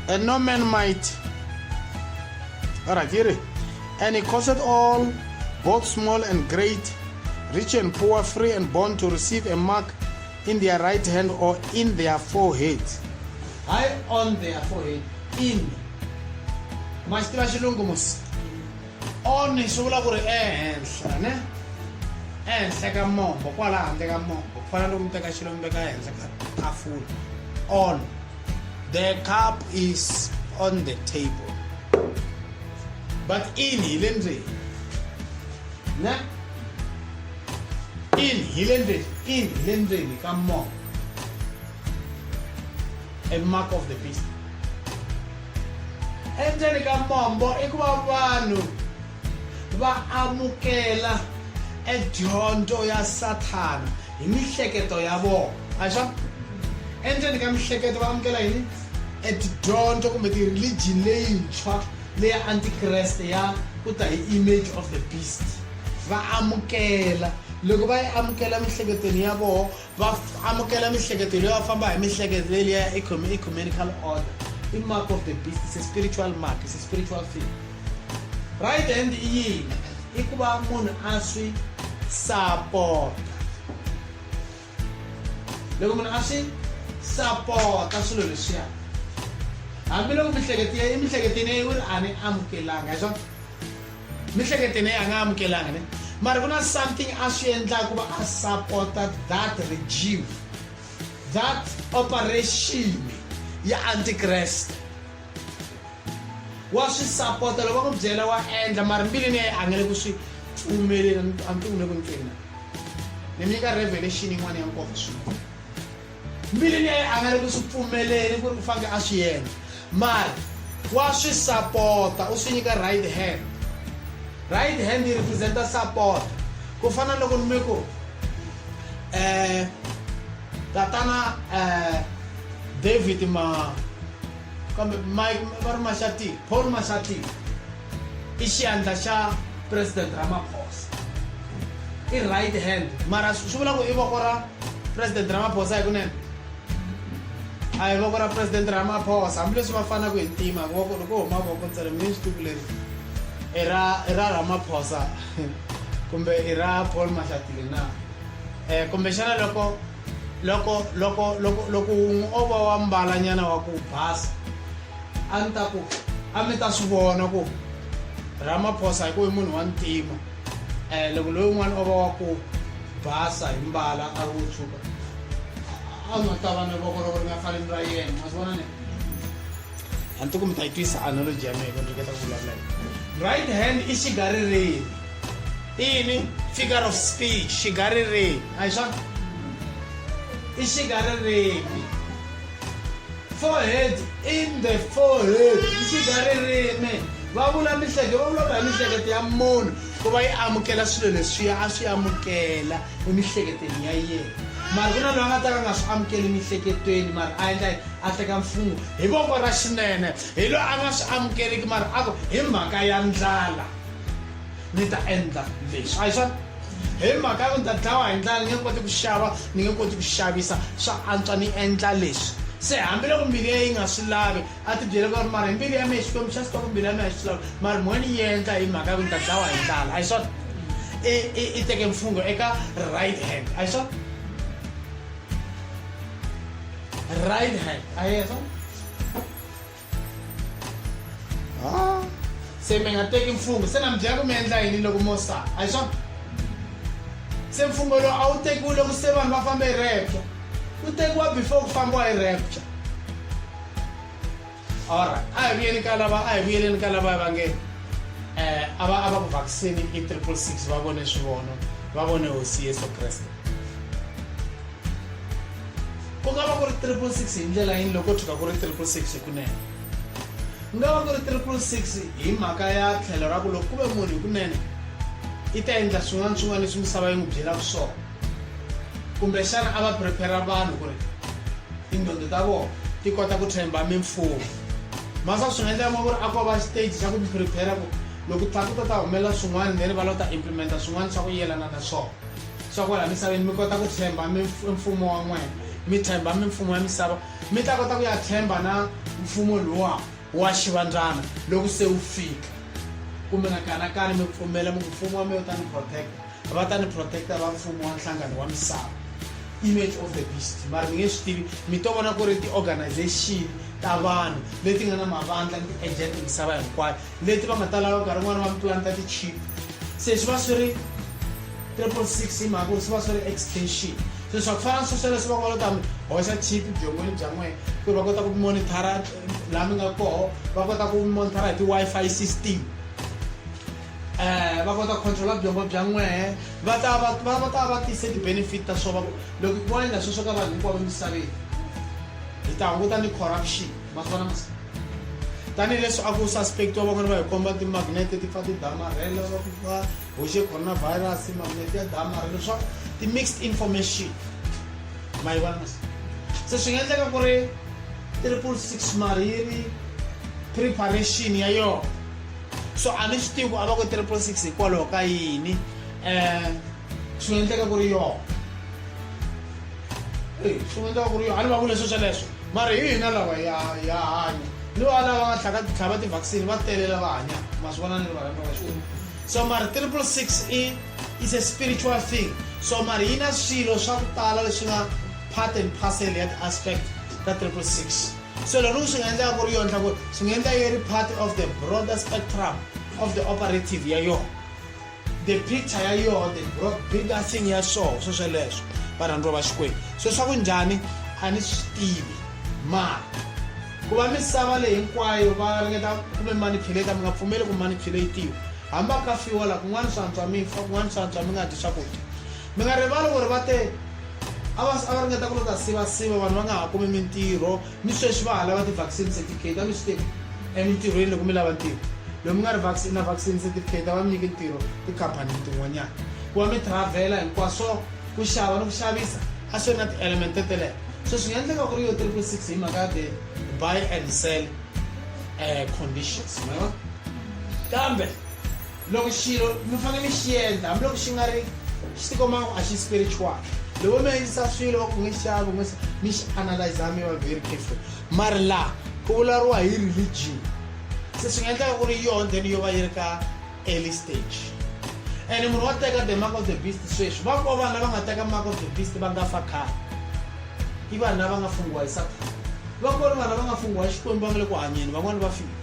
and no man might. All right, here. And he caused all, both small and great, rich and poor, free and bond, to receive a mark in their right hand or in their forehead. High on their forehead. In. Ma xi tiva xilungu mos. On swi vula ku ri ehenhla, ne? Ehenhla ka mombo, kwala handle ka mombo. Ku fana loko mi teka xilo mi veka ehenhla ka tafula. On. The cup is on the table. But in hi le ndzeni. Ne? In hi le ndzeni, in hi le ndzeni ka mombo. A mark of the beast. Endzeni ka mombo i ku va vanhu va amukela e dyondzo ya Sathana hi mihleketo ya vona. A hi swona? Endzeni ka mihleketo va amukela yini? E tidyondzo kumbe ti-religion leyintshwa leya antikreste ya ku ta hi image of the beast. Va amukela. Loko va yi amukela miehleketweni ya vona, va amukela miehleketo leyi va famba hi miehleketo leyi ya ecumenical order. I mark of the beast, it's a spiritual mark, it's a spiritual thing. Right hand i yini? I ku va munhu a swi sapota. Loko munhu a swi sapota swilo leswiya, hambiloko miehleketo ya emiehleketweni ya yena u ri a ni amukelanga, hi swona? Miehleketweni ya yena a nga amukelanga ne, mara ku na something a swi endlaka ku va a sapota that regime, that operation ya antikreste. Wa swi sapota loko va n'wi byela wa endla, mara mbilwini ya yena a nga le ku swi pfumeleni. A ni tiku ku ni twini na? Ni mi nyika revelation yin'wana ya nkoka swinene. Mbilwini ya yena a nga le ku swi pfumeleni ku ri ku fanele a swi endla, mara wa swi sapota, u swi nyika right hand. Right hand yi representa support. Ku fana loko ni mi ku tatana David ma kambe Mike va ri Mashatile, Paul Mashatile i xiandla xa President Ramaphosa, i right hand. Mara swi vula ku i voko ra President Ramaphosa hikunene? A hi voko ra President Ramaphosa, hambileswi va fanaka hi ntima. Voko loko huma voko ntsena mi nge swi tivi leri i ra i ra Ramaphosa kumbe i ra Paul Mashatile na. Kumbexana loko loko loko loko loko wun'we o va wa mbalanyana wa ku basa, a ni ta ku a mi ta swi vona ku Ramaphosa hi ku i munhu wa ntima. Loko loyi un'wana o va wa ku basa hi mbala a ri wo tshuka, a nga ta va na voko loko ri nga fani ni ra yena. Ma swi vona ne? A ni ti ku mi ta yi twisa analogy ya mina, ni ringeta ku vulavula. Right hand i xigaririmi. I yini? Figure of speech, xigaririmi. A hi swona? I xigaririmi. Forehead, in the forehead i xigaririmi. Va vula mihleke, va vulavula hi miehleketo ya munhu ku va yi amukela swilo leswiya a swi amukela emiehleketweni ya yena. Mara ku na loyi a nga ta ka a nga swi amukeli emiehleketweni, mara a endla yini? A teka mfungho hi voko ra xinene. Hi loyi a nga swi amukeliki, mara a ku hi mhaka ya ndlala ni ta endla leswi. A hi swona? Hi mhaka ya ku ni ta dlawa hi ndlala, ni nge koti ku xava, ni nge koti ku xavisa, swa antswa ni endla leswi. Se hambiloko mbilu ya yi nga swi lavi, a ti byele ku ri mara hi mbilu ya mina Xikwembu xa swi tiva ku mbilu ya mina a yi swi lavi, mara moya ni endla hi mhaka ya ku ni ta dlawa hi ndlala. A hi swona? I teke mfungho eka right hand. A hi swona? Right hand. A hi swona? Ah, se mi nga teki mfungho. Se na mi byela ku mi endla yini loko mo sala. A hi swona? Se mfungho lowu a wu tekiwi loko se vanhu va fambe hi rapture. Wu tekiwa before ku fambiwa hi rapture. Alright, a hi vuyeni ka lava, a hi vuyeleni ka lava va nge a va ku vaccine i 666, va vone swivono, va vone Hosi Yesu Kreste. Ku nga va ku ri 666 hi ndlela yini loko tshuka ku ri 666 hikunene? Ku nga va ku ri 666 hi mhaka ya tlhelo ra ku loko ku ve munhu hikunene i ta endla swin'wana swin'wana leswi misava yi n'wi byelaka swona, kumbexana a va prepare vanhu ku ri tinqondo ta vona ti kota ku tshemba mimfumo. Masa swi nga endleka ku ri a ko va stage xa ku mi prepare ku loko tlha ku ta ta humelela swin'wana, then va lava ta implementa swin'wana swa ku yelana na swona swa kwala misaveni, mi kota ku tshemba mfumo wa n'wena, mi tshemba mimfumo ya misava, mi ta kota ku ya tshemba na mfumo luwa wa xivandzana loko se wu fika. Kumbe nga kanakani mi pfumela mi ku mfumo wa mina wu ta ni protect, va ta ni protecta va mfumo wa nhlangano wa misava, image of the beast. Mara mi nge swi tivi, mi to vona ku ri ti-organization ta vanhu leti nga na mavandla ni ti-agent misava hinkwayo leti va nga ta lava nkarhi wun'wana va mi planta ti-chip. Se swi va swi ri 666 hi mhaka ku ri swi va swi ri extension. Se swa ku fana na swo sweleswo, va nga ta mi hoxa chip byongweni bya n'wina ku ri va kota ku monitor-a laha mi nga koho, va kota ku monitor-a hi ti-Wi-Fi system, va kota ku control byongo bya n'wehe. Va ta va tise ti-benefit ta swona, va ku loko ku endla sweswo ka vanhu hinkwavo emisaveni hi ta hunguta ni corruption. Ma swi vona masi, tanihileswi a ku suspectiwa van'wana va hi komba ti-magnet ti pfa ti damarhela, va ku va hoxe coronavirus magnet ya damarhela, swa ti-mixed information, ma yi vona masi. Se swi nga endleka ku ri 666, mari yi ri preparation ya yona. So a ni swi tivi ku a va ku 666 hikwalaho ka yini. Swi nga endleka ku ri yona, swi nga endleka ku ri yona, a ni va vule swo sweleswo, mara hi hina lava ya hanya ni va lava nga tlhaka tlhava ti-vaccine, va tele lava hanyaka, ma swi vona ni ri varhandza va Xikwembu. So mara 666 i is a spiritual thing. So mara yi na swilo swa ku tala leswi nga part and parcel ya ti-aspect ta 666. So loko swi nga endleka ku ri yona, ku swi nga endla yi ri part of the broader spectrum of the operative ya yona, the picture ya yona, the broad bigger thing ya swona swo sweleswo, varhandziwa va Xikwembu. So swa ku njhani a ni swi tivi, mara ku va misava leyi hinkwayo va ringeta kumbe manipulate, mi nga pfumeli ku manipulatiwa. Hambi a ka fiwa la kun'wana swi antswa mi fa, kun'wana swi antswa mi nga dyi swakudya. Mi nga rivali ku ri va te a va ringeta ku lo ta sivasiva vanhu va nga ha kumi mintirho. Ni sweswi va ha lava ti-vaccine certificate, a mi swi tivi? Emintirhweni loko mi lava ntirho, loko mi nga ri vaccine na vaccine certificate a va mi nyiki ntirho tikhampanini tin'wanyana. Ku va mi travel-a hinkwaswo, ku xava ni ku xavisa, a swi ri na ti-element teleto. So swi nga endleka ku ri yo 666 hi mhaka ya the buy and sell conditions, ma vona. Kambe loko xilo mi fanele mi xi endla, hambiloko xi nga ri xi tikomba ku a xi spiritual, loko mi endlisa swilo va ku nge xavi, nge mi xi analyze, mi va very careful. Mara laha ku vulavuriwa hi religion, se swi nga endleka ku ri yona, then yo va yi ri ka early stage. And munhu wa teka the mark of the beast sweswi, va ko vanhu lava nga teka mark of the beast va nga fa khale, i vanhu lava nga fungiwa hi Sathana. Va kona vanhu lava nga fungiwa hi Xikwembu, va nga le ku hanyeni, van'wani va file.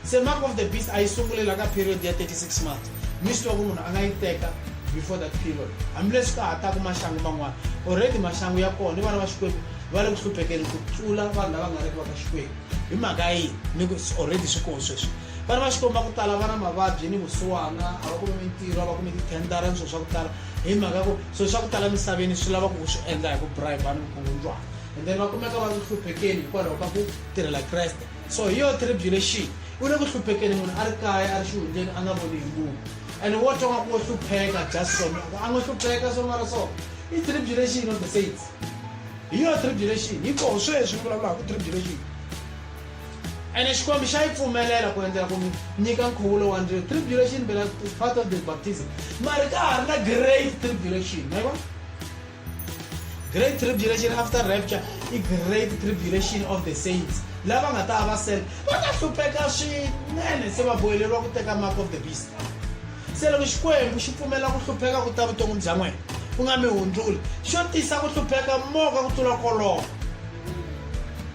Se mark of the beast a yi sunguli la ka period ya 36 months. Mi swi tiva ku munhu a nga yi teka before that period, hambileswi ka ha taku maxangu man'wana. Already maxangu ya kona, ni vana va Xikwembu va le ku hluphekeni ku tlula vanhu lava nga riki va ka Xikwembu. Hi mhaka yini ni ku already swi kona sweswi, vana va Xikwembu va ku tala va na mavabyi ni vusiwana, a va kumi mintirho, a va kumi tithendara ni swilo swa ku tala, hi mhaka ku swilo swa ku tala misaveni swi lava ku u swi endla hi ku bribe ni vukungundzwana, and then va kumeka va ri ku hluphekeni hikwalaho ka ku tirhela Kreste. So hi yo tribulation, u le ku hluphekeni, munhu a ri kaya, a ri xihundleni, a nga voni hi munhu, and wo twa nga ku wo hlupheka just so a ngo hlupheka so, mara so i tribulation of the saints. Hi yo tribulation hi koho sweswi ni vulavulaka tribulation, ene Xikwembu xa yi pfumelela ku endlela ku mi nyika nkhuvulo wa ndzilo. Tribulation phela is part of the baptism, mara ka ha ri na great tribulation, ma yi vona? Great tribulation after rapture i great tribulation of the saints lava nga ta va sele, va ta hlupheka swinene, se va boheleriwa ku teka mark of the beast. Se loko Xikwembu xi pfumela ku hlupheka ku ta vuton'wini bya n'wina, ku nga mi hundzuli, xo tisa ku hlupheka moka ku tlula koloko.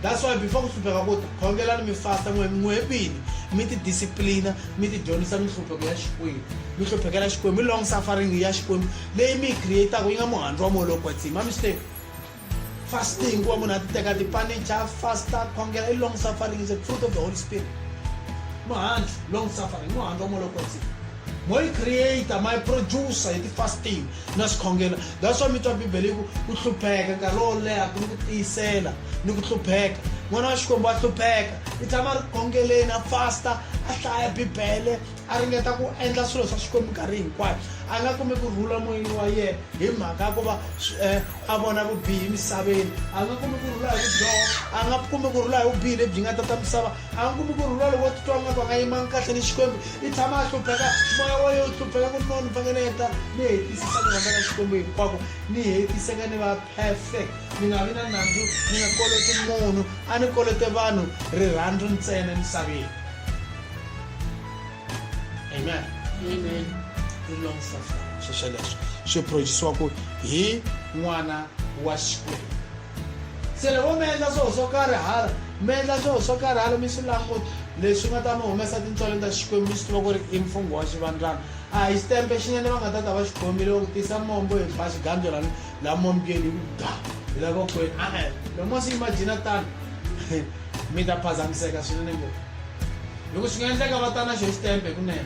That's why before ku hlupheka ku ta, khongelani, mi fasta, n'we n'we vini mi ti disciplina, mi ti dyondzisa minhlupheko ya Xikwembu, mi hluphekela Xikwembu, i long suffering ya Xikwembu leyi mi yi creataka, yi nga muhandzu wa moya lowo kwetsima. Mi swi tivi? Fasting ku va munhu a ti teka tipanicha a fasta khongela i long suffering is a fruit of the Holy Spirit. Muhandzu long suffering muhandzu wa moya lowo kwetsima. Mo yi creator ma yi producer hi ti-fasting na swikhongelo. That's why mi twa Bibele yi ku ku hlupheka nkarhi wo leha ku ni ku tiyisela ni ku hlupheka. N'wana wa Xikwembu wa hlupheka i tshama a ri ku khongeleni a fasta a hlaya Bibele a ringeta ku endla swilo swa Xikwembu nkarhi hinkwayo a nga kumi ku rhula moyeni wa yena hi mhaka ya ku va a vona vubihi emisaveni a nga kumi ku rhula hi vudyoho a nga kumi ku rhula hi vubihi lebyi nga tata misava a nga kumi ku rhula loko titwa nga ku a nga yimanga kahle ni Xikwembu i tshama a hlupheka moya wa yena wu hlupheka ku no ni fanele ni heta ni hetisisa ku rhandza ka Xikwembu hinkwako ni hetiseka ni va perfect ni nga vi na nandzu ni nga koloti munhu a ni kolote vanhu rirhandzu ntsena emisaveni. Amen. Amen. I long suffering swi sweleswo swi produsiwaku hi n'wana wa Xikwembu. Se loko mi endla swilo swo karhi hala mi endla swilo swo karhi hala mi swi languta leswi nga ta mi humesa tintswaleni ta Xikwembu mi swi tiva ku ri i mfungho wa xivandzana a hi xitempe xinene va nga ta ta va xi khomile va ku tisa mombo hi ba xigandlo lani la mombyeni hi ku ga hi la vokweni e-e loko mo swi imagina tano mi ta phazamiseka swinene ngopfu loko swi nga endleka va ta na xo xitempe kunene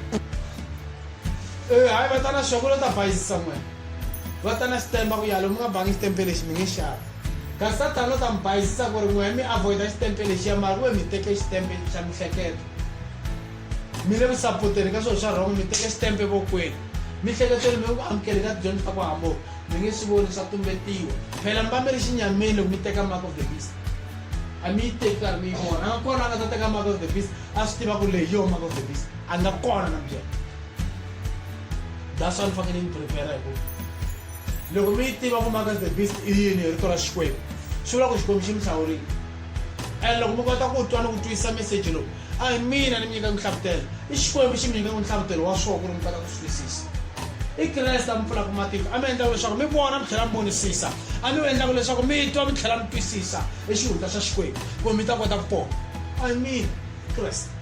e hayi va ta na xo ku lo ta bayizisa n'wena va ta na xitempe ku ya loko mi nga bangi xitempe lexi mi nge xavi kasi Sathana u ta mi bayizisa ku ri n'wehe mi avoida xitempe lexiya mara ku ve mi teke xitempe xa mihleketo mi le ku sapoteni ka swilo swa wrong mi teke xitempe vokweni miehleketweni mi ku amukeli ka tidyondzo ta ku hambuka mi nge swi voni swa tumbetiwa phela mi va mi ri xinyameni loko mi teka mark of the beast a mi yi teki karhi mi yi vona a nga kona a nga ta teka mark of the beast a swi tiva ku leyi yo mark of the beast a nga kona na byela that's why ni fanekele ni prepare hi ku loko mi yi tiva ku mark of the beast i yini hi rito ra Xikwembu swi vula ku Xikwembu xi mi hlawurile and loko mi kota ku twa ni ku twisisa meseji lowu a hi mina ni mi nyikaka nhlavutelo i Xikwembu xi mi nyikaka nhlavutelo wa swona ku ri mi kota ku swi twisisa i Kreste a mi pfulaka matihlo a mi endlaka leswaku mi vona mi tlhela mi vonisisa a mi endlaka leswaku mi twa mi tlhela mi twisisa i xihundla xa Xikwembu ku mi ta kota ku pona a hi mina Kreste.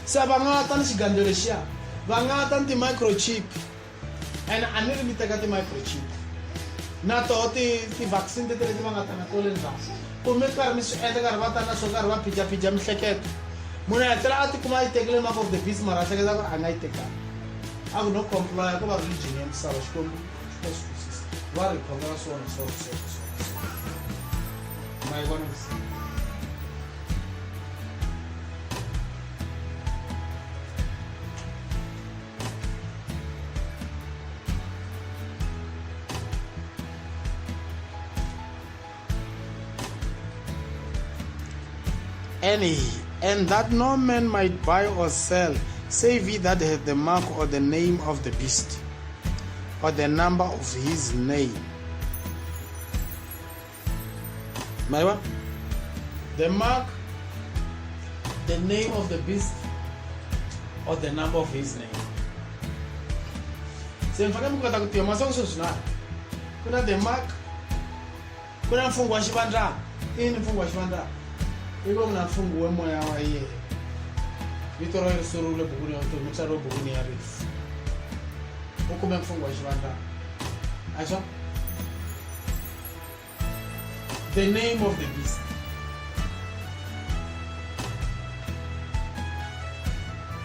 Se va nga ta ni xigandlo lexiya va nga ta ni ti-microchip and a ni ri mi teka ti-microchip na toho ti-vaccine tete leti va nga ta na to le ndzhaku ku mi karhi mi swi endla karhi va ta na swo karhi va phijaphija mihleketo munhu a hetelela a tikuma a yi tekile mark of the beast mara a hleketa ku ri a nga yi tekanga a ku no complya ko va religion ya misava Xikwembu xi ta swi twisisa va ri khongela swona swona swona swona ma yi vona And that no man might buy or sell, save he that hath the mark or the name of the beast, or the number of his name. Maiwa? The mark, the name of the beast, or the number of his name. Se mi fanele mi kota ku tiva masongo sweswi na ku na the mark ku na mfungho wa xivandzana i yini mfungho wa xivandzana i ku na mfungho wa moya wa yena vito ra ri suriwile bukwini ya vutomi tsariwe bukwini ya rifu u kume mfungho wa xivandzana a hi swona The name of the beast.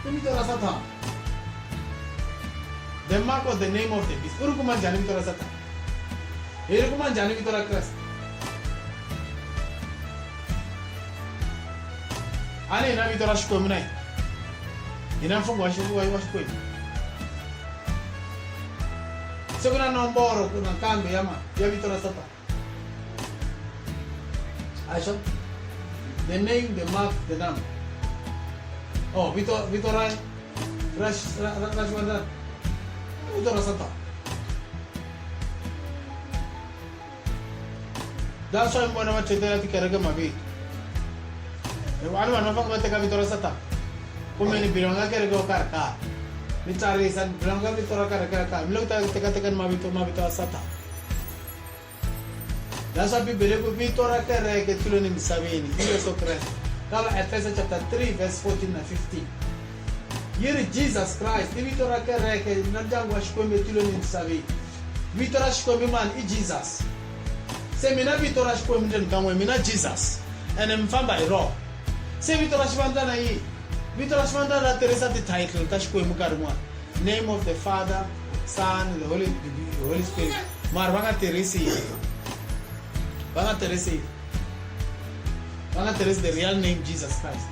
I vito ra Sathana. The mark was the name of the beast. U ri kuma njhani vito ra Sathana? Hi ri kuma njhani vito ra Kreste? A ni hina vito ra Xikwembu na hina. Hina mfungho wa Xikwembu. Se ku na nomboro ku nakambe ya ma ya vito ra Sathana. A swa the name, the mark, the number. Oh, vito vito ra ra ra ra xivandlana. Vito ra Sathana. That's why mi vona va thetela tikereke mavito. Hikuva a ni vanhu va fanele va teka vito ra Sathana. Kumbe ni belonga kereke yo karhi karhi. Mi tsarisa ni belonga vito ra kereke ya karhi. Mi le ku ta tekateka ni mavito mavito ya Sathana. That's why Bibele ku vito ra kereke tilweni misaveni i Yesu Kreste. Ka Vaefesa chapter 3 verse 14 na 15. Yi ri Jesus Christ i vito ra kereke na ndyangu wa Xikwembu etilweni emisaveni. Vito ra Xikwembu i mani? I Jesus. Se mina vito ra Xikwembu ndzeni ka n'we mina Jesus ene mi famba hi rona. Se vito ra xivandlana yini? Vito ra xivandlana ra tirhisa ti-title ta Xikwembu nkarhi wun'wana. Name of the Father, Son, the Holy, Holy Spirit. Mara va nga tirhisi va nga tirhisi va nga tirhisi the real name Jesus Christ.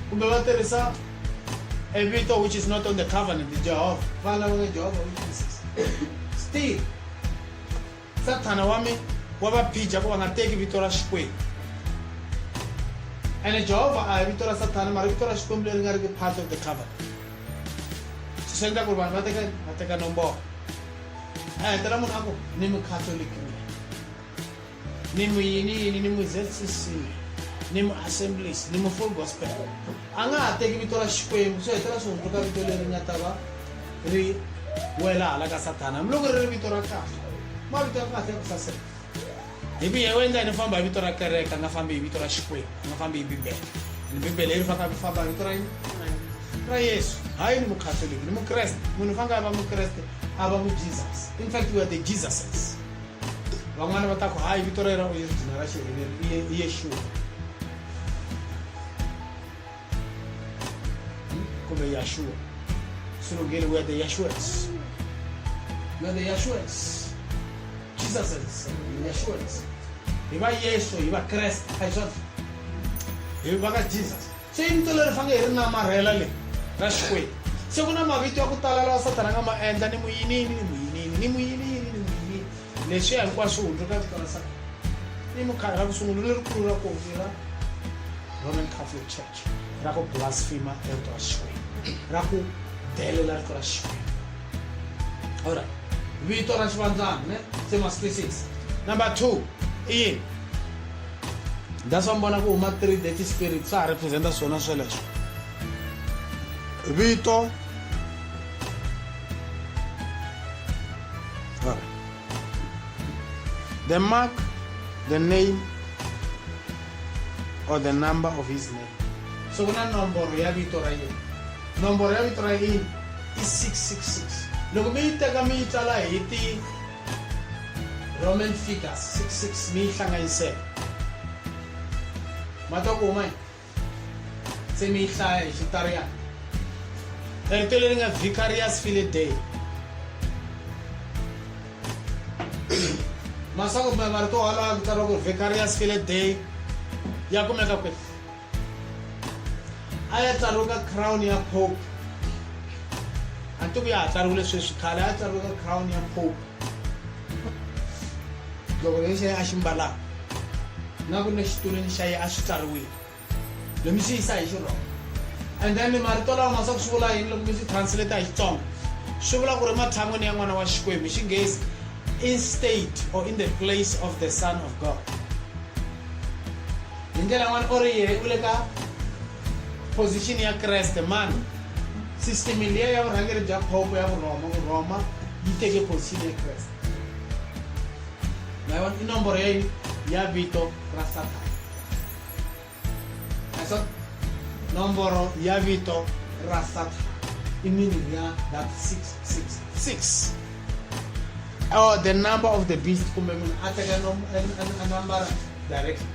Kumbe va tirhisa a vito which is not on the covenant, Jehovah. Vana va nga Jehovah Witnesses. Still, Sathana wa mi wa va phija ku va nga teki vito ra Xikwembu. Ene Jehovha a hi vito ra Sathana mara vito ra Xikwembu leri nga riki part of the covenant. Swi endla ku ri vanhu va teka va teka nomboro. A hetelela munhu a ku ni mukhatoliki mina. Ni mu yini yini ni mu ZCC ni mu Assemblies ni mu Full Gospel. A nga ha teki vito ra Xikwembu swi hetelela swi hundzuka vito leri nga ta va ri wela hala ka sathana hambiloko ri ri vito ra kahle mavito ya kahle ya ku saseka hi ku yewe endla yini famba hi vito ra kereke a nga fambi hi vito ra xikwembu a nga fambi hi bibele ni bibele yi ri faka famba hi vito ra yini ra yesu hayi ni mukhatoliki ni mukreste munhu fange a va mukreste a va mujesus in fact we are the jesuses van'wana va ta ku hayi vito ra yena original ra xiheveru i yeshua kumbe Yahshua swi lunghile we are the Yahshuas we are the Yahshuas Jesus is Yahshuas hi va Yesu hi va Kreste a hi swona hi va ka Jesus se i vito leri fanele hi ri namarhela leri ra Xikwembu se ku na mavito ya ku tala lawa Sathana a nga ma endla ni muyinini ni muyinini ni muyinini ni muyinini leswiya hinkwaswo hundzuka vito ra Sathana i mukhale ra ku sungula lerikulu ra kofi ra Roman Catholic Church ra ku blasphema rito ra Xikwembu ra ku delela rito ra Xikwembu alright vito ra xivandzana ne se ma swi twisisa number 2 i yini that's why mi vona ku huma three dirty spirit swa ha representa swona sweleswo vito alright the mark the name or the number of his name so ku na nomboro ya vito ra yena nomboro ya vito ra yena i 666 loko mi yi teka mi yi tsala hi ti roman figures 66 mi yi hlanganisela ma twa ku huma se mi yi hlaya hi xitariyana rito leri nga vicarious file day Masangu kumbe marito walawo ku tsariwa ku vicarious file day ya kumeka kwihi a ya tsariwe ka crown ya pope a ni tiku ya ha tsariwile sweswi khale a ya tsariwe ka crown ya pope loko lexi a xi mbalaka na ku ne xitulwini xa ye a swi tsariwile Loyi mi swi yisa hi Xirhoma. And then marito lawa ma swa ku swi vula yini loko mi swi translate hi Xitsonga? Swi vula ku ri ematshan'wini ya n'wana wa Xikwembu hi Xinghezi instead or in the place of the son of God. Hi ndlela yin'wana u ri yehe u le ka position ya Kreste mani system liya ya vurhangeri bya Pope ya Vurhoma Vurhoma yi teke position ya Kreste. Ma yi vona i nomboro ya yini ya vito ra Sathana. So, nomboro ya vito ra Sathana i meaning ya that 666 or the number of the beast kumbe munhu a teka a nambara directly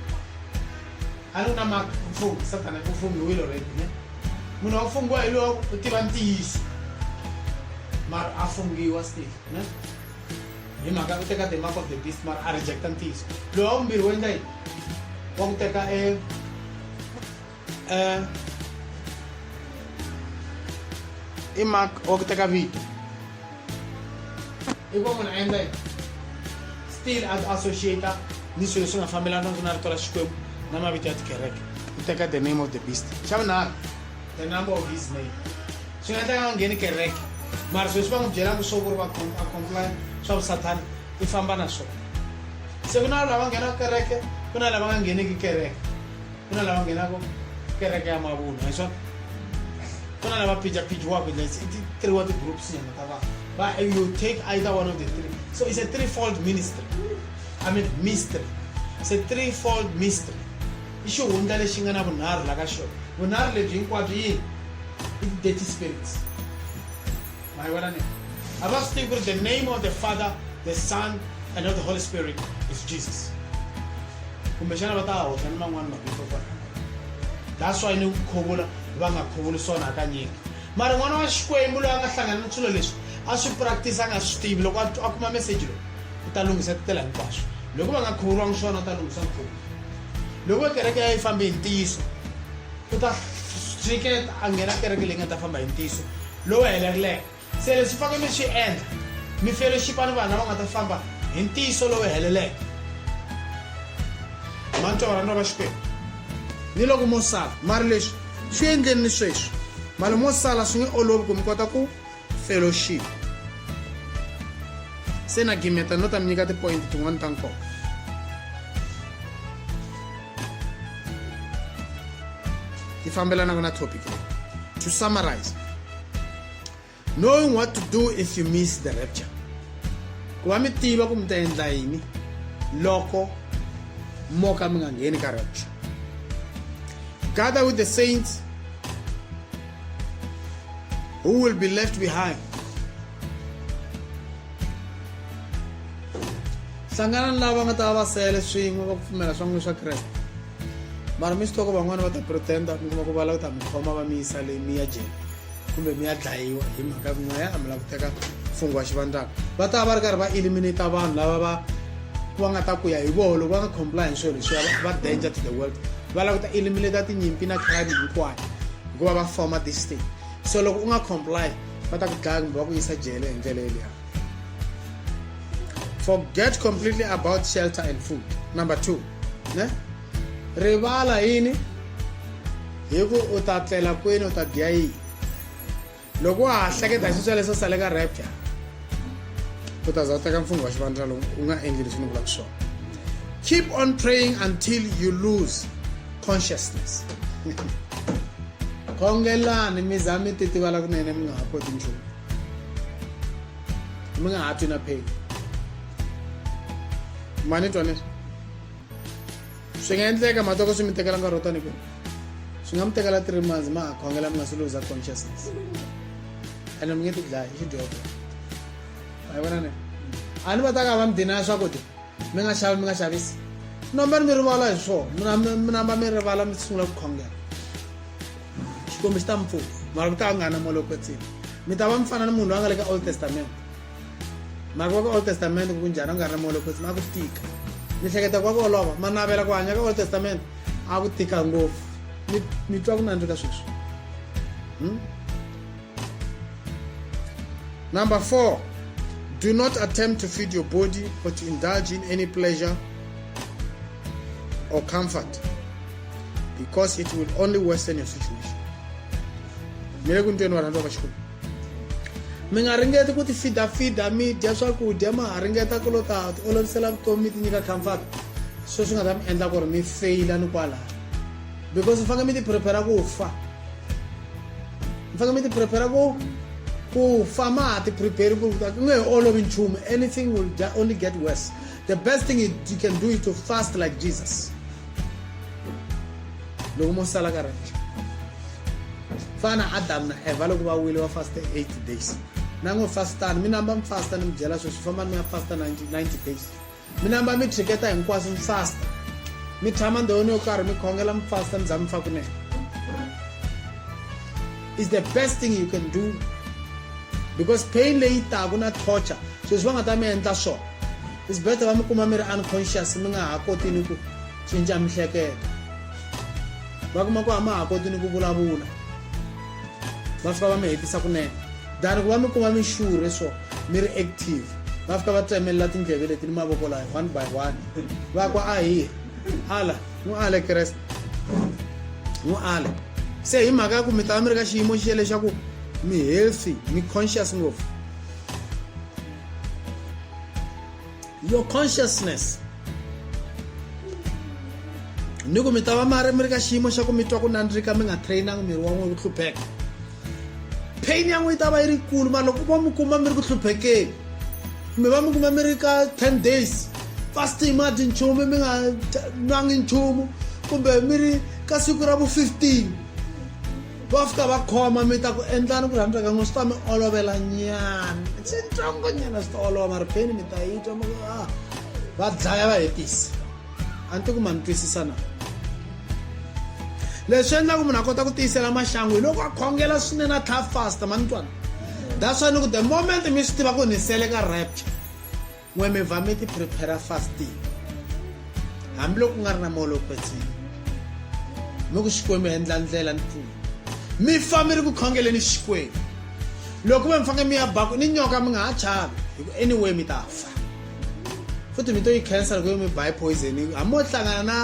a ni ku na mark mfunghi sathana u funghiwile already ne munhu wa funghiwa hi lowa u tiva ntiyiso mara a funghiwa still ne hi mhaka u teka the mark of the beast mara a rejecta ntiyiso lowu wa vumbirhi wu endla yini wa ku teka e i mark wa ku teka vito i ku munhu a endla yini still a associate ni swilo leswi nga fambelanaka na rito ra xikwembu na mavito ya tikereke u teka the name of the beast xa vunharhu the number of his name swi nga endleka nga ngheni kereke mara sweswi va n'wi byelaka swo ku ri va a comply swa vusathana i famba na swona se ku na lava nghenaka kereke ku na lava nga ngheneki kereke ku na lava nghenaka kereke ya mavunwa hi swona ku na lava phijaphijiwaka i three wa ti-groups nyana ta vanhu but you take either one of the three so it's a threefold ministry i mean mystery it's a threefold mystery i xihundla lexi nga na vunharhu la ka xona vunharhu lebyi hinkwabyo yini i I ti-dirty spirits. Ma yi vona ni? A va swi tivi ku ri the name of the Father, the Son and of the Holy Spirit is Jesus. Kumbexana va ta hoxa ni man'wana mavito kwala. That's why ni ku khuvula va nga khuvuli swona hakanyingi. Mara n'wana wa Xikwembu loyi a nga hlangana na swilo leswi a swi practice a nga swi tivi loko a kuma message lowu u ta lunghisa tindlela hinkwaswo. Loko va nga khuvuriwangi swona u ta lunghisa nkhuvo. Loko kereke ya yi fambe hi ntiyiso u ta tshiketa a nghena kereke leyi nga ta famba hi ntiyiso lowu heleleke. Se leswi fanele mi swi endla mi fellowship ni vanhu lava nga ta famba hi ntiyiso lowu heleleke. Ma ni twa varhandziwa va Xikwembu? Ni loko mo sala mara leswi swi endleni ni sweswi mara mo sala swi nge olovi ku mi kota ku fellowship. Se na gimeta no ta mi nyika ti-point tin'wana ta nkoka. Ti fambelanaka na topic leyi. To summarize, knowing what to do if you miss the rapture. Ku va mi tiva ku mi ta endla yini loko mo ka mi nga ngheni ka rapture. Gather with the saints who will be left behind. Hlangana ni lava nga ta va va sele swin'we va ku pfumela swa n'wina swa Kreste. Mara mi swi tiva ku van'wana va ta pretenda mi kuma ku va lava ku ta mi khoma va mi yisa le mi ya jele kumbe mi ya dlayiwa hi mhaka ku n'wehe a mi lava ku teka mfungho wa xivandzana. Va ta va va ri karhi va eliminate vanhu lava va va nga ta ku ya hi voho loko va nga comply hi swilo leswiya va danger to the world. Va lava ku ta eliminate tinyimpi na crime hinkwayo hikuva va forma this thing. So loko u nga comply va ta ku dlaya kumbe va ku yisa jele hi ndlela yeliya. Forget completely about shelter and food. Number 2. Ne? Rivala yini? Hi ku u ta tlela kwini u ta dya yini? Loko wa ha hleketa hi sweswo leswo sale ka rapture u ta za u teka mfungho wa xivandla lowu u nga endli leswi ni vulaka swona. Keep on praying until you lose consciousness. Khongelani mi za mi titivala kunene mi nga ha koti nchumu. Mi nga ha twi na pain. Ma ni twa leswi? Swi nga endleka matoko swi mi tekela nkarhi wo tani kwihi? Swi nga mi tekela 3 months ma ha khongela mi nga si lose consciousness. Ene mi nge ti dlayi i xidyoho. Ma yi vona ne? A ni va ta ka va mi deny swakudya mi nga xavi mi nga xavisi. Namba mi rivala hi swona mi namba mi rivala mi sungula ku khongela. Xikwembu xi ta mi pfuna mara ku ta nga na moya lowo kwetsima. Mi ta va mi fana ni munhu loyi a nga le ka Old Testament. Mara ku va ka Old Testament ku njhani a nga ri na moya lowo kwetsima a ku tika. Mi hleketa ku va ku olova ma navela ku hanya ka Old Testament a ku tika ngopfu. Mi mi twa ku nandzika sweswi. Number 4, do not attempt to feed your body or to indulge in any pleasure or comfort because it will only worsen your situation. Mi le ku ntweni varhandziwa va Xikwembu. Mi nga ringeti ku ti fida-fida mi dya swakudya ma ha ringeta ku lo ta ti olovisela vutomi mi ti nyika comfort sweswo swi nga ta mi endla ku ri mi feyila ni kwalaho because mi fanele mi ti prepare ku fa. Mi fanele mi ti prepare ku fa ma ha ti prepare ku ku nge he olovi nchumu anything will only get worse. The best thing you can do is to fast like Jesus. Loko mo sala ka rapture. Fana Adam na Eva loko va wile va faste 8 days. Na n'wi fastani mi namba mi fasta ni mi byela sweswi fambani mi ya fasta 90 days. Mi namba mi tshiketa hinkwaswo mi fasta. Mi tshama ndhawini yo karhi mi khongela mi fasta mi za mi fa kunene. Is the best thing you can do because pain leyi taku na torture sweswi va nga ta mi endla swona is better va mi kuma mi ri unconscious mi nga ha koti ni ku cinca mihleketo va kuma ku a ma ha koti ni ku vulavula va fika va mi hetisa kunene than ku va mi kuma mi xurhe so mi ri active va fika va tsemelela tindleve leti ni mavoko layo one by one va ku a hi ala n'wi ale Kreste n'wi ale se hi mhaka ya ku mi ta va mi ri ka xiyimo xe lexaku mi healthy mi conscious ngopfu your consciousness ni ku mi ta va mari mi ri ka xiyimo xa ku mi twa ku nandzika mi nga trainangi miri wa n'we ku hlupheka pain ya n'we yi ta va yi ri kulu mara loko va mi kuma mi ri ku hluphekeni kumbe va mi kuma mi ri ka 10 days fasting ma dyi nchumu mi nga nwangi nchumu kumbe mi ri ka siku ra vu 15. Va fika va khoma mi ta ku endlani ku rhandza ka n'wina swi ta mi olovela nyana swintsongo nyana swi ta olova mara pain mi ta yi twa mi ku ah va dlaya va hetisa a ni ti ku ma ni twisisa na leswi endlaku munhu a kota ku tiyisela maxangu hi loko a khongela swinene a tlha fasta ma ni twana that's why ni ku the moment mi swi tiva ku ni sele ka rapture n'we mi va mi ti prepare fasting hambiloko ku nga ri na moya lowo kwetsima mi ku xikwembu endla ndlela ni pfuna mi fa mi ri ku khongeleni xikwembu loko ve mi fanele mi ya baku ni nyoka mi nga ha chavi hi ku anyway mi ta fa futhi mi to yi khensa loko yo mi ba hi poison hambi mo hlangana na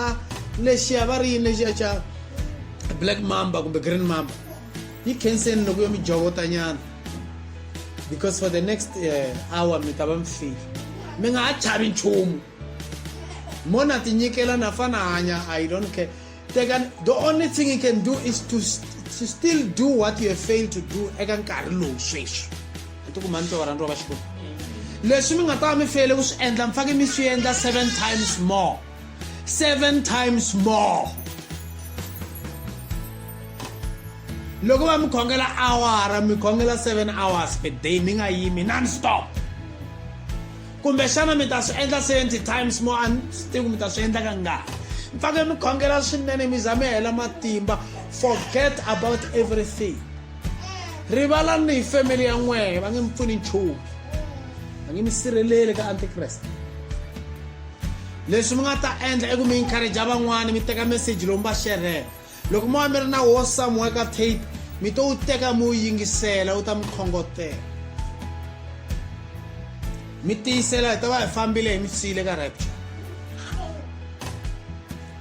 lexiya va ri yini lexiya xa black mamba kumbe green mamba yi khenseni loko yo mi jovotanyana because for the next hour mi ta va mi file mi nga ha chavi nchumu mo na tinyikela na fa na hanya i don't care teka the only thing you can do is to still do what you have failed to do eka nkarhi lowu sweswi a ti kuma ni twa varhandziwa va xikwembu leswi mi nga ta va mi feyile ku swi endla mi faneke mi swi endla seven times more seven times more loko va mi khongela awara mi khongela 7 hours per day mi nga yimi non stop kumbexana mi ta swi endla 70 times more a ni swi tivi ku mi ta swi endla kangani mi fanele mi khongela swinene mi za mi hela matimba forget about everything rivalani hi family ya n'wehe va nge mi pfuni nchumu va nge mi sirheleli ka antichrist leswi mi nga ta endla i ku mi encourage van'wani mi teka meseji lowu mi va xerhela loko mo va mi ri na wo somewhere ka tape mi to wu teka mi wu yingisela wu ta mi khongotela mi tiyisela hi ta va hi fambile hi mi siyile ka rapture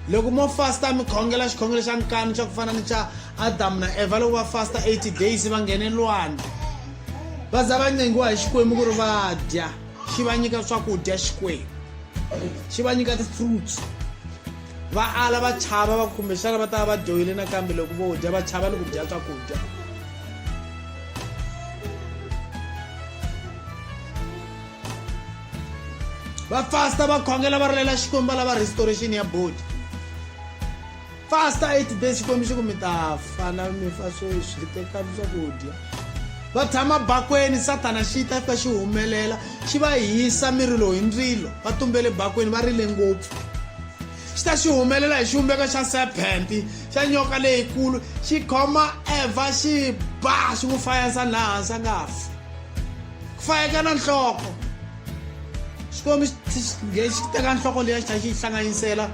loko mo fasta mi khongela xikhongelo xa nkanu xa ku fana ni xa adamu na eva loko va fasta 80 days va nghene lwandle va za va ncengiwa hi xikwembu ku ri va dya xi va nyika swakudya xikwembu xi va nyika ti-fruits va ala va chava va kumbexana va ta va va dyohile nakambe loko vo dya va chava ni ku dya swakudya va fasta va khongela va rilela xikwembu va lava restoration ya body fasta 8 days xikwembu xi ku mi ta fa na mi fa sweswi tekani swakudya va tshama bakweni sathana xi ta fika xi humelela xi va hisa miri lowu hi ndzilo va tumbele bakweni va rile ngopfu xi ta xi humelela hi xivumbeko xa serpent xa nyoka leyikulu xi khoma evha xi ba xi n'wi fayasa laha hansi a nga fi ku fayeka na nhloko xikwembu xi teka nhloko liya xi tlhela xi yi hlanganyisela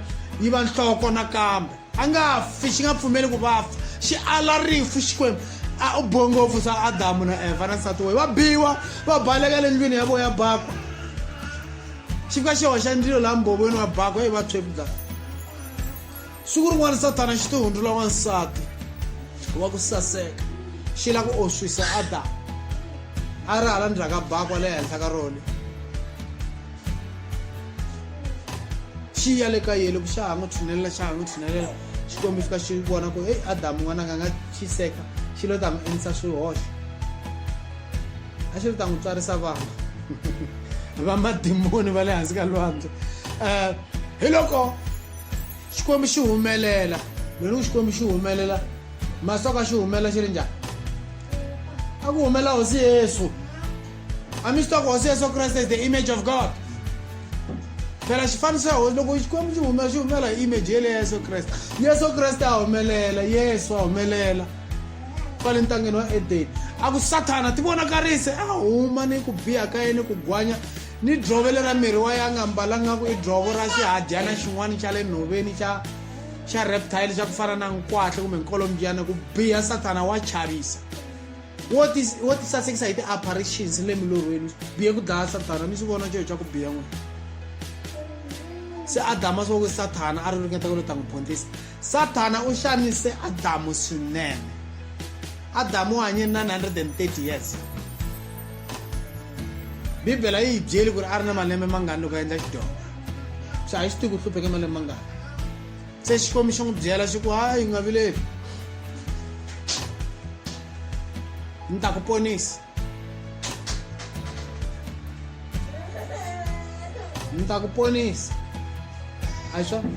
yi va nhloko nakambe a nga fi xi nga pfumeli ku va fa xi ala rifu xikwembu a u bohe ngopfu swa adamu na evha na nsati wa va biwa va baleka le ndlwini ya vo ya bakwa xi fika xi hoxa ndzilo laha mbhovweni wa bakwa yi va tshwe ku dlaya siku rin'wana sathana xi tihundzula wansati wa ku saseka xi lava ku oswisa adamu a ri hala ndzhaku ka bakwa le henhla ka rona xi ya le ka yena loko xa ha n'wi tshinelela xa ha n'wi tshinelela xikwembu xi ka xi vona ku heyi adamu n'wananga a nga xiseka xi lo ta n'wi endlisa swihoxo a xi lo ta n'wi tswarisa vana va madimoni va le hansi ka lwandle um hi loko xikwembu xi humelela loko xikwembu xi humelela masoka xi humelela xi ri njhani a ku humelela hosi yesu a mi swi tiva ku hosi yesu kreste is the image of god phela xifaniso ya hosi loko xikwembu xi humela xi humela hi image yele ya yesu kreste yesu kreste a humelela yesu a humelela kwale ntangeni wa edeni a ku sathana ti vonakarise a huma ni ku biha ka yena ku gwanya ni dzovo lera miri wa ya nga mbalanga ku i dzovo ra xihadyana xin'wana xa le nhoveni xa xa reptile xa ku fana na nkwahla kumbe nkolombyana ku biha sathana wa chavisa wo ti wo ti sasekisa hi ti-apparitions le milorhweni bihe ku dlaya sathana mi swi vona xilo xa ku biha n'wina se adamu a swi ku sathana a ri ringeta ku lo ta n'wi phontisa sathana u xanise adamu swinene adamu u hanye 930 years bibele yi hi byeli ku ri a ri na malembe mangani loko a endla xidyoho se a yi swi tivi ku hlupheke malembe mangani se xikwembu xi n'wi byela xi ku hayi nga vileli ni ta ku ponisa ni ta ku ponisa a hi swona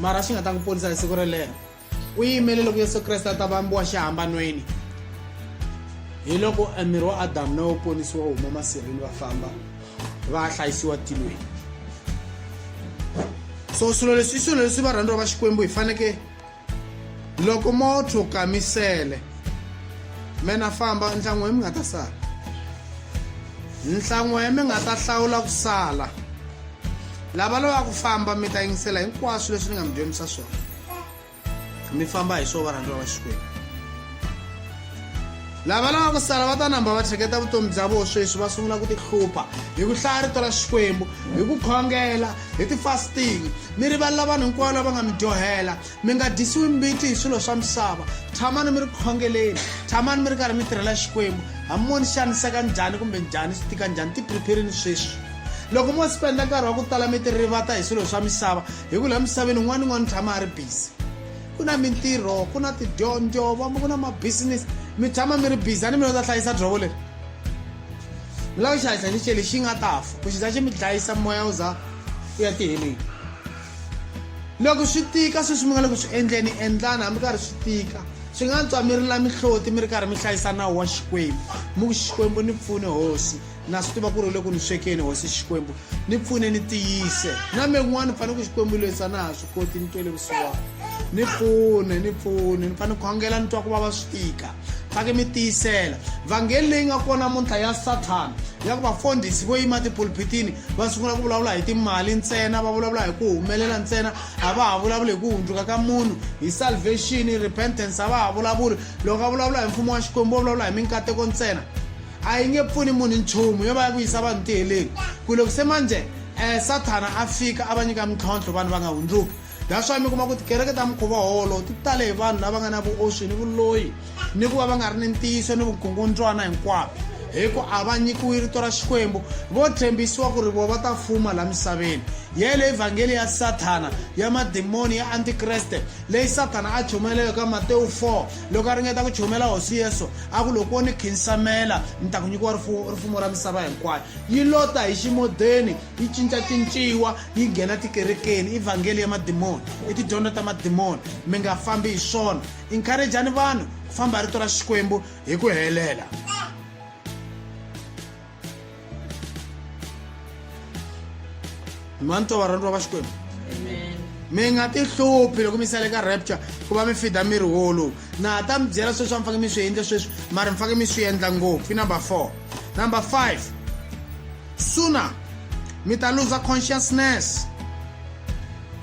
Mara xi nga ta n'wi ponisa hi siku relero. U yimele loko Yesu Kreste a ta vambiwa xihambanweni. Hi loko miri wa Adamu na wu ponisiwa wu huma masirheni va famba va ya hlayisiwa tilweni. So swilo leswi i swilo leswi varhandziwa va Xikwembu hi faneke loko mo tshuka mi sele me na famba nhlan'we mi nga ta sala nhlan'we mi nga ta hlawula ku sala lava lavaka ku famba mi ta yingisela hinkwaswo leswi ni nga mi dyondzisa swona mi famba hi swo varhandziwa va Xikwembu lava lava ku sala va ta namba va hleketa vutomi bya vona sweswi va sungula ku tihlupha hi ku hlaya rito ra Xikwembu hi ku khongela hi ti-fasting mi rivalela vanhu hinkwavo lava nga mi dyohela mi nga dyisiwi mbiti hi swilo swa misava tshamani mi ri khongeleni tshamani mi ri karhi mi tirhela Xikwembu hambi mo ni xaniseka njhani kumbe njhani swi tika njhani ti prepare-ni sweswi loko mo spenda nkarhi wa ku tala mi ti rivata hi swilo swa misava hi ku laha misaveni un'wana ni un'wana u tshama a ri busy ku na mintirho ku na tidyondzo vambe ku na mabisinesi mi tshama mi ri busy a ni mi ta hlayisa dzovo leri mi lava ku xi xi xele xi nga ta fa ku xi za xi mi dlayisa moya wu za u ya tiheleni loko swi tika sweswi mi nga le ku swi endleni endlani hambi karhi swi tika swi nga ntswa mi ri la mihloti mi ri karhi mi hlayisa nawu wa Xikwembu mi ku Xikwembu ni pfune hosi Na swi tiva ku ri u le ku ni swekeni, Hosi Xikwembu. Ni pfune ni tiyise. Na me kun'wana ni fanele ku Xikwembu leswi a na ha swi koti, ni twele vusiwana. Ni pfune, ni pfune. Ni fanele ni khongela ni twa ku vava swi tika. Fake mi tiyisela. Vhangeli leyi nga kona namuntlha ya Sathana, ya ku vafundhisi vo yima tipulphitini va sungula ku vulavula hi timali ntsena, va vulavula hi ku humelela ntsena, a va ha vulavuli hi ku hundzuka ka munhu, hi salvation, repentance, a va ha vulavuli. Loko va vulavula hi Mfumo wa Xikwembu, va vulavula hi minkateko ntsena. A yi nge pfuni munhu nchumu yo va ya ku yisa vanhu tiheleni ku loko se manjhe um sathana a fika a va nyika mintlhontlho vanhu va nga hundzuki that's why mi kuma ku tikereke ta mukhuva wolowo ti tale hi vanhu lava nga na vuoswi ni vuloyi ni ku va va nga ri ni ntiyiso ni vukungundzwana hinkwabyo hi ku a va nyikiwi rito ra Xikwembu vo tshembisiwa ku ri vo va ta fuma la misaveni yeleyo evhangeli ya sathana ya madimoni ya antikreste leyi sathana a chumayeleke ka Matewu 4 loko a ringeta ku chumela hosi Yesu a ku loko wo ni khinsamela ni ta ku nyikiwa rifumo ra misava hinkwayo yi lota hi ximodeni yi cincacinciwa yi nghena tikerekeni i vhangeli ya madimoni i tidyondzo ta madimoni mi nga fambi hi swona encourage-ani vanhu ku famba hi rito ra Xikwembu hi ku helela ma ni twa varhandziwa va Xikwembu mi nga ti hluphi loko mi sale ka rapture ku va mi fida miri wolowu na ha ta mi byela sweswi a mi faneke mi swi endla sweswi mara mi faneke mi swi endla ngopfu i number 4 number 5 sooner mi ta lose consciousness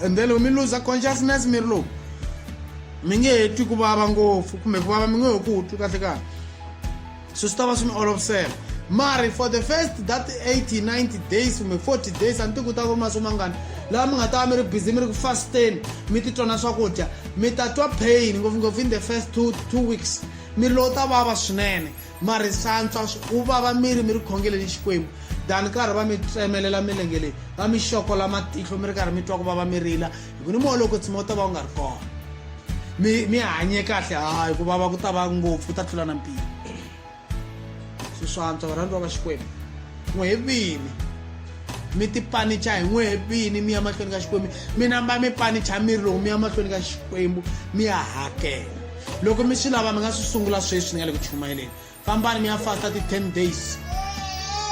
and then loko mi lose consciousness miri lowu mi nge he twi ku vava ngopfu kumbe ku vava mi nge he ku twi kahle kahle so swi ta va swi mi olovisela mari for the first that 80 90 days kumbe 40 days a ni tivi ku ta ku ri masiku mangani laha mi nga ta va mi ri busy mi ri ku fasteni mi titwa na swakudya mi ta twa pain ngopfungopfu in the first 2 weeks miri lowu ta vava swinene mari swantswa wu vava miri mi ri khongeleni Xikwembu than karhi va mi tsemelela milenge leyi va mi xokola matihlo mi ri karhi mi twa ku vava mi rila hi ku ni moya loko tsima wu ta va wu nga ri kona mi mi hanye kahle hayi ku vava ku ta va ngopfu ku ta tlula na mpimo swi swantswa varhandziwa va Xikwembu n'we vini mi ti panicha hi n'we vini mi ya mahlweni ka Xikwembu mi namba mi panicha miri loko mi ya mahlweni ka Xikwembu mi ya hakela loko mi swi lava mi nga swi sungula sweswi ni nga le ku chumayeleni fambani mi ya fasta ti-10 days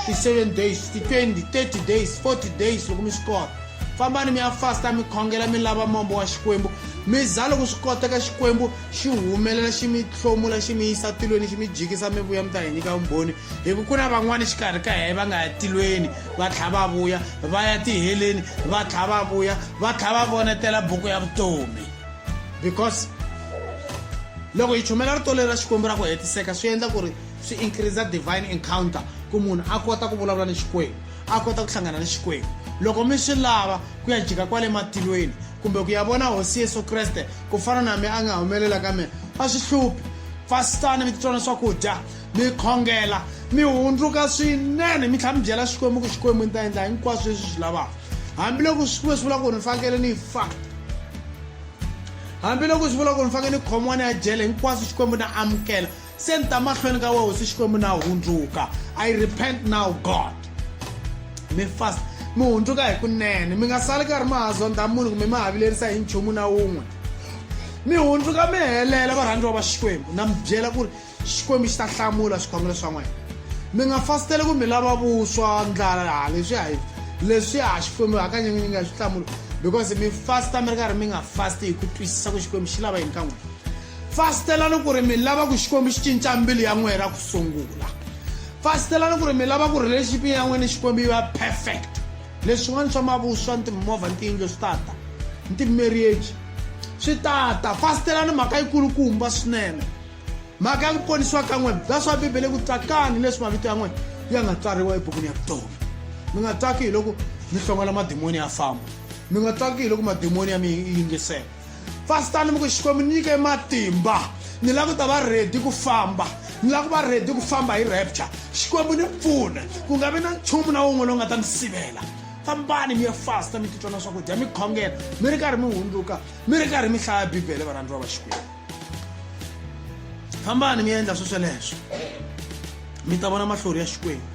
ti-7 days ti-20 30 days 40 days loko mi swi kota fambani mi ya fasta mi khongela mi lava mombo wa Xikwembu mi za loko swi koteka Xikwembu xi humelela xi mi hlomula xi mi yisa tilweni xi mi jikisa mi vuya mi ta hi nyika vumbhoni hi ku ku na van'wani xikarhi ka hehe va nga ya tilweni va tlha va vuya va ya tiheleni va tlha va vuya va tlha va vonetela buku ya vutomi because loko hi chumela rito leri ra Xikwembu ra ku hetiseka swi endla ku ri swi increase divine encounter ku munhu a kota ku vulavula ni Xikwembu a kota ku hlangana ni Xikwembu loko mi swi lava ku ya jika kwale matilweni kumbe ku ya vona hosi Yesu Kreste ku fana na mi a nga humelela ka mina a swi hluphi fastani mi titsona swakudya mi khongela mi hundzuka swinene mi tlhela mi byela Xikwembu ku Xikwembu ni ta endla hinkwaswo leswi swi lavaka hambiloko swi swi vula ku ni fanekele ni fa hambiloko swi vula ku ni fanekele ni khomiwa ni ya jele hinkwaswo Xikwembu na amukela se ni ta mahlweni ka wena hosi Xikwembu na hundzuka I repent now God mi fast Mi hundzuka hi kunene, mi nga sali karhi ma ha zondha munhu kumbe ma ha vilerisa hi nchumu na wun'we. Mi hundzuka mi helela, varhandziwa va Xikwembu. Na mi byela ku ri Xikwembu xi ta hlamula swikhongelo swa n'wina. Mi nga fasiteli ku mi lava vuswa, ndlala, ha leswiya hi leswiya Xikwembu hakanyingi nga swi hlamuli because mi fasta mi ri karhi mi nga fasti hi ku twisisa ku Xikwembu xi lava yini ka n'wina. Fasitelani ku ri mi lava ku Xikwembu xi cinca mbilu ya n'wina ra ku sungula. Fasitelani ku ri mi lava ku relationship ya n'wina ni Xikwembu yi va perfect. Leswin'wana swa mavuswa ni timovha ni tiyindlu swi ta ta, ni ti-marriage swi ta ta. Fasitelani mhaka yikulukumba swinene, mhaka ya ku ponisiwa ka n'wina. That's why Bibele ku tsakani leswi mavito ya n'wina ya nga tsariwa ebukwini ya vutomi. Mi nga tsaki hi loko mi hlongola madimoni ya famba, mi nga tsaki hi loko madimoni ya mi yingisela. Fastani mi ku, Xikwembu ni nyike matimba, ni lava ku ta va ready ku famba, ni lava ku va ready ku famba hi rapture. Xikwembu ni pfune ku nga vi na nchumu na wun'we lowu nga ta ni sivela. Fambani mi ya fasta, mi titsona swakudya, mi khongela, mi ri karhi mi hundzuka, mi ri karhi mi hlaya Bibele, varhandziwa va Xikwembu. Fambani mi endla swesweleswo, mi ta vona mahlori ya Xikwembu.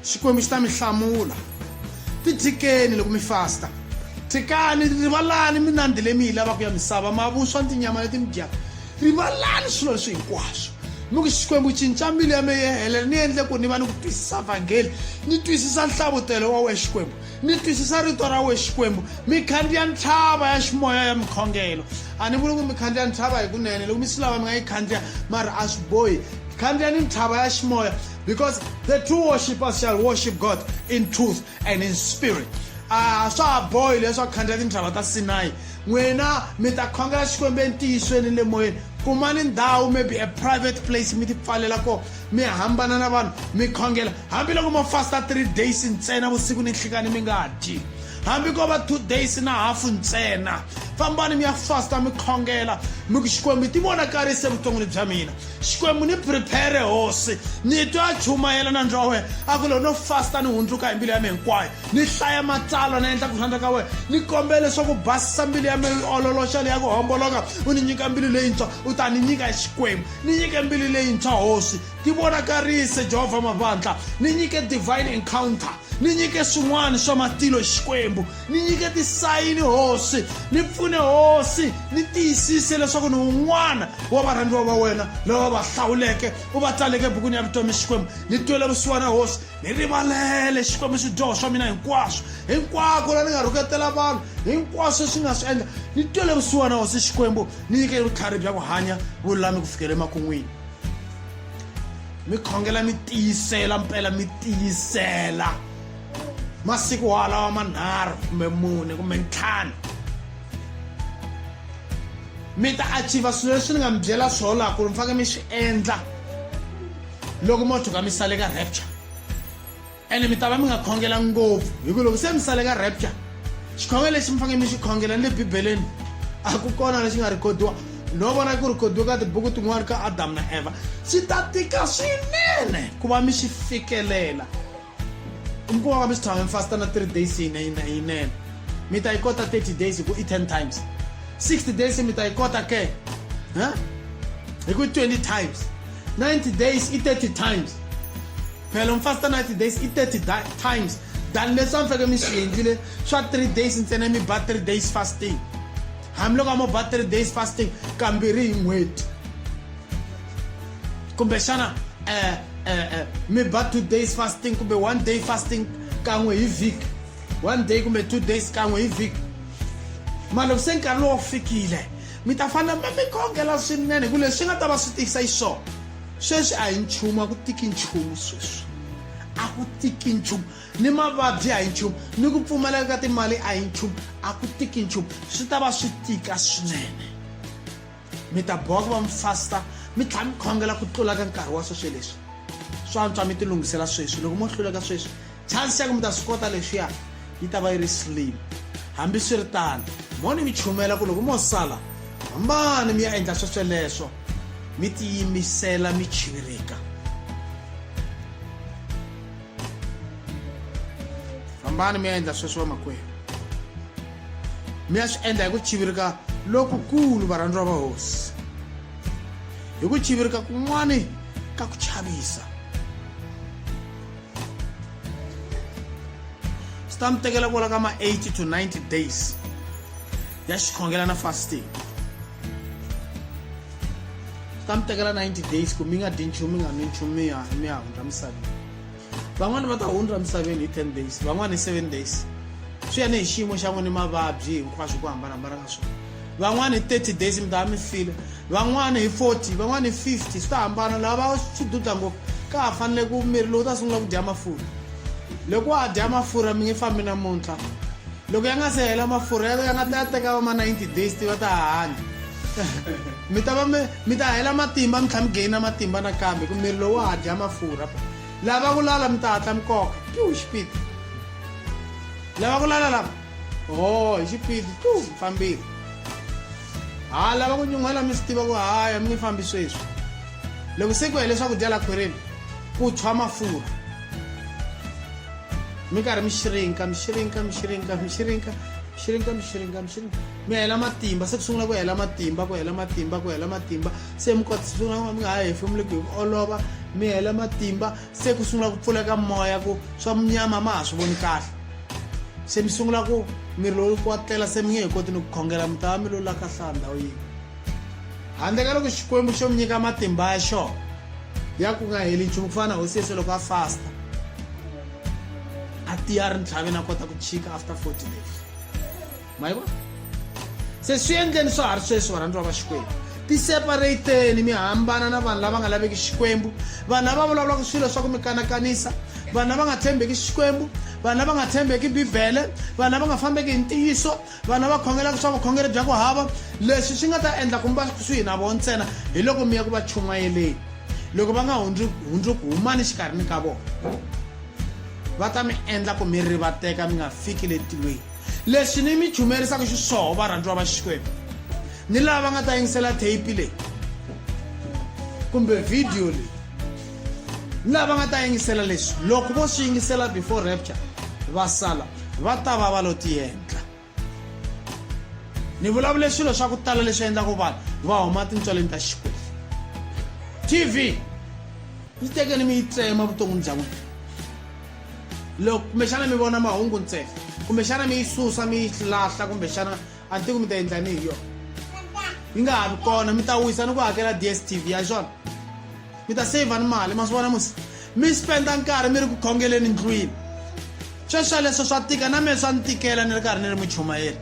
Xikwembu xi ta mi hlamula. Titshikeni loko mi fasta. Tshikani, rivalani minandzi leyi mi yi lavaka ya misava, mavuswa ni tinyama leti mi dyaka. Rivalani swilo leswi hinkwaswo. Mi ku, Xikwembu, cinca mbilu ya mina yi helela, ni endle ku ni va ni ku twisisa vhangeli, ni twisisa nhlavutelo wa wena Xikwembu, ni twisisa rito ra wena Xikwembu. Mi khandziya ntshava ya ximoya ya mikhongelo. A ni vuli ku mi khandziya ntshava hikunene, loko mi swi lava mi nga yi khandziya, mara a swi bohi. Khandziyani ntshava ya ximoya. Because the true worshippers shall worship God in truth and in spirit. A swa ha bohi leswaku khandziya tintshava ta Sinayi. N'wina mi ta khongela Xikwembu entiyisweni le moyeni. Kumani ndhawu, maybe a private place, mi ti pfalela kona, mi hambana na vanhu, mi khongela. Hambiloko mo fasta 3 days ntsena vusiku ni nhlikani mi nga dyi. Hambi ko va 2 days na hafu ntsena. Fambani mi ya fasta mi khongela, mi ku Xikwembu ti vonakarise vuton'wini bya mina. Xikwembu ni prepare hosi ni twa chumayela nandzu wa wena a ku loko no fasta ni hundzuka hi mbilu ya mina hinkwayo ni hlaya matsalwa ni endla ku rhandza ka wena ni kombela leswaku basisa mbilu ya mina yi ololoxa leya ku homboloka u ni nyika mbilu leyintshwa u ta ni nyika Xikwembu ni nyike mbilu leyintshwa hosi ti vonakarise Jehovha mavandla ni nyike divine encounter ni nyike swin'wana swa matilo Xikwembu ni nyike tisayini hosi ni pfune hosi ni tiyisise leswaku ni un'wana wa varhandziwa va wena lava va hlawuleke u va tsaleke ebukwini ya vutomi Xikwembu ni twele vusiwana hosi ni rivalele Xikwembu swidyoho swa mina hinkwaswo hinkwako la ni nga rhuketela vanhu hinkwaswo swi nga swi endla ni twele vusiwana hosi Xikwembu ni nyike vutlhari bya ku hanya vululami ku fikela emakun'wini mi khongela mi tiyisela mpela mi tiyisela masiku walawa manharhu kumbe mune kumbe ntlhanu mi ta achieva swilo leswi ni nga mi byela swona laha ku ri mi faneke mi swi endla loko mo tshuka mi sale ka rapture ene mi ta va mi nga khongela ngopfu hi ku loko se mi sale ka rapture xikhongelo lexi mi faneke mi xi khongela ni le bibeleni a ku kona lexi nga rhikhodiwa no vona ku rhikhodiwa ka tibuku tin'wana ka Adamu na Eva swi ta tika swinene ku va mi xi fikelela mi kuma va mi swi tshama mi fasta na 3 days yinene mi ta yi kota 30 days hi ku i 10 times 60 days mi ta yi kota ke ha hi ku 20 times 90 days i 30 times phela mi fasta 90 days i 30 times than leswi a mi faneke mi swi endlile swa 3 days ntsena mi ba 3 days fasting hambiloko a mo ba 3 days fasting kambirhi hi n'hweti kumbexana eh, eh, eh, mi ba 2 days fasting kumbe 1 day fasting kan'we hi vhiki 1 day kumbe 2 days kan'we hi vhiki mara loko se nkarhi lowu fikile mi ta fanele mi mi khongela swinene hi ku leswi nga ta va swi tikisa xiswona sweswi a hi nchumu a ku tiki nchumu sweswi a ku tiki nchumu ni mavabyi a hi nchumu ni ku pfumaleka ka timali a hi nchumu a ku tiki nchumu swi ta va swi tika swinene mi ta boha ku va mi fasta mi tlhela mi khongela ku tlula ka nkarhi wa sweswi leswi swa antswa mi tilunghisela sweswi loko mo hluleka sweswi chance ya ku mi ta swi kota leswiya yi ta va yi ri slim hambiswiritano mo ni mi chumela ku loko mo sala hambani mi ya endla swesweleswo mi tiyimisela mi chivirika fambani mi ya endla sweswo vamakwerhu mi ya swi endla hi ku chivirika lokukulu varhandziwa va hosi hi ku chivirika kun'wani ka ku chavisa. Swi ta mi tekela kwala ka ma 80 to 90 days ya xikhongela na fasting. Swi ta mi tekela 90 days ku mi nga dyi nchumu mi nga nwi nchumu mi ya mi ya hundza misaveni. Van'wani va ta hundza misaveni hi 10 days, van'wani hi 7 days. Swi ya ni hi xiyimo xa n'wina mavabyi hinkwaswo ku hambanahambana ka swona. Van'wani hi 30 days mi ta va mi file, van'wani hi 40, van'wani hi 50, swi ta hambana. Lava va swi duda ngopfu ka ha fanele ku miri lowu ta sungula ku dya mafurha. Loko wa ha dya mafurha mi nge fambi namuntlha. Loko ya nga se hela mafurha ya nga ta teka va ma 90 days ti va ta ha hanya. Mi ta va mi mi ta hela matimba mi tlhela mi gain matimba nakambe ku miri lowu wa ha dya mafurha. Lava ku lala mi ta hatla mi koka piu hi xipidi. Lava ku lala lava ho hi xipidi tu mi fambile. Ha lava ku nyun'hwela mi swi tiva ku haya mi nge fambi sweswi. Loko se ku hele swakudya la khwirini ku tshwa mafurha. Mi karhi mi shirinka mi shirinka mi shirinka mi shirinka mi shirinka mi shirinka mi shirinka mi hela matimba se ku sungula ku hela matimba ku hela matimba ku hela matimba se mi kota sungula mi nga ha hefemuleki hi ku olova mi hela matimba se ku sungula ku pfuleka moya ku swa munyama ma ha swi voni kahle se mi sungula ku miri lowu ku tlela se mi nge he koti ni ku khongela mi ta va mi lo lakahlaya ndhawu yin'we handle ka loko Xikwembu xo mi nyika matimba ya xona ya ku nga heli nchumu ku fana na hosi Yesu loko a fasta a tiya a ri ntlhaveni a kota ku chika after 40 days. Ma yi vona? Se swi endleni swa ha ri sweswi varhandziwa va Xikwembu. Tiseparateni mi hambana na vanhu lava nga laveki Xikwembu, vanhu lava vulavulaka swilo swa ku mi kanakanisa, vanhu lava nga tshembeki Xikwembu, vanhu lava nga tshembeki Bibele, vanhu lava nga fambeki hi ntiyiso, vanhu lava khongelaka swa vukhongeri bya ku hava. Leswi swi nga ta endla ku mi va kusuhi na vona ntsena hi loko mi ya ku va chumayeleni. Loko va nga hundzuki, humani xikarhini ka vona. Va ta mi endla ku mi rivateka mi nga fiki le tilweni. Leswi ni mi chumerisaka xiswoho varhandziwa va Xikwembu, ni lava va nga ta yingisela theipi leyi kumbe vhidiyo leyi, ni lava va nga ta yingisela leswi, loko vo swi yingisela before rapture va sala, va ta va va lo tiendla. Ni vulavule swilo swa ku tala leswi endlaka vanhu va huma tintswaleni ta Xikwembu. TV yi tekeni mi yi tsema vuton'wini bya n'wina. Loko kumbexana mi vona mahungu ntsena, kumbexana mi yi susa mi yi lahla, kumbexana a ni tivi ku mi ta endla ni hi yona. Yi nga ha vi kona, mi ta wisa ni ku hakela DSTV ya xona. Mi ta save ni mali, ma swi vona musi. Mi spenda nkarhi mi ri ku khongeleni ndlwini. Sweswo leswo swa tika na mina swa ni tikela ni ri karhi ni ri muchumayeri.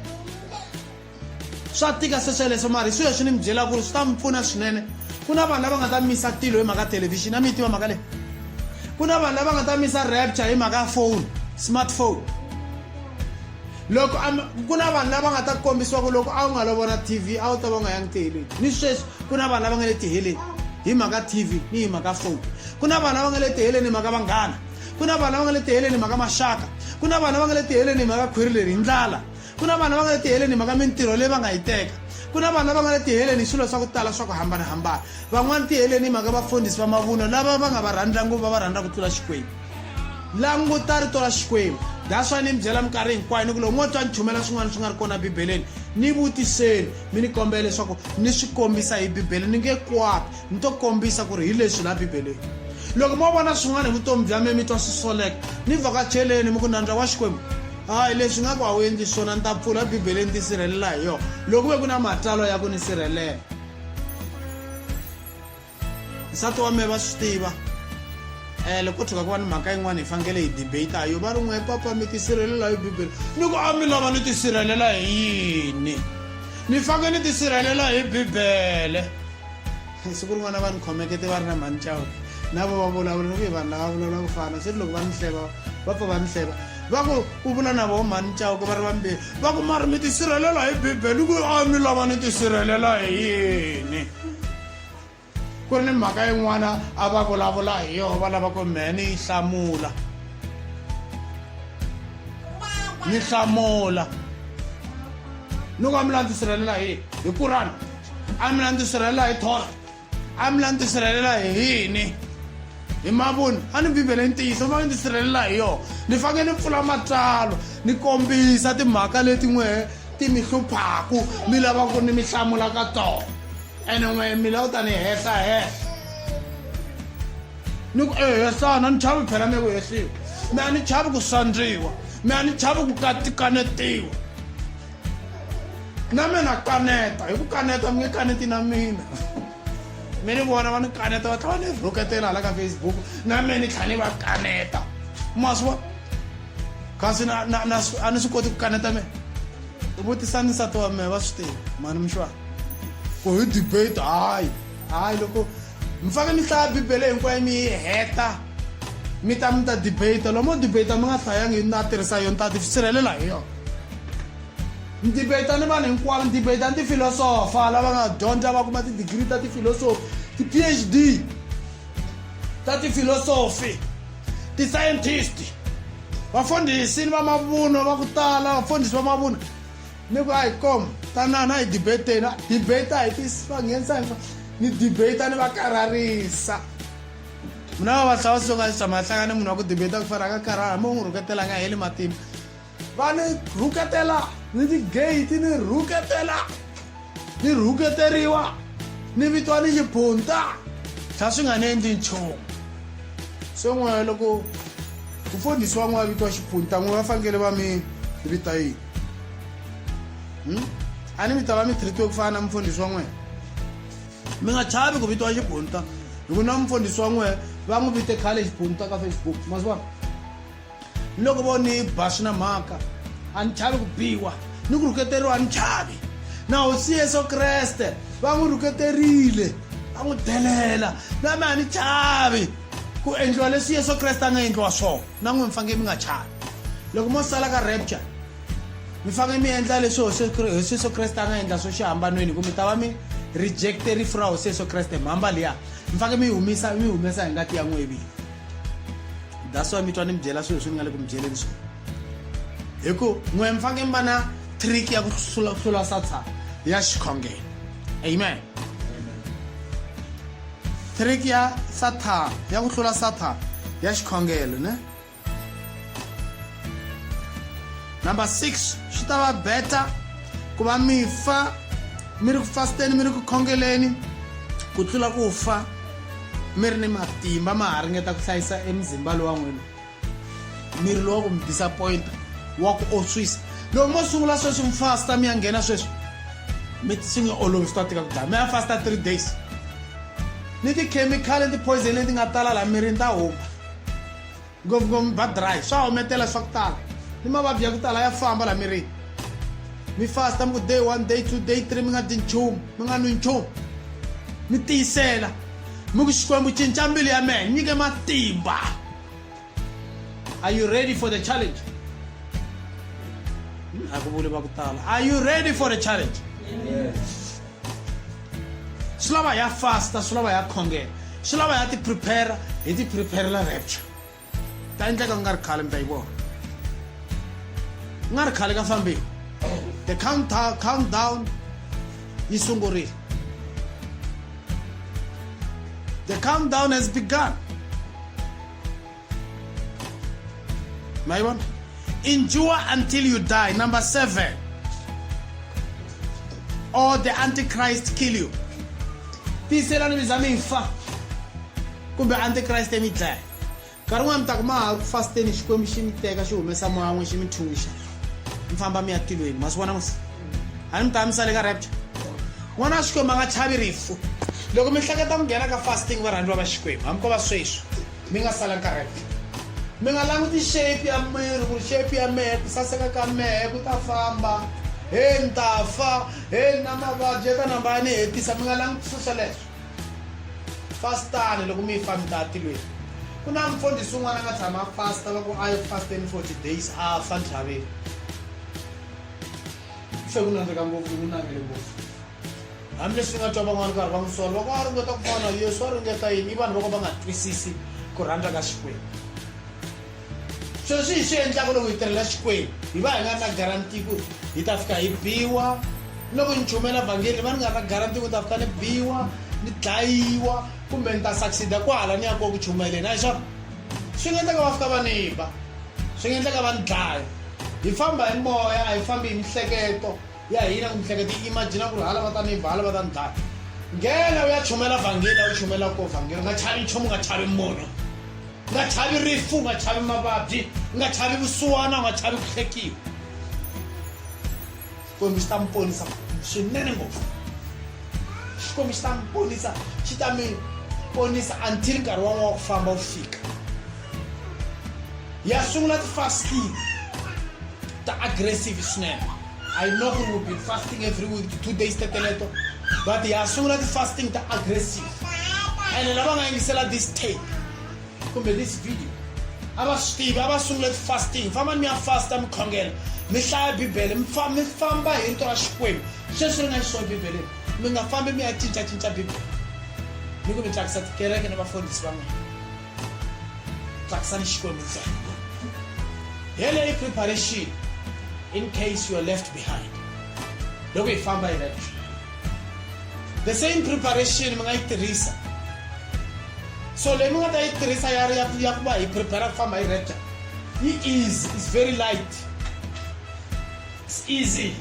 Swa tika swesweleswo mara hi sweswi ni mi byela ku ri swi ta mi pfuna swinene. Ku na vanhu lava nga ta misa tilo hi mhaka thelevhixini, a mi yi tiva mhaka leyi? Ku na vanhu lava nga ta misa rapture hi mhaka phone, smartphone. Loko a ku na vanhu lava nga ta kombisiwa ku loko a wu nga lo vona TV a wu ta va u nga yangi tiheleni. Ni sweswi ku na vanhu lava nga le tiheleni hi mhaka TV ni hi mhaka phone. Ku na vanhu lava nga le tiheleni hi mhaka vanghana. Ku na vanhu lava nga le tiheleni hi mhaka maxaka. Ku na vanhu lava nga le tiheleni hi mhaka khwiri leri hi ndlala. Ku na vanhu lava nga le tiheleni hi mhaka mintirho leyi va nga yi teka. Ku na vanhu lava nga le tiheleni hi swilo swa ku tala swa ku hambanahambana. Van'wana tiheleni hi mhaka vafundhisi va mavunwa lava va nga va rhandza ngopfu va va rhandza ku tlula Xikwembu. Languta rito ra Xikwembu. That's why ni mi byela minkarhi hinkwayo ni ku loko mo twa ni chumela swin'wana swi nga ri kona Bibeleni, ni vutiseni mi ni kombela leswaku ni swi kombisa hi Bibele. Ni nge kwati, ni to kombisa ku ri hi leswi la Bibeleni. Loko mo vona swin'wana hi vutomi bya mina mi twa swi soleka, ni vhakacheleni mi ku nandza wa Xikwembu hayi leswi nga ku a wu endli swona ni ta pfula Bibele ni tisirhelela hi yona loko ku ve ku na matsalwa ya ku ni sirhelela. Nsati wa mehe va swi tiva loko ko tshuka ku va ni mhaka yin'wana hi fanekele hi debate ha yo va ri n'we papa mi tisirhelela hi Bibele ni ku a mi lava ni tisirhelela hi yini ni faneke ni tisirhelela hi Bibele. Siku rin'wana va ni khomekete va ri na mhani Chauke na vo va vulavula ni ku hi vanhu lava vulavula ku fana se loko va ni hleva va pfa va ni hleva va ku u vula na vo mhani Chauke va ri vambirhi va ku mara mi tisirhelela hi Bibele ni ku a mi lava ni tisirhelela hi yini. Ku ri ni mhaka yin'wana a va vulavula hi yona va lava ku mehe ni yi hlamula ni hlamula ni ku a mi la ndzi sirhelela hi hi Quran a mi la ndzi sirhelela hi Torah a mi la ndzi sirhelela hi yini hi mavunwa a ni Bibele ntiyiso mi fanele ndzi sirhelela hi yona ni fanele ni pfula matsalwa ni kombisa timhaka leti n'wehe ti mi hluphaku mi lava ku ni mi hlamula ka tona ene n'we mi lava ku ta ni hehla hehla ni ku e hehlana ni chavi phela mi ku hehliwa mi a ni chavi ku sandziwa. Mi a ni chavi ku kanetiwa. Na mina kaneta, hi ku kaneta mi nge kaneti na mina. Mi ni vona va ni kaneta va tlhela va ni rhuketela hala ka Facebook, na mina ni tlhela ni va kaneta. Ma swi vona? Kasi na na na a ni swi koti ku kaneta mina. Vutisani nsati wa mehe va swi tivi mhani Mshwana. Ku hi debate hayi hayi loko mi fanele mi hlaya Bibele hinkwayo mi yi heta mi ta mi ta debate lomo debate mi nga hlayangi na tirhisa yona ta ti sirhelela hi yona. Ni debate ni vanhu hinkwavo ni debate ni tifilosofa lava nga dyondza va kuma ti-degree ta tifilosofi ti-PhD ta tifilosofi ti-scientist vafundhisi ni va mavunwa va ku tala vafundhisi va mavunwa ni ku a hi kom tanana hi debateni debate hi ti va nghenisa hinkwavo ni debate ni va karharisa mina va va hlava swo nga xi tshama hlangane munhu wa ku debate ku fana ka karhala hambi u n'wi rhuketela nga heli matimba va ni rhuketela ni ti-gate ni rhuketela ni rhuketeriwa ni vitiwa ni xiphunta tlha swi nga ni endli nchumu se n'we loko mufundhisi wa n'we va vitiwa xiphunta n'we va fanekele va mi vita yini hmm? A ni mi ta va mi treatiwe ku fana na mufundhisi wa n'wina. Mi nga chavi ku vitiwa xiphunta hi ku na mufundhisi wa n'wehe va n'wi vite khale xiphunta ka Facebook ma swi vona. Ni loko vo ni ba swi na mhaka a ni chavi ku biwa ni ku rhuketeriwa a ni chavi na hosi Yesu Kreste va n'wi rhuketerile va n'wi delela na me a ni chavi ku endliwa leswi Yesu Kreste a nga endliwa swona na n'wi mi fanekele mi nga chavi loko mo sala ka rapture mi fanele mi endla leswi hosi Yesu Kreste a nga endla swo xihambanweni ku mi ta va mi rejecte rifu ra hosi Yesu Kreste mhamba liya mi fanele mi humisa mi humesa hi ngati ya n'we vini that's why mi twa ni mi byela swilo leswi ni nga le ku mi byeleni swona hi ku n'we mi fanele mi va na trick ya ku hlula hlula sathana ya xikhongelo amen trick ya sathana ya ku hlula sathana ya xikhongelo ne Number 6 swi ta va better ku va mi fa mi ri ku fasteni mi ri ku khongeleni ku tlula ku fa mi ri ni matimba ma ha ringeta ku hlayisa emuzimba lowa n'wina miri lowa ku mi disappointa wa ku oswisa loko mo sungula sweswi mi fasta mi ya nghena sweswi mi swi nge olovi swi ta tika ku dlaya mi ya fasta 3 days ni tikhemikhali ni ti-poison leti nga tala laha mirini ta huma ngopfungopfu ba dry swa humetela swa ku tala ni mavabyi ya ku tala ya famba la mirini mi fasta mi ku day one day two day three mi nga dyi nchumu mi nga nwi nchumu mi tiyisela mi ku xikwembu cinca mbilu ya mehe nyike matimba. Are you ready for the challenge? A ku vuli va ku tala. Are you ready for the challenge? Yes. Swi lava ya fasta swi lava ya khongela swi lava ya ti prepare hi ti preparela rapture ta endleka ku nga ri khale mi ta yi vona ku nga ri khale ka fambiwa the countdown yi sungurile the countdown has begun ma yi vona endure until you die number 7 or the antichrist kill you tiyiselani mi za mi fa kumbe antichrist mi dlaya nkarhi wun'wana mi ta kuma ha ku fasteni xikwembu xi mi teka xi humesa moya n'we xi mi thunxa mi famba mi ya tilweni ma swi vona musi a ni mi ta mi sale ka rapture n'wana wa xikwembu a nga chavi rifu loko mi hleketa ku nghena ka fasting varhandziwa va xikwembu hambi ko va sweswi mi nga sala ka rapture mi nga languti shape ya miri ku ri shape ya mehe ku saseka ka mehe ku ta famba he ni ta fa he ni na mavabyi ya ta namba ya ni hetisa mi nga languti swilo sweleswo fastani loko mi fa mi ta tilweni ku na mfundhisi un'wana a nga tshama a fasta va ku a yi fasteni 40 days a fa ntlhaveni se ku nandzika ngopfu ku nangile ngopfu hambileswi nga twa van'wana karhi va n'wi sola va ku a ringeta ku fana na yesu a ringeta yini i vanhu va ka va nga twisisi ku rhandza ka xikwembu sweswi hi swi endlaka loko hi tirhela xikwembu hi va hi nga ri na garanti ku hi ta fika hi biwa loko ni chumela vhangeli ni va ni nga ri na garanti ku ta fika ni biwa ni dlayiwa kumbe ni ta succeeda kwahala ni ya ko ku chumayeleni a hi swona swi nga endleka va fika va ni ba swi nga endleka va ni dlaya hi famba hi moya a hi fambi hi mihleketo ya hina ku mihleketo yi imagina ku ri hala va ta ni ba hala va ta ni dlaya nghena u ya chumela vhangeli a wu chumela ko vhangeli u nga chavi nchumu u nga chavi munhu. Nga chavi rifu, nga chavi mavabyi, nga chavi vusiwana, nga chavi ku hlekiwa. Xikwembu xi ta mi ponisa swinene ngopfu. Xikwembu xi ta mi ponisa, xi ta mi ponisa until nkarhi wa n'wa wa ku famba wu fika. Ya sungula ti-fasting ta aggressive swinene. I know ku we've been fasting every week 2 days teteleto, but ya sungula ti-fasting ta aggressive. Ene lava nga yingisela this tape kumbe this video a va swi tivi, a va sungule ti-fasting. Fambani mi ya fasta, mi khongela, mi hlaya Bibele, mi famba hi rito ra Xikwembu sweswi ri nga xiswona Bibeleni. Mi nga fambi mi ya cincacinca Bibele mi ku mi tsakisa tikereke na vafundhisi va n'wina. Tsakisani Xikwembu ntsena. Yeleyo preparation in case you are left behind loko hi famba hi rapture. The same preparation mi nga yi tirhisa. So leyi mi nga ta yi tirhisa ya ku va hi prepare ku famba hi rapture yi easy, it's very light, it's easy.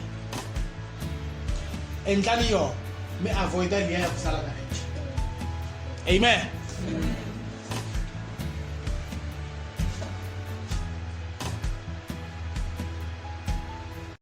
Endlani yona, mi avoida liya ya ku sala na rapture. Amen.